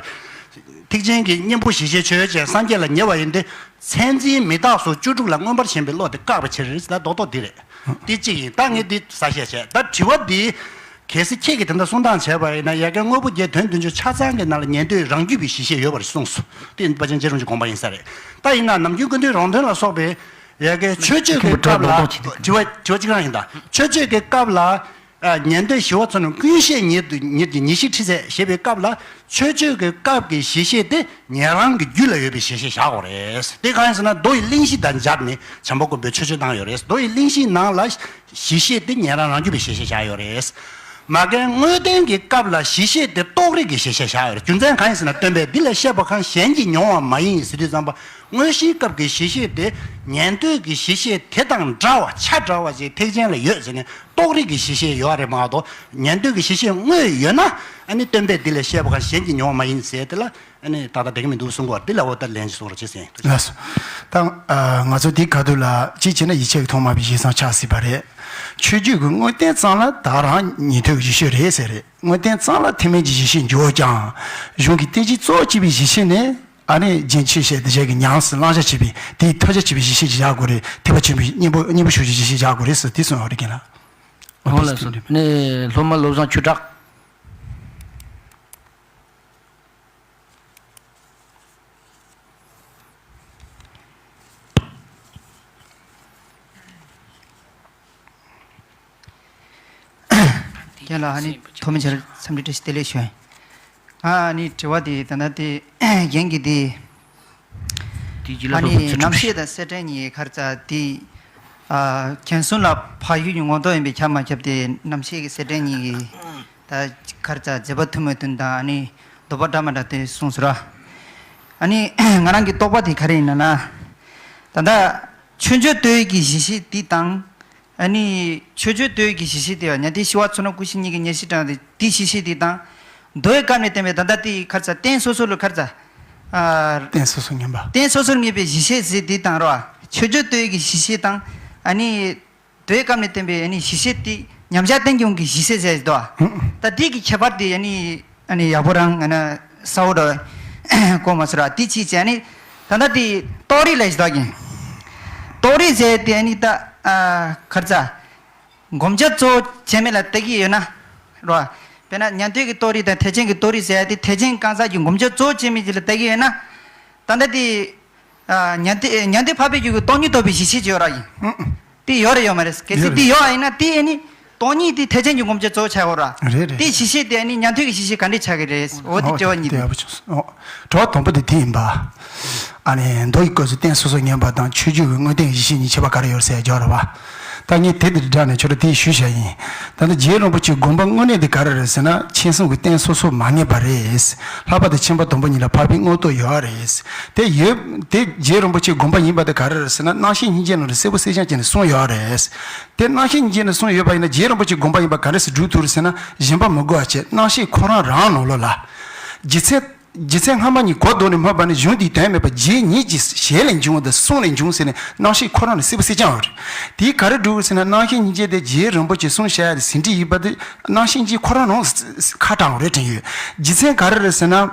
ཐེག་ཆེན་གྱི་གཉེན་པོ་ཞི་བྱེད་ཆོས་ཅན་སངས་རྒྱས་ལ་ཉེ་བ་ཡིན་ཏེ། མཚན་འཛིན་མི་རྟག་སོགས་བཅུ་དྲུག་ལ་མངོན་པར་ཞེན་པའི་བློ་དེ་བཀག་པའི་ཕྱིར་ཟེར་ན་རྡོག་རྡོག་འདི་རེད། དེ་གཅིག་ཡིན། ད་ངས་འདི་གསལ་བཤད་བྱས། ད་དྲི་བ་འདི། གལ་སྲིད་ཁྱེད་ཀྱིས་དེ་འདྲ་གསུང་སྟངས་བྱས་པ་ཡིན་ན་ཡ་གི་དངོས་པོ་བརྒྱད་དོན་བདུན་ཅུ་ཆ་ཚང་གི་ནང་ལ་ཉན་ཐོས་རང་རྒྱུད་པའི་ཞི་བྱེད་ཡོད་པར་གསུངས་སོ། དེ་དཔལ་ཆེན་རྗེ་རིན་པོ་ཆེའི་དགོངས་པ་ཡིན་ས་རེད། ད་ཡིན་ན་ནམ་རྒྱུན་ཀུན་འདུས་རང་དོན་ལ་སོགས་པའི། ཡ་གི་མཆོད་བརྗོད་ཀྱི་སྐབས་ལ་དྲི་བ་དྲི་བ་གཅིག་རང་ཡིན་ད། མཆོད་བརྗོད་ཀྱི་སྐབས་ལ། ཨ། ཉན་ཐོས་ཞི་བ་འཚོ་རྣམས་ཀུན་ཤེས་ཉིད་དུ་ཉིད་ཀྱི་ཉེར་ཞིའི་ཁྲི་ཟེར་ཞེས་པའི་སྐབས་ལ། མཆོད་བརྗོད་ཀྱི་སྐབས་ཀྱི་གཞི་ཤེས་དེ་ཉན་རང་གི་རྒྱུད་ལ་ཡོད་པའི་གཞི་ཤེས་བཞག་དགོས་རེད། དེ་གང་ཡིན་ཟེར་ན། མདོ་ཡི་གླེང་གཞི་དང་སྦྱར་ནས་བྱམས་པ་མགོན་པོས་མཆོད་བརྗོད་བཏང་ཡོད་རེད། མདོ་ཡི་གླེང་གཞིའི་ནང་ལ་གཞི་ཤེས་དེ་ཉན་རང་རང་རྒྱུད་པའི་གཞི་ཤེས་བཞག་ཡོད་རེད། མ་གན་དངོས་བསྟན་གྱི་སྐབས་ལ་གཞི་ཤེས་དེ་རྟོགས་རིགས་ཀྱི་གཞི་ཤེས་བཞག་ཡོད་རེད། རྒྱུ་མཚན་གང་ཡིན་ཟེར་ན། སྟོན་པས་འདི་ལས་བཤད་པ་གང་གཞན་གྱིས་མྱོང་བ་མ་ཡིན་ཟེར་དུས་ཙམ་པ། དངོས་གཞིའི་སྐབས་ཀྱི་གཞི་ཤེས་དེ་ཉན་ཐོས་ཀྱི་གཞི་ཤེས་དེ་དང་འདྲ་བ་ཆ་འདྲ་བ་ཞིག་ཐེག་ཆེན་ལ་ཡོད་ཟེར་ནས་རྟོགས་རིགས་ཀྱི་གཞི་ཤེས་ཡོད་རེད་མ་གཏོགས། ཉན་ཐོས་ཀྱི་གཞི་ཤེས་དངོས་ཡོད་ན། ཨ་ནི་སྟོན་པས་འདི་ལས་བཤད་པ་གང་གཞན་གྱིས་མྱོང་བ་མ་ཡིན་ཟེར་དེ་ལ། ཨ་ནི་ཏག་ཏག་བསྡད་ཀྱི་མི་འདུག་གསུང་གོ། འདི་ལ་འོ་ད་ལན་ཅིག་གསུང་རོགས་བྱེད་ཟེར། ལགས་སོ། ད་ང་ཚོ་འདི་ག་དུས་ལ་གཅིག་བྱས་ན་ཡིད་ཆེས་ཀྱི་ཐོག་མ་བའི་ཡིད་སང་ཆགས་སྲིད་པ་རེད། མཆོད་བརྗོད་ཀྱི་དངོས་བསྟན་ཙམ་ལ་ད་རང་ཉན་ཐོས་ཀྱི་གཞི་ཤེས་རེད་ཟེར་རེད། དངོས་བསྟན་ཙམ་ལ་ཐེག་དམན་གྱི་གཞི་ཤེས་འཇོག་ཀྱང་། གཞུང་གི་བསྟན་བཅོས་གཙོ་བོ་བྱས་པའི་གཞི་ཤེས་ནི། ཨ་ནི་རྒྱན་ཆོས་བཤད་དེ་བཞག་གི་ཉམས་སུ་བླང་བྱ་བྱེད་པའི་དེའི་ཐོས་བྱ་བྱེད་པའི་གཞི་ཤེས་ཅིག་བཞག་དགོས་རེད། ཐེག་པ་ཆེན་པོའི་གཉེན་པོ་གཉེན་པོ་ཞུ་བྱའི་གཞི་ཤེས་བཞག་དགོས་རེད་ཟེར་དེ་གསུངས་ཡོད་རེད་རྒན་ལགས། འོ་ལགས་སོ། ནས་སློབ་མ་བློ་བཟང་ཆོས་གྲགས། རྒན་ལགས་ཨ་ནི་ཐོག་མའི་ཆར་འཚམས་འདྲི་བཀྲ་ཤིས་བདེ་ལེགས་ཞུ། ཨ་ནི་དྲི་བ་དེ་ད་ལྟ་དེ་རྒན་གྱིས་དེ། དེའི་རྗེས་ལ་ཨ་སློབ་དཔོན་ནི་ཚུལ་ཁྲིམས་རྣམ་ཤེས་དང་གསེར་ཕྲེང་གཉིས་ཁར་ཙ་དེ། ཨ། མཁྱེན་གསུམ་ལ་ཕ་ཡུལ་གྱི་ངོ་ཐོག་ཡིན་པས་ཁྱབ་མ་ཁྱབ་དེ། རྣམ་ཤེས་ཀྱི་གསེར་ཕྲེང་གཉིས་ཀྱི་ད་ཁར་ཙ་མཛད་པ་ཐུན་མོང་དོན་དང་ཨ་ནི་འདོད་པ་འདྲ་མ་འདྲ་དེ་གསུངས་སོང་ར། ཨ་ནི་ང་རང་གི་རྟོག་པ་དེ་ག་རེ་ཡིན་ན་ན། ད་ལྟ་མཆོད་བརྗོད་བསྟོད་ཀྱི་གཞི་ཤེས་དེ་དང་། ཨ་ནི་མཆོད་བརྗོད་བསྟོད་ཀྱི་གཞི་ཤེས་དེ་བ་ཉན་ཐོས་ཞི་བ་འཚོ་རྣམས་ཀུན་ཤེས་ཉིད་ཀྱི་ཉེར་ཞིར་དྲངས་ཏེ་དེའི་གཞི་ཤེས་དེ་དང་། མདོའི་སྐབས་ནས་བསྟན་པའི་ད་ལྟ་དེའི་ཁར་ཙ་རྟེན་སོ་སོ་ལ་ཁར་ཙ། ཨ། རྟེན་སོ་སོར་ངེས་པ། རྟེན་སོ་སོར་ངེས་པའི་གཞི་ཤེས་ཟེར་དེ་དང་རོ། མཆོད་བརྗོད་བསྟོད་ཀྱི་གཞི་ཤེས་དང་། ཨ་ནི་མདོའི་སྐབས་ནས་བསྟན་པའི་ཨ་ནི་གཞི་ཤེས་དེ་མཉམ་གཞག་རྟེན་འབྱུང་གི་གཞི་ཤེས་ཟེར་དོ། ད་དེ་གི་ཁྱད་པར་དེ་ཨ་ནི་ཨ་ནི་ཡག་པོ་རང་ང་ན་གསལ་བོ་འདྲ་བ་གོ་མ་སོང་ར། དེ་ཅིའི་ཕྱིར་ཨ་ནི་ད་ལྟ་དེ་རྟོགས་རིགས་ལ་ཞིག་དོ་གིན། རྟོགས་རིགས་ཟེར་དེ་ཨ་ནི་ད་ཨ་ཁར་ཙ། བསྒོམ་བྱ་གཙོ་བོ་བྱས་མེད་ལ་ལྟ་གི་ཡོད་ན། རོ། དཔེར་ན་ཉན་ཐོས་ཀྱི་རྟོགས་རིགས་དང་ཐེག་ཆེན་གྱི་རྟོགས་རིགས་ཟེར་ཡ་དེ་ཐེག་ཆེན་གང་ཟག་གི་བསྒོམ་བྱ་གཙོ་བོ་བྱས་མེད་ཅིག་ལ་ལྟ་གི་ཡོད་ན། ད་ལྟ་དེ། ཨ། ཉན་ཐོས་ཉན་ཐོས་འཕགས་པའི་རྒྱུད་ཀྱི་སྟོང་ཉིད་རྟོགས་པའི་གཞི་ཤེས་ཅིག་ཡོད་ར་ཡིན། དེ་ཡོད་རེད་ཡོད་མ་རེད། གལ་སྲིད་དེ་ཡོད་ཨ་ཡིན་ན་དེ་ཨ་ནི་སྟོང་ཉིད་དེ་ཐེག་ཆེན་གྱི་བསྒོམ་བྱ་གཙོ་བོ་ཆགས་ཡོད་ར། རེད་རེད། དེ་གཞི་ཤེས་དེ་ཨ་ནི་ཉན་ཐོས་ཀྱི་གཞི་ཤེས་ག་འདྲས་ཆགས་ཀྱི་རེད། འོ་དེ་དྲི་བ་གཉིས་དེ། ཡག་པོ་བྱུང་སོང་། འོ། དྲི་བ་དང་པོ་དེ་དེ་ཡིན་པ། ཨ་ནི་མདོ་ཡི་སྐབས་སུ་རྟེན་སོ་སོར་ངེས་པ་དང་མཆོད་བརྗོད་ཀྱི་དངོས་བསྟན་གྱི་གཞི་ཤེས་གཉིས་ཁྱད་པར་ག་རེ་ཡོད་ཟེར་ཡ་ཅིག་ཡོད་རེད་པ། ད་ངས་དེ་དང་སྦྲགས་ནས་ཁྱོད་ལ་དེ་ཞུས་བཞག་ཡིན། ད་ལྟ་རྗེ་རིན་པོ་ཆེའི་དགོངས་པ་དངོས་གནས་དེ་ག་རེ་རེད་ཟེར་ན། མཁྱེན་གསུམ་གྱི་རྟེན་སོ་སོར་མ་ངེས་པ་རེད། ལྷག་པར་དུ་ཁྱིམ་པ་དང་པོ་གཉིས་ལ་འཕགས་པའི་མངོན་རྟོགས་ཡོད་རེད། དེ་ཡོད་དེ་རྗེ་རིན་པོ་ཆེའི་དགོངས་པ་ཡིན་པ་དེ་ག་རེ་རེད་ཟེར་ན། རྣམ་ཤེས་སྙིང་རྗེ་ནང་ལ་གསལ་པོ་གསལ་རྐྱང་བྱས་ནས་གསུངས་ཡོད་རེད། དེ་རྣམ་ཤེས་སྙིང་རྗེ་ནང་གསུངས་ཡོད་པ་ཡིན་ན། རྗེ་རིན་པོ་ཆེའི་དགོངས་པ་ཡིན་པ་ག་འདྲས་སེ་སྒྲུབ་ཐུབ་རེད་ཟེར་ན། གཞན་པ་མི་དགོས་པ་བྱས། རྣམ་ཤེས་ཁོ་རང་རང་ནང་ལོགས་ལ། རྗེ་བཙུན། རྗེ་བཙུན་སྔ་མ་ཉིད་གོ་ལྡོག་ནས་སྨོས་པ་ནི། གཞུང་འདིའི་དོན་མེད་པར་རྗེ་ཉིད་ཀྱི་ཞལ་ལས་འབྱུང་བ་དང་། གསུང་ལས་འབྱུང་ཟེར་ནས་རྣམ་ཤེས་ཁོ་རང་ནས་གསལ་པོ་གསལ་རྐྱང་ཡོད་རེད། དེས་ག་རེ་སྒྲུབ་རེད་ཟེར་ན། རྣམ་ཤེས་སྙིང་རྗེ་དེ་རྗེ་རིན་པོ་ཆེས་གསུངས་བཞག་ཡ་དེ་ཟིན་བྲིས་ཡིན་པ་དེ། རྣམ་ཤེས་སྙིང་རྗེ་ཁོ་རང་ནང་ཁ་དྲངས་པ་རེད་དྲན་ཡོད། རྗེ་བཙུན་ག་རེ་རེད་ཟེར་ན།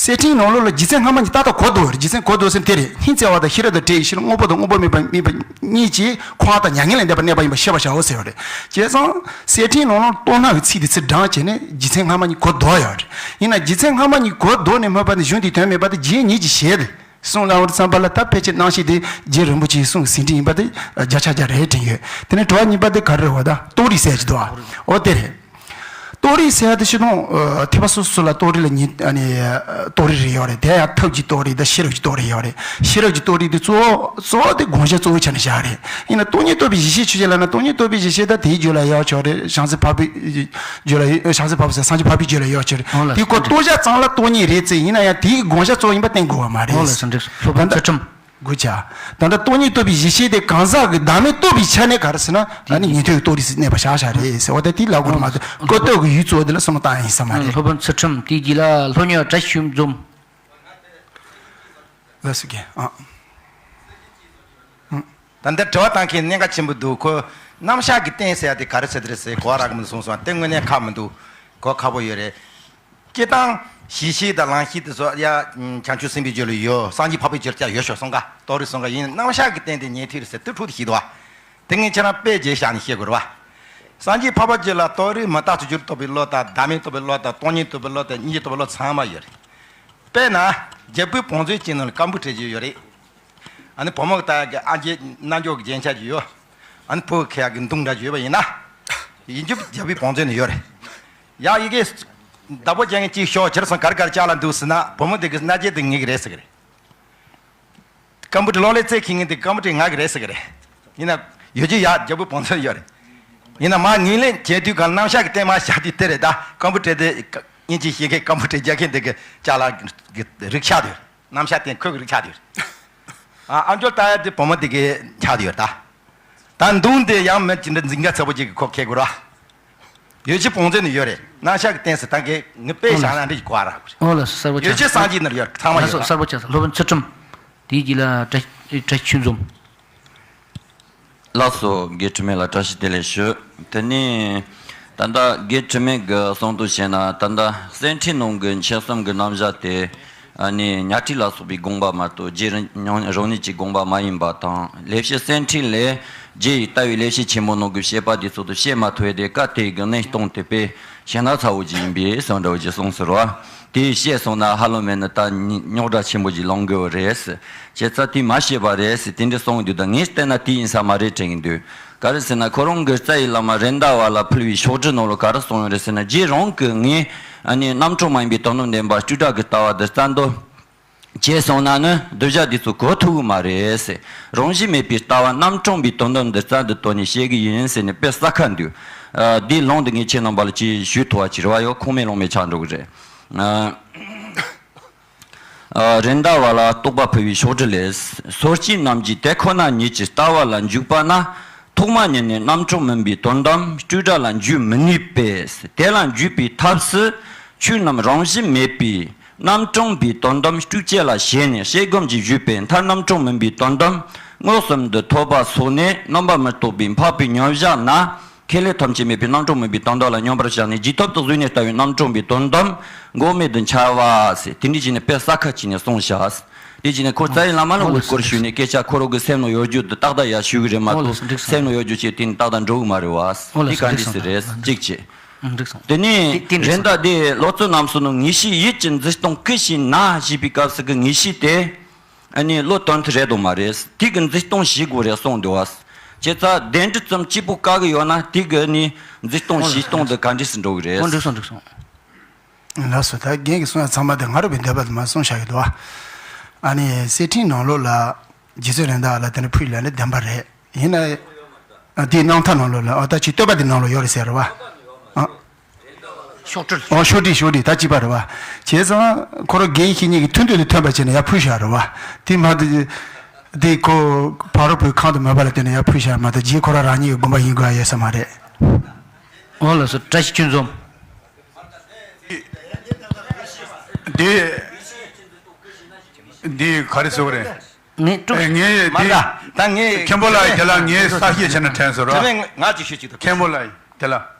གསེར་ཕྲེང་ནང་ལོགས་ལ་རྗེ་བཙུན་སྔ་མ་ཉིད་ཏག་ཏག་གོ་ལྡོག་ཡོད་རེད། རྗེ་བཙུན་གོ་ལྡོག་ཟེར་དེ་རེད། སྙིང་བརྩེ་བ་དང་ཤེས་རབ་དང་དྲན་ཡོད་ཕྱིར། དངོས་པོ་དང་དངོས་པོ་མེད་པ་མེད་པ་གཉིས་ཀྱིས་འཁོར་བ་དང་མྱ་ངན་ལས་འདས་པར་གནས་པ་ཡིན་པར་ཤེས་པར་བྱའོ་ཟེར་བ་རེད། བྱས་ཙང་གསེར་ཕྲེང་ནང་ལོགས་རྟོགས་སྣང་གི་ཚིག་དེ་ཚུར་དྲངས་བྱས་ནས་རྗེ་བཙུན་སྔ་མ་ཉིད་གོ་ལྡོག་ཡོད་རེད། ཡིན་ན་རྗེ་བཙུན་སྔ་མ་ཉིད་གོ་ལྡོག་ནས་སྨོས་པ་ནི། གཞུང་འདིའི་དོན་མེད་པ་དེ་རྗེ་ཉིད་ཀྱི་ཞལ་དུ་གསུངས་གནང་བར་བསམ་པ་ལ། ད་ཕལ་ཆེར་རྣམ་ཤེས་དེ་རྗེ་རིན་པོ་ཆེའི་གསུང་གི་ཟིན་བྲིས་ཡིན་པ་དེ་བརྒྱ་ཆ་བརྒྱ་རེད་དྲན་ཡོད། དེ་ནས་དྲི་བ་གཉིས་པ་དེ་ག་རེ་རེད་བ། ད་རྟོགས་རིགས་ཟེར་གྱི་འདུག་བ། འོ་དེ་རེད། རྟོགས་རིགས་ཟེར་ཡ་དེ་སྤྱིར་བཏང་། ཨ། ཐེག་པ་སོ་སོ་ལ་རྟོགས་རིགས་ལ་གཉིས། ཨ་ནི་རྟོགས་རིགས་རེ་ཡོད་རེད། དེ་ཡང་ཐབས་ཀྱི་རྟོགས་རིགས་དང་ཤེས་རབ་ཀྱི་རྟོགས་རིགས་ཡོད་རེད། ཤེས་རབ་ཀྱི་རྟོགས་རིགས་དེ་གཙོ་བོ་གཙོ་བོ་དེ་དགོངས་གཞི་གཙོ་བོའི་ཆ་ནས་བཞག་རེད། ཡིན་ན་སྟོང་ཉིད་རྟོགས་པའི་གཞི་ཤེས་ཆོས་ཅན་ལབ་ན། སྟོང་ཉིད་རྟོགས་པའི་གཞི་ཤེས་ད་དེའི་རྒྱུད་ལ་ཡོད་ཆོག་རེད། བྱང་སེམས་འཕགས་པའི་རྒྱུད་ལ་ཡོད། བྱང་སེམས་འཕགས་པ་ཟེར་སངས་རྒྱས་འཕགས་པའི་རྒྱུད་ལ་ཡོད་ཆོག་རེད། འོ་ལགས། དེ་ཁོ་རྟོགས་བྱ་ཙམ་ལ་སྟོང་ཉིད་རེད་ཟེར། ཡིན་ན་ཡང་དེའི་དགོངས་གཞི་གཙོ་བོ་ཡིན་པ་བསྟན་དགོས་པ་མ་རེད། འོ་ལགས་སོ། འགྲིག་སོང་། སློབ་དཔོན་ཚུལ་ཁྲིམས། དགོས་བྱ། ད་ལྟ་སྟོང་ཉིད་རྟོགས་པའི་གཞི་ཤེས་དེ་གང་ཟག་གི་བདག་མེད་རྟོགས་པའི་ཆ་ནས་ག་རེ་ཟེར་ན། ཨ་ནི་ཉན་ཐོས་ཀྱི་རྟོགས་རིགས་སུ་གནས་པ་བཞག་བཞག་རེད་ཟེར་བ་དེ་དེ་ལབ་དགོས་མ་གཏོགས། ཀོ་ཏོག་གི་ཡུལ་གཙོ་བོ་དེ་ལ་བསམ་བློ་བཏང་ཡ་ཡིན་ས་མ་རེད། སློབ་དཔོན་ཚུལ་ཁྲིམས། དེའི་རྗེས་ལ་སློབ་གཉེར་བ་བཀྲ་ཤིས་ཆོས་འཛོམས། ལགས་སོ་རྒན། ཨ། ད་ལྟ་དྲི་བ་བཏང་མཁན་གནད་འགག་ཆེན་པོ་འདུག་ཁོ་རྣམ་གཞག་གི་རྟེན་ཟེར་ཡ་དེ་ག་རེ་ཟེར་དེ་རེད་ཟེར་གོ་བ་རག་གི་མི་འདུག་གསུངས་སོང་། དེ་དངོས་གནས་ཁག་མི་འདུག་གོ་ཁག་པོ་ཡོད་རེད། སྤྱིར་བཏང་གཞི་ཤེས་དང་ལམ་ཤེས་དེ་ཚོ་ཡ་བྱང་ཆུབ་སེམས་དཔའི་རྒྱུད་ལ་ཡོད། སངས་རྒྱས་འཕགས་པའི་རྒྱུད་ལ་ཡོད་ཆོག་གསུང་ག་རྟོགས་རིགས་གསུང་ག་ཡིན། རྣམ་གཞག་གི་རྟེན་དེ་ཉན་ཐོས་རེད་ཟེར་དེ་འཁྲུག་དེ་ཞིག་འདུག་བ། དེ་ངས་ཁྱེད་རང་དཔེ་བརྒྱབ་བཞག་ནས་བཤད་དགོས་རེད་བ། སངས་རྒྱས་འཕགས་པ་རྒྱུད་ལ་རྟོགས་རིགས་མི་རྟག་སྟེ་རྒྱུར་རྟོགས་པའི་བློ་དང་། བདག་མེད་རྟོགས་པའི་བློ་དང་། སྟོང་ཉིད་རྟོགས་པའི་བློ་དང་། སྙིང་རྗེ་རྟོགས་པའི་བློ་ཚང་མ་ཡོད་རེད། དཔེར་ན་རྒྱལ་པོའི་བང་མཛོད་ཅན་ནང་ལ་སྐམ་པོ་བྲིས་ཡོད་རེད། ཨ་ནི་བུ་མོ་གི་ལྟ་ཡག་གི་ཨ་ཅེ་རྣལ་འབྱོར་གྱི་རྒྱན་ཆ་ཅིག་ཡོད། ཨ་ནི་ཕུ་གི་ཁ་ཡག་གི་མདུང་འདྲ་ཅིག་ཡོད་པ་ཡིན་ན། ཡིན་རྒྱུ་རྒྱལ་པོའི་བང་མཛོད་ནས་ཡོད་རེད། ཡ་ཡི་གེ་བདག་པོ་ཅན་གྱི་གཅིག་ཤོག་ཁྱེར་སོང་གར་གར་ཅག་ལ་འདུག་ཟེར་ན་བུ་མོ་དེ་གི་སྣ་རྒྱལ་དེ་ངེད་ཀྱི་རེད་ཟེར་གི་རེད། ཀམ་པུ་ཊར་གློག་ཀླད་རྩེད་མཁན་དེ་ཀམ་པུ་ཊར་ང་གི་རེད་ཟེར་གི་རེད། ཡིན་ན་ཡོད་རྒྱུ་ཡ་རྒྱལ་པོའི་བང་མཛོད་ཡོད་རེད། ཡིན་ན་མ་ངོས་ལེན་བྱེད་དུས་གང་རྣམ་གཞག་གི་རྟེན་མ་བཞག་དུས་དེ་རེད་ད། ཀམ་པུ་ཊར་དེ་དབྱིན་ཇི་ཤེས་མཁན་ཀམ་པུ་ཊར་རྒྱག་མཁན་དེ་གི་ཅག་ལ་གི་རིག་ཆགས་དུས། རྣམ་གཞག་སྟེང་ཁོས་རིག་ཆགས་དེར། ཨ་ཨ་མཆོག་ལྟ་ཡ་དེ་བུ་མོ་དེ་གའི་ཆགས་དེ་ཡོད་ད། ད་མདུང་དེ་ཡང་མི་ཅི་འདྲ་འཛིན་ག་ཚ་པོ་ཅིག་གི་ཁོ་ཁེ་དགོས་ར། ཡོད་ཅི་བང་མཛོད་ནས་ཡོད་རེད། རྣམ་གཞག་གི་སྟེང་སུ་ད་གའི་ངི་དཔེ་བཞག་ན་འདྲི་གོ་ར་གོ་རེད། ཨོ་ལ་སོ་གསར་པོ་ཡོད་ཆགས་ཅི་སོང་། སང་ཅི་ནར་ཡོད་ཚང་མ་ལགས་ཡོད་སོ་ར། གསར་པོ་ཆགས་སོང་། སློབ་དཔོན་ཚུལ་ཁྲིམས། དེའི་རྗེས་ལ་བཀྲ་བཀྲ་ཤིས་ཆོས་འཛོམས། ལགས་སོ། དགེ་ཕྲུག་མེ་ལ་བཀྲ་ཤིས་བདེ་ལེགས་ཞུ། དེ་ནས་ད་ལྟ་དགེ་ཕྲུག་མེ་གི་གསུང་དུ་བྱས་ན་ད་ལྟ་གསེར་ཕྲེང་ནང་གི་མཆེད་གསུམ་གི་རྣམ་གཞག་དེ་ཨ་ནི་གཉའ་ཁྲི་ལ་སོགས་པའི་དགོངས་པ་མ་གཏོགས་རྗེ་རང་རང་ཉིད་ཀྱི་དགོངས་པ་མ་ཡིན་པ་དང་ལེགས་བཤད་གསེར་ཕྲེང་ལས་རྗེ་ཡི་ལྟ་བའི་ལེགས་བཤད་ཆེན་མོ་ནང་གི་བཤད་པ་དེ་ཚོ་དུ་བཤད་མ་ཐུབ་པའི་དེ་བཀའ་དེ་གི་གནས་སྟངས་དེ་དཔེ་ཞེ་ན་ཚ་བོ་ཅིག་ཡིན་པས་གསུང་འདྲ་བོ་ཅིག་གསུངས་ཟེར་བ། དེ་བཤད་སོང་ན་ཧ་ལམ་མེད་ན་ད་རྙོག་དྲ་ཆེན་པོ་ཅིག་ལངས་དགོས་པ་རེད། བྱས་ཙང་དེ་མ་བཤད་པ་རེད་ཟེར་དེ་འདྲ་གསུངས་འདུག་ད་ངས་བལྟས་ན་དེ་ཡིན་ས་མ་རེད་དྲན་གྱི་འདུག་ག་རེ་ཟེར་ན་ཁོ་རང་གི་རྩ་ཡི་བླ་མ་རེད་མདའ་བ་ལ་ཕུལ་བའི་ཤོག་དྲིལ་ནང་ལ་ག་རེ་གསུངས་ཡོད་རེད་ཟེར་ན་རྗེ་རང་གིས་ངས་ཨ་ནི་རྣམ་གྲངས་མ་ཡིན་པའི་དོན་དམ་བདེན་པ་སྤྲོས་བྲལ་གྱི་ལྟ་བ་འདི་རྩ་འདོན་བྱས་སོང་ན་ནི་གདུལ་བྱ་འདི་ཚོ་གོ་ཐུབ་ཀྱི་མ་རེད་ཟེར། རང་བཞིན་མེད་པའི་ལྟ་བ་རྣམ་གྲངས་པའི་དོན་དམ་འདི་རྩ་འདི་བཏོན་ནས་བཤད་གི་ཡིན་ཟེར་ནས་དཔེ་ས་ཁ་འདུག་ཨ་འདིའི་ལུང་འདི་ངས་ཁྱེད་རྣམ་པ་ལ་ཅིག་ཞུ་ཐུབ་པ་ཅིག་རེ་བ་ཡོད། ཁུངས་མེད་ལུང་མེད་ཆགས་འགྲོ་གི་རེད། ཨ། ཨ། རེད་མདའ་བ་ལ་རྟོགས་པ་ཕུལ་བའི་ཤོག་དྲིལ་ལས། སོ་སྐྱེ་རྣམས་ཀྱིས་དེ་ཁོ་ན་ཉིད་ཀྱི་ལྟ་བ་ལ་འཇུག་པ་ན། ཐོག་མ་ཉིད་ནས་རྣམ་གྲངས་མིན་པའི་དོན་དམ་སྤྲོས་བྲལ་ལ་འཇུག་མི་ནུས་པས། དེ་ལ་འཇུག་པའི་ཐབས་སུ་ཆོས་རྣམས་རང་བཞིན་མེད་པའི་རྣམ་གྲངས་པའི་དོན་དམ་སྤྲོས་བཅས་ལ་ཞེན་ནས་ཤེས་སྒོམ་གྱིས་ཞུས་པའི་མཐར་རྣམ་གྲངས་མིན་པའི་དོན་དམ་མངོན་སུམ་དུ་ཐོབ་པ་སོགས་ནི་རྣམ་པར་མི་རྟོག་པའི་འཕགས་པའི་མཉམ་གཞག་ན། ཁེ་ལས་ཐམས་ཅད་མེད་པའི་རྣམ་གྲངས་མིན་པའི་དོན་དམ་ལ་མཉམ་པར་བཞག་ནས་རྗེས་ཐོབ་ཏུ་གཟུགས་ནས་ལྟ་བའི་རྣམ་གྲངས་པའི་དོན་དམ་འགོག་མེད་དུ་འཆར་བ་ཟེར་དེ་འདྲ་བྱས་ནས་དཔེ་ས་ཁ་ཅིག་ནས་གསུངས་བཞག་དེ་བྱས་ནས་ཁོ་རྩ་བའི་བླ་མ་ལ་འོ་ལགས་འོས་སྐོར་ཞུས་ནས་སྐད་ཆ་ཁོ་རང་གི་སེམས་ནང་ཡོད་རྒྱུ་དེ་ཏག་ཏག་ཡར་ཞུ་གི་རེད་མ་ཨོ་ལགས་གཏོགས་སོ་འགྲིག་སོང་། སེམས་ནང་ཡོད་རྒྱུ་ཅིག་དེ་ནི་ཏག་ཏག་འགྲོ་གི་མ་རེད་བ། ཨོ་ལགས་དེ་སོ་ག་འགྲིག་འདྲ་སོང་ཟེར་རེད་འགྲིག་གཅིག་བྱས། སོང་འགྲིག་སོང་། དེ་ནས་དེ་དེ་འགྲིག་རེད་སོང་ད་དེ་ལོ་ཙཱ་རྣམ་གསུམ་ནང་ངེས་ཤེས་ཡིད་ཀྱི་འཛིན་སྟངས་ཀུན་ཤེས་ན་ཞེས་པའི་སྐབས་སུ་གི་ངེས་ཤེས་དེ། ཨ་ནི་བློ་དོན་དུ་རེད་དོ་མ་རེད། དེ་གི་འཛིན་སྟངས་ཤེས་དགོས་རེད་གསུངས་འདུག་བ། བྱས་ཙང་བདེན་གྲུབ་ཙམ་གཅིག་པུ་བཀག་གི་ཡོད་ན་དེ་གི་ནི་འཛིན་སྟངས་ཤེས་སྟངས་དེ་ག་འདྲས་སུ་འགྲོ་གི་རེད། ཨོ་འགྲིག་སོང་འགྲིག་སོང་། ལགས་སོ། ད་རྒན་གྱི་གསུང་ཡ་ཚང་མ་དེ་ང་རང་པའི་འདོད་པ་དེ་མ་གསུངས་བཞག་གི་འདུག་བ། ཨ་ནི་གསེར་ཕྲེང་ནང་ལོགས་ལ་རྗེ་བཙུན་རེད་མདའ་ལ་དེ་འདྲ་ཕུལ་ལ་ནི་བདེན་པ་རེད། ཡིན་ན། ཨ་དེའི་རྣམ་ཐར་ནང་ལོགས་ལ་ཨ་ད་ཅིག་བསྟོད་པ་དེ་ནང་ལ་ཡོད་རེད་ཟེར་རེད་བ། ཨ། ཤོག་དྲིལ། ཨོ་ཤོག་དྲིལ་ཤོག་དྲིལ་ད་གཅིག་པ་རེད་བ། བྱས་ཙང་ཁོ་རང་རྒན་ཤེས་གཉིས་ཀྱི་ཐུན་དུ་ནས་ཐོན་པ་བྱས་ནས་ཡར་ཕུལ་བཞག་རེད་བ། དེ་མ་དེ་དེ་ཁོ་ཕ་རོལ་པོའི་ཁང་དུ་མོས་པ་ལ་བརྟེན་ནས་ཡར་ཕུལ་བཞག་མ་གཏོགས་རྗེས་ཁོ་རང་རང་ཉིད་ཀྱི་དགོངས་པ་ཡིན་དགོས་ཡ་ཡོད་ས་མ་རེད། ཨོ་ལགས་སོ། བཀྲ་ཤིས་ཆོས་འཛོམས། འདི་འདི་ག་རེ་ཟེར་བ་རེད། ངས་དཀྲུག་ངས་མ་འདི་ད་ད་ངས་མཁན་པོ་ལགས་ཁྱེད་ལ་ངས་གསལ་བཤད་བྱས་ན་དྲན་སོང་ར། དེ་ནས་ང་ཅིག་ཤོད་ཅིག་ད། མཁན་པོ་ལགས་དེ་ལ།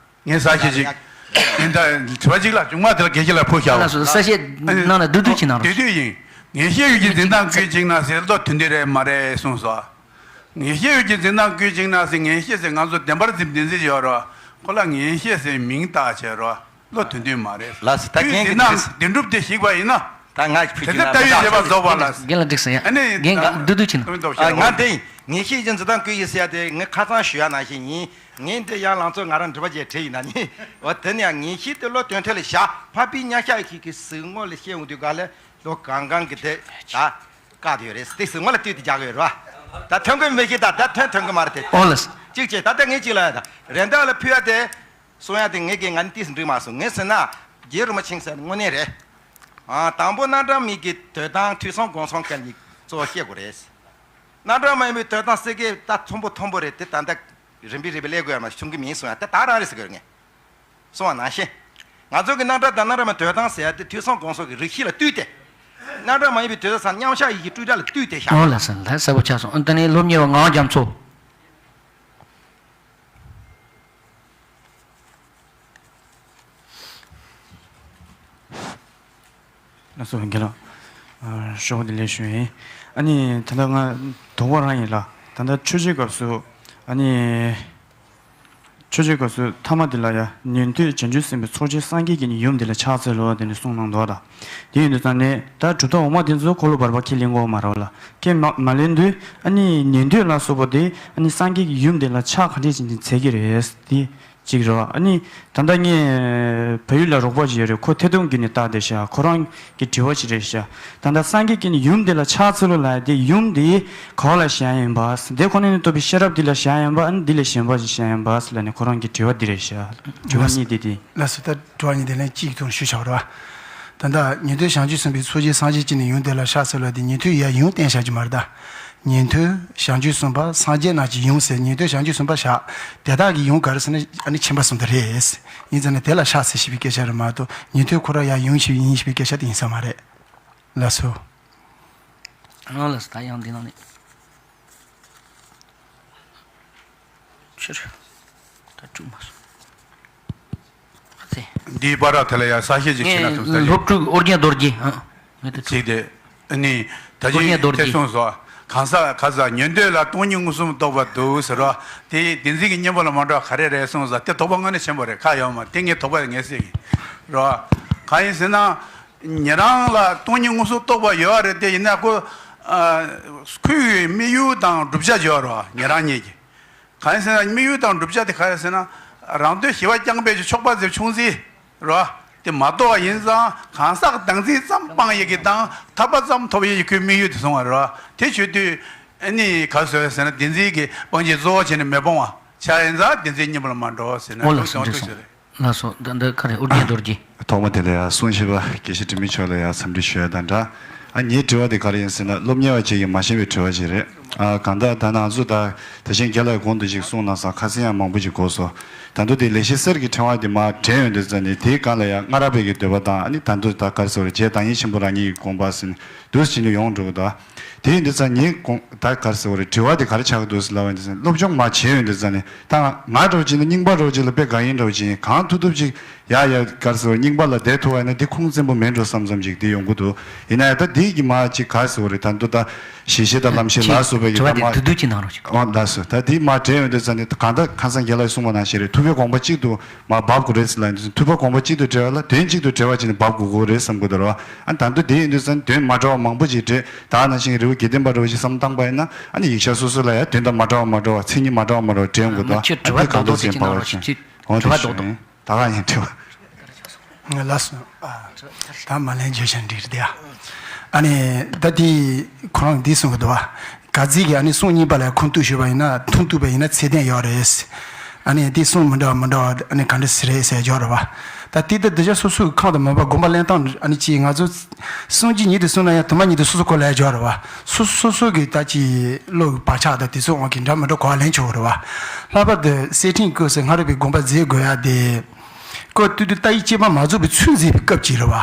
ངས་གསལ་བཤད་ཅིག་ཡིན་ད་དྲི་བ་གཅིག་ལ་བྱུང་བ་དེ་ལ་དགེ་བཤེས་ལ་ཕུལ་བཞག་ལགས་སོ། གསལ་བཤད་གནང་ན་བསྡུས་བསྡུས་ཅིག་གནང་རོགས། བསྡུས་བསྡུས་ཡིན། ངེས་ཤེས་ཡུལ་གྱི་འཛིན་སྟངས་ཀུན་གཅིག་ན་ཟེར་བློ་མཐུན་འདོད་རེད་མ་རེད་གསུངས་སོ། ངེས་ཤེས་ཡུལ་གྱི་འཛིན་སྟངས་ཀུན་གཅིག་ན་ཟེར་ངེས་ཤེས་ཟེར་ང་ཚོ་བདེན་པར་འཛིན་བདེན་འཛིན་ཡོད་རོ། ཁོ་ལ་ངེས་ཤེས་ཟེར་མིང་བཏགས་བྱས་རོ། བློ་མཐུན་འདོད་མ་རེད། ལགས་སོ། ད་རྒན་གྱི་འཛིན་སྟངས་བདེན་གྲུབ་དེ་ཞིག་པ་ཡིན་ན། ད་ང་ཕུལ་དེ་གྱི་ལྟ་ན་བའི་བྱེད་པ་རྫོགས་པ་ལ། རྒན་ལ་འགྲིག་སོང་ཡ། ཨ་ནི་རྒན་གྱི་བསྡུས་བསྡུས་ཅིག་གནང་། ང་དེ་ངེས་ཤེས་ཀྱི་འཛིན་སྟངས་ཀུན་གཅིག་ཟེར་ཡ་དེ་ངས་ཁ་སང་ཞུ་ཡ་ནང་བཞིན་ཡིན། ངས་འདི་ཡང་ལང་ཚོ་ང་རང་འདྲི་བ་བྱས་བྲིས་ཡིན་ན་ནི། འོ་དེ་ནི་ཡང་ངེས་ཤེས་དེ་བློ་དོན་ཐད་ལ་བཞག་འཕགས་པའི་མཉམ་གཞག་ཡེ་ཤེས་ཀྱི་གཟིགས་ངོ་ལ་བཤད་འོང་དུས་ག་ལ་བློ་གང་གང་གི་དེ་ད་བཀག་དེ་ཡོད་རེད། དེ་གཟིགས་ངོ་ལ་ལྟོས་ཏེ་རྒྱག་གི་ཡོད་རེད་བ། ད་ཐོན་གི་མི་ཤེས། ད་ད་ཐོན་ཐོན་གི་མ་རེད་དེ། ཨོ་ལགས། གཅིག་བྱས་ད་ལྟ་ངས་གཅིག་ལ་ཡ་ད་རེད་མདའ་ལ་ཕུལ་ཡ་དེ། གསུང་ཡ་དེ་ངས་ཀྱི་ང་ནི་ཏིས་འགྲིག་མ་སོང་། ངས་ཟེར་ན་རྗེ་རིན་པོ་ཆེ་ཟེར་དངོས་གནས་རེད། ཨ་དང་པོ་རྣམ་གྲངས་མེད་ཀྱི་དོན་དང་ཐོས་བསམ་སྒོམ་གསུམ་ག་ནི་གཙོ་བོ་བཤད་དགོས་རེད། རྣམ་གྲངས་མ་ཡིན་པའི་དོན་དང་སེ་གེ་ད་མཐོན་པོ་མཐོན་པོ་རེད་དེ་ད་ལྟ་རིམ་པས་རིམ་པས་ལས་དགོས་ཡ་མ་བྱུང་གི་མིན་གསུང་ཡ་ད་ད་རང་རེད་ཟེར་དགོས་རེད་ངས། གསུང་བ་ནང་བཞིན། ང་ཚོ་གི་རྣམ་གྲངས་དང་རྣམ་གྲངས་མ་དོན་དང་ཟེར་ཡ་དེ་ཐོས་བསམ་སྒོམ་གསུམ་གྱི་རིགས་ཤིག་ལ་བཏུས་ཏེ། རྣམ་གྲངས་མ་ཡིན་པའི་དོན་དང་མཉམ་གཞག་ཡེ་ཤེས་སྤྲོས་བྲལ་ལ་བཏུས་ཏེ་བཞག་ཨོ་ལགས་སོ་ལགས་གསལ་པོ་ཆགས་སོང་། ཨ་ད་ནི་སློབ་གཉེར་བ་ངག་དབང་རྒྱ་མཚོ། ལགས་སོ་རྒན་ལགས། ཨ་ཞོགས་པ་བདེ་ལེགས་ཞུ་ཡིན། ཨ་ནི་ད་ལྟ་ང་དོགས་པ་རང་ཡིན་ལ། ད་ལྟ་ཆོས་བྱེད་སྐབས་སུ་ཨ་ནི་ ཆོས་རྗེ་བཀའ་ཟུར་ཐ་མ་དེ་ལ་ཡ་ཉན་ཐོས་བྱང་ཆུབ་སེམས་དཔའི་ཚོགས་ཆེན་སངས་རྒྱས་ཀྱི་ནི་ཡུམ་དེ་ལ་ཕྱག་འཚལ་ལོ་དེ་ནི་གསུངས་གནང་འདུག་ད། དེ་ཡིན་དུས་ཙང་ནས་ད་གྲུབ་མཐའ་འོག་མ་དེ་ཚོ་འཁོར་ལོ་བར་པ་ཁས་ལེན་དགོས་མ་རེད་ལ། ཁས་མ་མ་ལེན་དུས་ཨ་ནི་ཉན་ཐོས་ལ་སོགས་པ་དེ་ཨ་ནི་སངས་རྒྱས་ཀྱི་ཡུམ་དེ་ལ་ཕྱག་ག་འདྲས་ཅིག་འཚལ་གྱི་རེད་དེ་གཅིག་རེད་བ། ཨ་ནི་ད་ལྟ་ངས་བལ་ཡུལ་ལ་རོགས་པ་ཅིག་ཡོད་རེད། ཁོ་ཐད་གཏོང་བརྒྱུད་ནས་བལྟ་བསྡད་ཤག་ཁོ་རང་གི་དྲི་བ་ཅིག་རེད་ཤག་ད་ལྟ་སངས་རྒྱས་ཀྱི་ནི་ཡུམ་དེ་ལ་ཕྱག་འཚལ་ལོ་ལབ་ཡ་དེ་ཡུམ་དེ་ག་བ་ལ་བཞག་ཡིན་པ། དེ་ཁོ་ནས་ནི་ཐོབ་པའི་ཤེས་རབ་དེ་ལ་བཞག་ཡིན་པ། ཨ་ནི་དེ་ལས་གཞན་པ་ཅིག་བཞག་ཡིན་པ་ལབ་ནས་ཁོ་རང་གི་དྲི་བ་འདི་རེད་ཤག་དྲི་བ་གཉིས་དེ་དེ། ལགས་སོ། ད་དྲི་བ་གཉིས་དེ་ལན་གཅིག་ཐོག་ཞུ་བྱ་བ་རེད་བ། ད་ལྟ་ཉན་ཐོས་བྱང་ཆུབ་སེམས་དཔའི་ཚོགས་ཆེན་སངས་རྒྱས་ཀྱི་ནི་ཡུམ་དེ་ལ་ཕྱག་འཚལ་ལོ་དེ་ཉན་ཐོས་ཡ་ཡུམ་བསྟན་བྱ་རྒྱུ་མ་རེད་ད། ཉན་ཐོས་བྱང་ཆུབ་སེམས་དཔའ་སངས་རྒྱས་རྣམས་ཀྱི་ཡུམ་ཟེར། ཉན་ཐོས་བྱང་ཆུབ་སེམས་དཔའ་བཞག་དེ་དག་གི་ཡུམ་ག་རེ་ཟེར་ན་ཨ་ནི་ཁྱིམ་པ་གསུམ་དེ་རེད། ཡིན་ཙང་ནི་དེ་ལ་ཕྱག་འཚལ་ཞེས་པའི་སྐད་ཆ་རེད་མ་གཏོགས་ཉན་ཐོས་ཁོ་རང་ཡ་ཡུམ་ཞིག་ཡིན་ཞེས་པའི་སྐད་ཆ་དེ་ཡིན་ས་མ་རེད། ལགས་སོ། ཨང་ལགས་སོ། ད་ཡང་འདི་ནང་ནས་ཕྱིར་ད་དཀྲུག་མ་སོང་། ཨ་ཙི། འདིའི་བར་དེ་ལ་ཡང་གསལ་བཤད་ཅིག་བྱེད་ན་ངས་ཐུབ་ས་རེད། སློབ་ཕྲུག་ཨོ་རྒྱན་རྡོ་རྗེ། ཨ། ངས་ད་ཅིག་དེ་ཨ་ནི་ད་ཨོ་རྒྱན་ཅིག་རྡོ་དེ་རྗེ། གསུངས་སོ། གང་ཟག་ག་ཟག་ཉན་ཐོས་ལ་སྟོང་ཉིད་མངོན་སུམ་རྟོགས་པ་འདུག་ཟེར་རོ། དེ་བདེན་འཛིན་གྱི་གཉེན་པོ་ལ་མ་འགྲོ་བ་ག་རེ་རེད་གསུངས་སོ། དེ་དོགས་པ་དངོས་གནས་ཆེན་པོ་རེད། ཁ་ཡོད་མ་དེ་ངས་དོགས་པ་ངས་སེལ་གྱི་རོ། གང་ཡིན་ཟེར་ན། ཉན་རང་ལ་སྟོང་ཉིད་མངོན་སུམ་རྟོགས་པ་ཡོད་རེད་དེ། ཡིན་ན་ཁོ་ཨ་ཁོའི་དམིགས་ཡུལ་དང་བསྒྲུབ་བྱ་ཡོད་རོ། ཉན་རང་ཉིད་ཀྱི། གང་ཡིན་ཟེར་ན་དམིགས་ཡུལ་དང་བསྒྲུབ་བྱ་དེ་ག་རེ་ཟེར་ན། རང་དོན་ཞི་བ་རྐྱང་པའི་ཆོག་པ་ཟེར་ཆུང་ཟེར་རོ། དེ་མ་གཏོགས་ཡིན་ཙང་གང་ཟག་བདག་འཛིན་ཙམ་སྤང་ཡས་ཀྱི་དང་ཐར་པ་ཙམ་ཐོབ་ཡས་ཀྱི་ཁོའི་དམིགས་ཡུལ་དེ་སོང་བ་རོ། དེ་བྱེད་དུས་ཨ་ནི་ག་རེ་ཟེར་ན་བདེན་འཛིན་གྱི་སྤང་བྱའི་གཙོ་བོ་བྱས་ནས་མི་སྤོང་བ་ཆགས་ཡིན་ཙང་བདེན་འཛིན་གཉེན་པོ་ལ་མ་འགྲོ་ཟེར་ན་འོ་ལགས་སོ། འགྲིག་སོང་། ལགས་སོ། ད་འདི་ག་རེ་ཨོ་རྒྱན་རྡོ་རྗེ། ཐོག་མ་དེ་ལ་ཡང་གསུང་ཞིབ་པ་དགེ་བཤེས་དྲི་མེད་མཆོག་ལ་ཡང་འཚམས་འདྲི་ཞུ་ཡ་དང་འདྲ། ཨ་ངའི་དྲི་བ་དེ་ག་རེ་ཡིན་ཟེར་ན་སློབ་གཉེར་བ་ཅིག་གིས་མ་ཤེས་པའི་དྲི་བ་ཞིག་རེད། ཨ་གང་ལྟར་ད་ང་ཚོ་ད་དེ་བཞིན་རྒན་ལགས་གོང་དུ་ཞིག་གསུངས་གནང་སོང་། ཁ་སང་ཡང་མང་པོ་ཞིག་གོ་སོང་། ད་དུང་དེ་ལེགས་བཤད་གསེར་གྱི་ཕྲེང་བ་དེ་མར་དྲན་ཡོང་དུས་ཙ་ནས་དེའི་སྒང་ལ་ཡང་སྔ་རབས་པའི་གི་འདོད་པ་དང་ཨ་ནི་ད་དུང་ད་ག་རེ་ཟེར་བ་རེད། རྗེ་བདག་ཉིད་ཆེན་པོ་རང་ཉིད་ཀྱི་དགོངས་པ་ཟེར་ནས་འདུག་སེ་བྱས་ནས་ཡོང་འགྲོ་གི་འདུག་དེ་ཡིན་དུས་ཙ་ངའི་དགོངས་ད་ག་རེ་ཟེར་བ་རེད། དྲི་བ་དེ་ག་རེ་ཆགས་ཀྱི་འདུག་ཟེར་ལབ་པ་ཡིན་དུས་ཙ་ནས་སློབ་སྦྱོང་མར་བྱས་ཡོང་དུས་ཙ་ནས་ད་ང་འདྲ་བོ་ཅིག་ནི་རྙིང་པ་འདྲ་བོ་ཅིག་ལ་དཔེ་དགའ་ཡིན་འདྲ་བོ་ཅིག་ཡིན། གང་ཐུབ་ཐུབ་ཅིག་ཡ་ཡ་ག་རེ་ཟེར་བ་རྙིང་པ་ལ་བསྡད་ཐུབ་པ་ཡིན་ན་དེ་ཁུངས་བཙན་པོ་མིན་འགྲོ་བསམ་བསམ་ཅིག་དེ་ཡོང་གི་འདུག་ཡིན་ན་ཡང་ད་དེ་གི་མར་ཅིག་ག་རེ་ཟེར་བ་རེད། ད་འདུག་ད་ཞི་བྱེད་དང་ལམ་ཤེས་ལ་སོགས་པའི་གི་ད་མར་དུ་དུ་ཅིག་གནང་རོགས་ཅིག་ཨོ་ལགས་སོ། ད་དེ་མར་དྲན་ཡོང་དུས་ཙ་ནས་གང་ལྟར་ཁ་སང་རྒན་ལགས་གསུངས་པ་ནང་བཞིན་རེད། ཐུབ་པའི་དགོངས་པ་གཅིག་ཏུ་མར་འབབ་དགོས་རེད་ཟེར་ལབ་ཡིན་དུས་ཐུབ་པ་དགོངས་པ་གཅིག་ཏུ་འགྲེལ་བ་ལ་དོན་གཅིག་ཏུ་འགྲེལ་བ་བྱས་ནས་འབབ་དགོས་དགོས་རེད་བསམ་གི་འདུག་ར། ཨ་ད་དུང་དེ་ཡིན་དུས་ཙ་ནས་དོན་མ་འདྲ་བ་མང་པོ་ཅིག་འགྲེལ། ད་ནང་བཞིན་རི་བོ་དགེ་ལྡན་པ་འདྲ་བོ་ཞིག་བསམ་བཏང་པ་ཡིན་ན་ཨ་ནི་ཡིག་ཆ་སོ་སོ་ལ་ཡང་དོན་དང་མ་འདྲ་བ་མ་འདྲ་བ་མཚན་ཉིད་མ་འདྲ་བ་མ་འདྲ་བ་འགྲེལ་ཡོང་གི་འདུག་ཨ་ཁྱོད་དྲི་བ་རྡོག་རྡོག་ཅིག་གནང་རོགས་ཞེས་དྲི་བ་རྡོག་རྡོག་ལགས་སོ། ད་ག་ཡིན་དྲི་བ། ང་ལ་སོང་། ཨ། ད་མ་ལན་བརྗོད་བྱ་འགྲིག་རེད་ཡ། ཨ་ནི་ད་དེ་ཁོ་རང་འདི་གསུང་གི་འདུག་བ། ག་ཚིག་གི་ཨ་ནི་གསུང་གཉིས་པ་ལ་ཁུངས་གཏུགས་ཞུས་པ་ཡིན་ན་ཐུང་གཏུགས་པ་ཡིན་ན་ཚད་ལྡན་ཡོད་རེད། ཨ་ནི་དེ་གསུང་མི་འདྲ་བ་མི་འདྲ་བ་ཨ་ནི་ག་འདྲ་ཟེར་རེད་ཟེར་ཡོད་རེད་བ། ད་དེ་ད་འདི་ཆ་སོ་སོའི་ཁོངས་དང་མ་འབབ་དགོངས་པ་ལེན་སྟངས་ཨ་ནི་ཅིག་ང་ཚོ་གསུང་རྒྱུ་ཉིད་དུ་གསུང་ན་ཡང་དུ་མ་ཉིད་དུ་སོ་སོ་གོ་ལ་ཡ་ཡོད་རེད་བ། སོ་སོ་སོ་སོ་གི་ད་ཅིག་བློ་གི་བག་ཆགས་དང་དེ་ཚོའི་དབང་གིས་འདྲ་མི་འདྲ་གོ་བ་ལེན་ཆོག་གི་རེད་བ། ལྷག་པར་དུ་གསེར་ཕྲེང་སྐབས་སུ་སྔ་རབས་པའི་དགོངས་པ་མཛད་དགོས་ཡ་དེ། སྐབས་དུས་དུས་ལྟ་བའི་དཔྱད་པ་མ་རྫོགས་པའི་ཚུལ་མཛད་པའི་སྐབས་ཅིག་རེད་བ།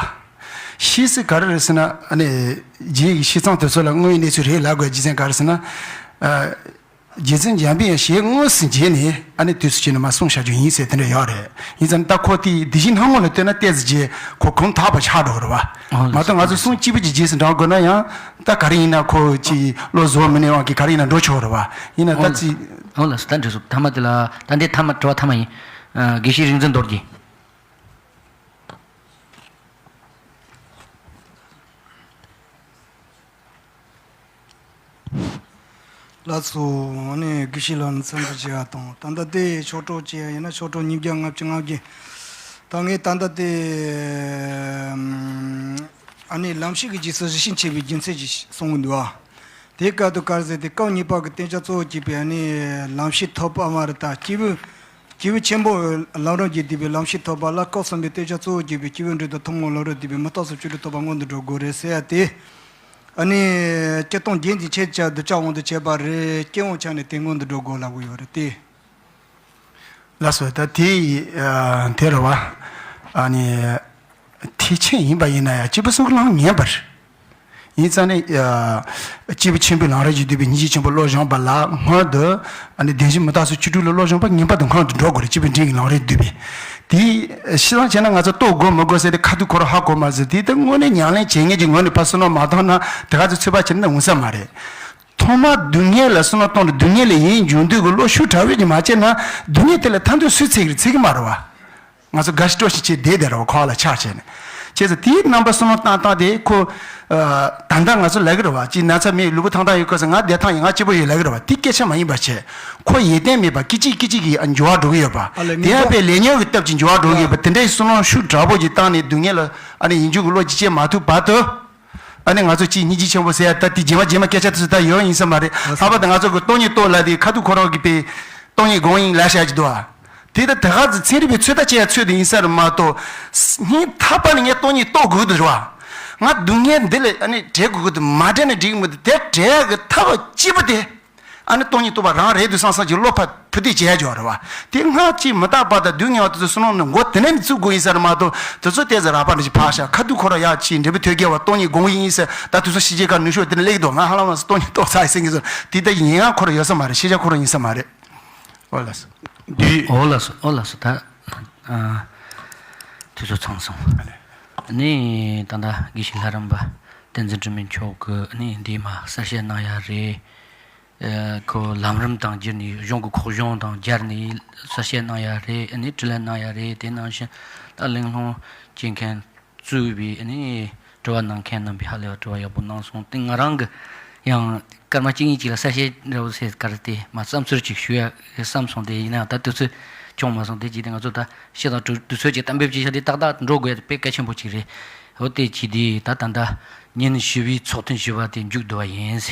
ཤེས་སྲིད་ག་རེ་རེད་ཟེར་ན་ཨ་ནི་རྗེ་ཡི་ཤེས་ཚང་དེ་ཚོ་ལ་དངོས་ཡོད་གནས་ཚུལ་རེད་ལབ་དགོས་རྒྱུ་མཚན་ག་རེ་ཟེར་ན། ཨ། རྗེ་བཙུན་འཇམ་དཔལ་དབྱངས་ཞལ་དངོས་སུ་མཇལ་ནས་ཨ་ནི་དུས་སུ་བྱས་ནས་མ་གསུངས་བཞག་རྒྱུ་ཡིན་ཟེར་དེ་འདྲ་ཡོད་རེད། ཡིན་ཙང་ད་ཁོ་དེ་དེ་བཞིན་སྣང་ངོ་ལ་ལྟོས་ན་ཏོག་ཙམ་རྗེས་ཁོ་གོམ་ཐག་པ་ཆགས་འགྲོ་གི་རེད་བ། ཨོ་མ་གཏོགས་ང་ཚོ་གསུང་གཅིག་པུ་གྱི་རྗེས་སུ་འབྲང་དགོས་ན་ཡང་ད་ག་རེ་ཡིན་ན་ཁོ་ཅིག་བློ་བཟོ་མི་ནུས་དབང་གིས་ག་རེ་ཡིན་ན་འགྲོ་ཆོག་རེད་བ། ཡིན་ན་ད་ཨོ་ཅི། ཨོ་ལགས་སོ། ད་འགྲིག་སོང་། ཐ་མ་དེ་ལ་ད་འདི་ཐ་མ་དྲི་བ་ཐ་མ་ཡིན། ཨ། དགེ་བཤེས་རིག་འཛིན་རྡོ་རྗེ། ལགས་སོ། ཨ་ནི་དགེ་བཤེས་ལགས་ནས་འཚམས་འདྲི་ཞུ་ཡ་དང་། ད་ལྟ་དེ་ཆོས་གྲོགས་བྱས་ཡ་ཡིན་ན་ཆོས་གྲོགས་ཉིས་བརྒྱ་ལྔ་བཅུ་ང་བརྒྱད། ད་ངས་ད་ལྟ་དེ་ཨ་ནི་ལམ་ཤེས་ཀྱི་རྗེས་སུ་གཞི་ཤིང་ཆེ་བའི་རྒྱུ་མཚན་ཞིག་གསུང་གི་འདུག་ཨ། དེའི་སྐབས་དུ་ག་རེ་ཟེར་ཏེ་སྐབས་གཉིས་པ་གི་བསྟན་བྱ་གཙོ་བོ་གྱུར་པའི་ཨ་ནི་ལམ་ཤེས་ཐོབ་པ་མ་རེད། ད་སྐྱེས་བུ། སྐྱེས་བུ་ཆེན་པོ་ལམ་རིམ་གྱིས་བསྡུས་པའི་ལམ་ཤེས་ཐོབ་པ་ལ་སྐབས་གསུམ་པའི་བསྟན་བྱ་གཙོ་བོ་གྱུར་པའི་སྐྱེས་བུ་འབྲིང་དང་ཐུན་མོང་ལམ་རིམ་བསྡུས་པའི་མི་རྟག་སོགས་བཅུ་དྲུག་ཐོབ་པ་སྔོན་དུ་འགྲོ་དགོས་རེད་ཟེར་ཡ་དེ། ཨ་ནི་སྤྱིར་བཏང་རྒྱན་གྱི་ཆ་ནས་བྱས་ན་གདུལ་བྱ་དབང་དུ་བྱས་པ་རེད། སྐྱེ་བོའི་ཆ་ནས་དེ་སྔོན་དུ་འགྲོ་དགོས་ལབ་ཀྱི་ཡོད་རེད་དེ། ལགས་སོ། ད་དེ་ཡི་ཨ་དེ་རེད་བ། ཨ་ནི་ཐེག་ཆེན་ཡིན་པ་ཡིན་ན་ཡང་སྐྱེས་བུ་གསུམ་གྱི་ལམ་ངེས་པར། ཡིན་ཙང་ནི། ཨ། སྐྱེས་བུ་ཆེན་པོའི་ལམ་རིམ་གྱིས་བསྡུས་པའི་སྙིང་རྗེ་ཆེན་པོ་བློ་སྦྱོང་བ་ལ་སྔོན་དུ། ཨ་ནི་བདེན་བཞི་མི་རྟག་སོགས་བཅུ་དྲུག་ལ་བློ་སྦྱོང་བ་ངེས་པར་དུ་སྔོན་དུ་འགྲོ་དགོས་རེད། སྐྱེས་བུ་འབྲིང་གི་ལམ་རིམ་བསྡུས་པས། དེ་ཤི་ཙང་བྱས་ན་ང་ཚོ་རྟོགས་དགོས་མི་དགོས་ཟེར་ཏེ་ཁ་ཐུག་ཁོ་རང་ཧ་གོ་མ་ཟེར། དེ་ལྟར་དངོས་གནས་ཉམས་ལེན་བྱེད་མཁན་གྱི་ངོས་ནས་ཕར་བསམ་བློ་མ་བཏང་ན་དེ་ག་ཚོད་ཚོད་དཔག་བྱས་ན་འོང་ས་མ་རེད། ཐོག་མར་སྡུག་བསྔལ་ལ་བསམ་བློ་གཏོང་ནས་སྡུག་བསྔལ་ལས་ཡིན་འཇུག་འདོད་ཀྱི་བློ་ཤུགས་དྲག་པོས་ཀྱིས་མ་བྱས་ན། སྡུག་བསྔལ་དེ་ལ་ཐར་འདོད་སུས་འཚོལ་གི་རེད། འཚོལ་གི་མ་རེད་བ། ང་ཚོ་དགའ་ཞིང་སྤྲོ་ཞིང་བྱས་བསྡད་བསྡད་རེད་བ། འཁོར་བ་ལ་ཆགས་བྱས་ནས། བྱས་ཙང་དེའི་རྣམ་པ་བསམ་བློ་བཏང་བཏང་སྟེ་ཁོ། ཨ། ད་ལྟ་ང་ཚོ་ལབ་ཀྱི་རེད་བ། ཅིག་ན་ཚ་མེད། ལུས་པོ་ཐང་ཐང་ཡོད་སྐབས་སུ་ང་བདེ་ཐང་ཡིན། ང་སྐྱིད་པོ་ཡོད་ལབ་ཀྱི་རེད་བ། དེ་སྐད་ཆ་མ་ཡིན་པ་བྱས། ཁོ་ཡོན་ཏན་མེད་པ་སྐད་ཅིག་སྐད་ཅིག་གིས་འགྱུར་བ་འགྲོ་གི་ཡོད་པ། ཨ་ལས་དེ་ཡང་ངན་པས་ལས་ཉོན་གྱི་སྟབས་ཀྱིས་འགྱུར་བ་འགྲོ་གི་ཡོད་པ། དེ་འདྲའི་བསམ་བློ་ཤུགས་དྲག་པོ་ཅིག་བཏང་ནས་སྡུག་བསྔལ་ལ་ཨ་ནི་ཡིན་འཇུག་གི་བློ་ཅིག་སྐྱེ་མ་ཐུབ་བར་དུ། ཨ་ནི་ང་ཚོ་གཅིག་སྙིང་རྗེ་ཆེན་པོ་ཟེར་ཡ་ད་དེ་རྗེས་མ་རྗེས་མ་སྐད་ཆ་དེ་ཚོ་ད་ཡོང་ཡིན་ས་མ་རེད། ལྷག་པར་དུ་ང་ཚོ་གི་སྟོང་ཉིད་རྟོགས་ལབ་དེ་ཁ་ཐུག་ཁོ་རང་གི་པའི་སྟོང་ཉིད་དགོངས་ཡིན་ལབ་བཞག་གི་འདུག་ཨ། དེ་ད་ད་ག་ཚོད་ཚན་རིག་པའི་ཚོད་ལྟ་བྱེད་ཡ་ཚོད་དེ་ཡིན་ས་རེད་མ་གཏོགས། སྙིང་ཐག་པ་ནས་ངས་སྟོང་ཉིད་རྟོགས་དགོས་ཀྱི་འདུག་རེད་བ། ང་སྡུག་བསྔལ་འདི་ལས་ཨ་ནི་བྲལ་དགོས་ཀྱི་འདུག་མ་བྲལ་ན་འགྲིག་གི་མི་འདུག་དེ་བྲལ་ཡ་གི་ཐབས་གཅིག་པུ་དེ། ཨ་ནི་སྟོང་ཉིད་རྟོགས་པ་རང་རེད་འདུག་བསམ་བསམ་གྱི་བློ་ཕར་ཕུ་དེ་བྱེད་ཡ་འཇོག་རེད་བ། དེ་སྔ་ཕྱི་མི་རྟག་པ་དང་སྡུག་བསྔལ་བ་དེ་ཚོ་བསམ་བློ་ནང་མགོ་དེ་ནས་བཙུགས་དགོས་ཡིན་ས་རེད་མ་གཏོགས། དེ་ཚོ་ཏོག་ཙམ་རགས་པ་འདྲ་ཞིག་ཕར་བཞག་ཁ་ཐུག་ཁོ་རང་ཡག་ཅིག་འབྲས་བུ་ཐོན་རྒྱལ་བ་སྟོང་ཉིད་དགོངས་ཡིན་ཟེར། ད་དུས་ཚོད་ཕྱི་རྒྱལ་ཁག་ནུབ་ཕྱོགས་དེ་ནས་སླེབས་འདུག་ང་ཧ་ལམ་སྟོང་ཉིད་རྟོགས་ཚར་ཡིན་ཟེར་གྱི་ཟེར། དེ་ད་ཡིན་ཡང་ཁོ་རང་ཡོད་ས་མ་རེད། ཤེས་བྱ་ཁོ་རང་ཡིན་ས་མ་རེད། འོ་ལགས་སོ། འདི། འོ་ལགས་སོ། འོ་ལགས་སོ། ད། ཨ། དུས་ཚོད་ཚང་སོང་། ནི་ད་ལྟ་དགེ་བཤེས་ལྷ་རམས་པ་བསྟན་འཛིན་དྲི་མེད་མཆོག་གིས་ནི་འདི་མ་གསལ་བཤད་གནང་ཡ་རེད། ཨ། ཁོ་ལམ་རིམ་དང་སྦྱར་ནས། གཞུང་གི་ཁོག་གཞུང་དང་སྦྱར་ནས་གསལ་བཤད་གནང་ཡ་རེད། ནི་དྲི་ལན་གནང་ཡ་རེད། དེ་ནང་བཞིན་ད་གླེང་སློང་བྱེད་མཁན་གཙོས་པའི་ནི་དྲི་བ་གནང་མཁན་རྣམ་པས་ཧ་ལས་པ་དྲི་བ་ཡག་པོ་གནང་སོང་། དེ་ང་རང་གི་ཡང་སྐར་མ་གཅིག་གཉིས་ཅིག་ལ་གསལ་བཤད་འདྲ་བོ་ཟེར་ག་རེ་དེ་མ་བསམ་ཚུལ་ཅིག་ཞུ་ཡ་བསམ་སོང་། དེ་ཡིན་ནའང་ད་དུས་ཚོད་བྱུང་མ་སོང་། དེ་བྱས་ཏེ་ང་ཚོ་ད་ཤེས་དང་དུས་ཚོད་ཀྱི་གཏན་འབེབས་བྱེད་ཤ་དེ་ཏག་ཏག་འགྲོ་དགོས་ཡ་དེ་དཔེ་གལ་ཆེན་པོ་ཅིག་རེད། འོ་དེ་བྱས་དེ་ད་ད་ལྟ་ཉིན་བཞི་པའི་ཚོགས་ཐུན་བཞི་པ་དེ་མཇུག་བསྡུ་བ་ཡིན།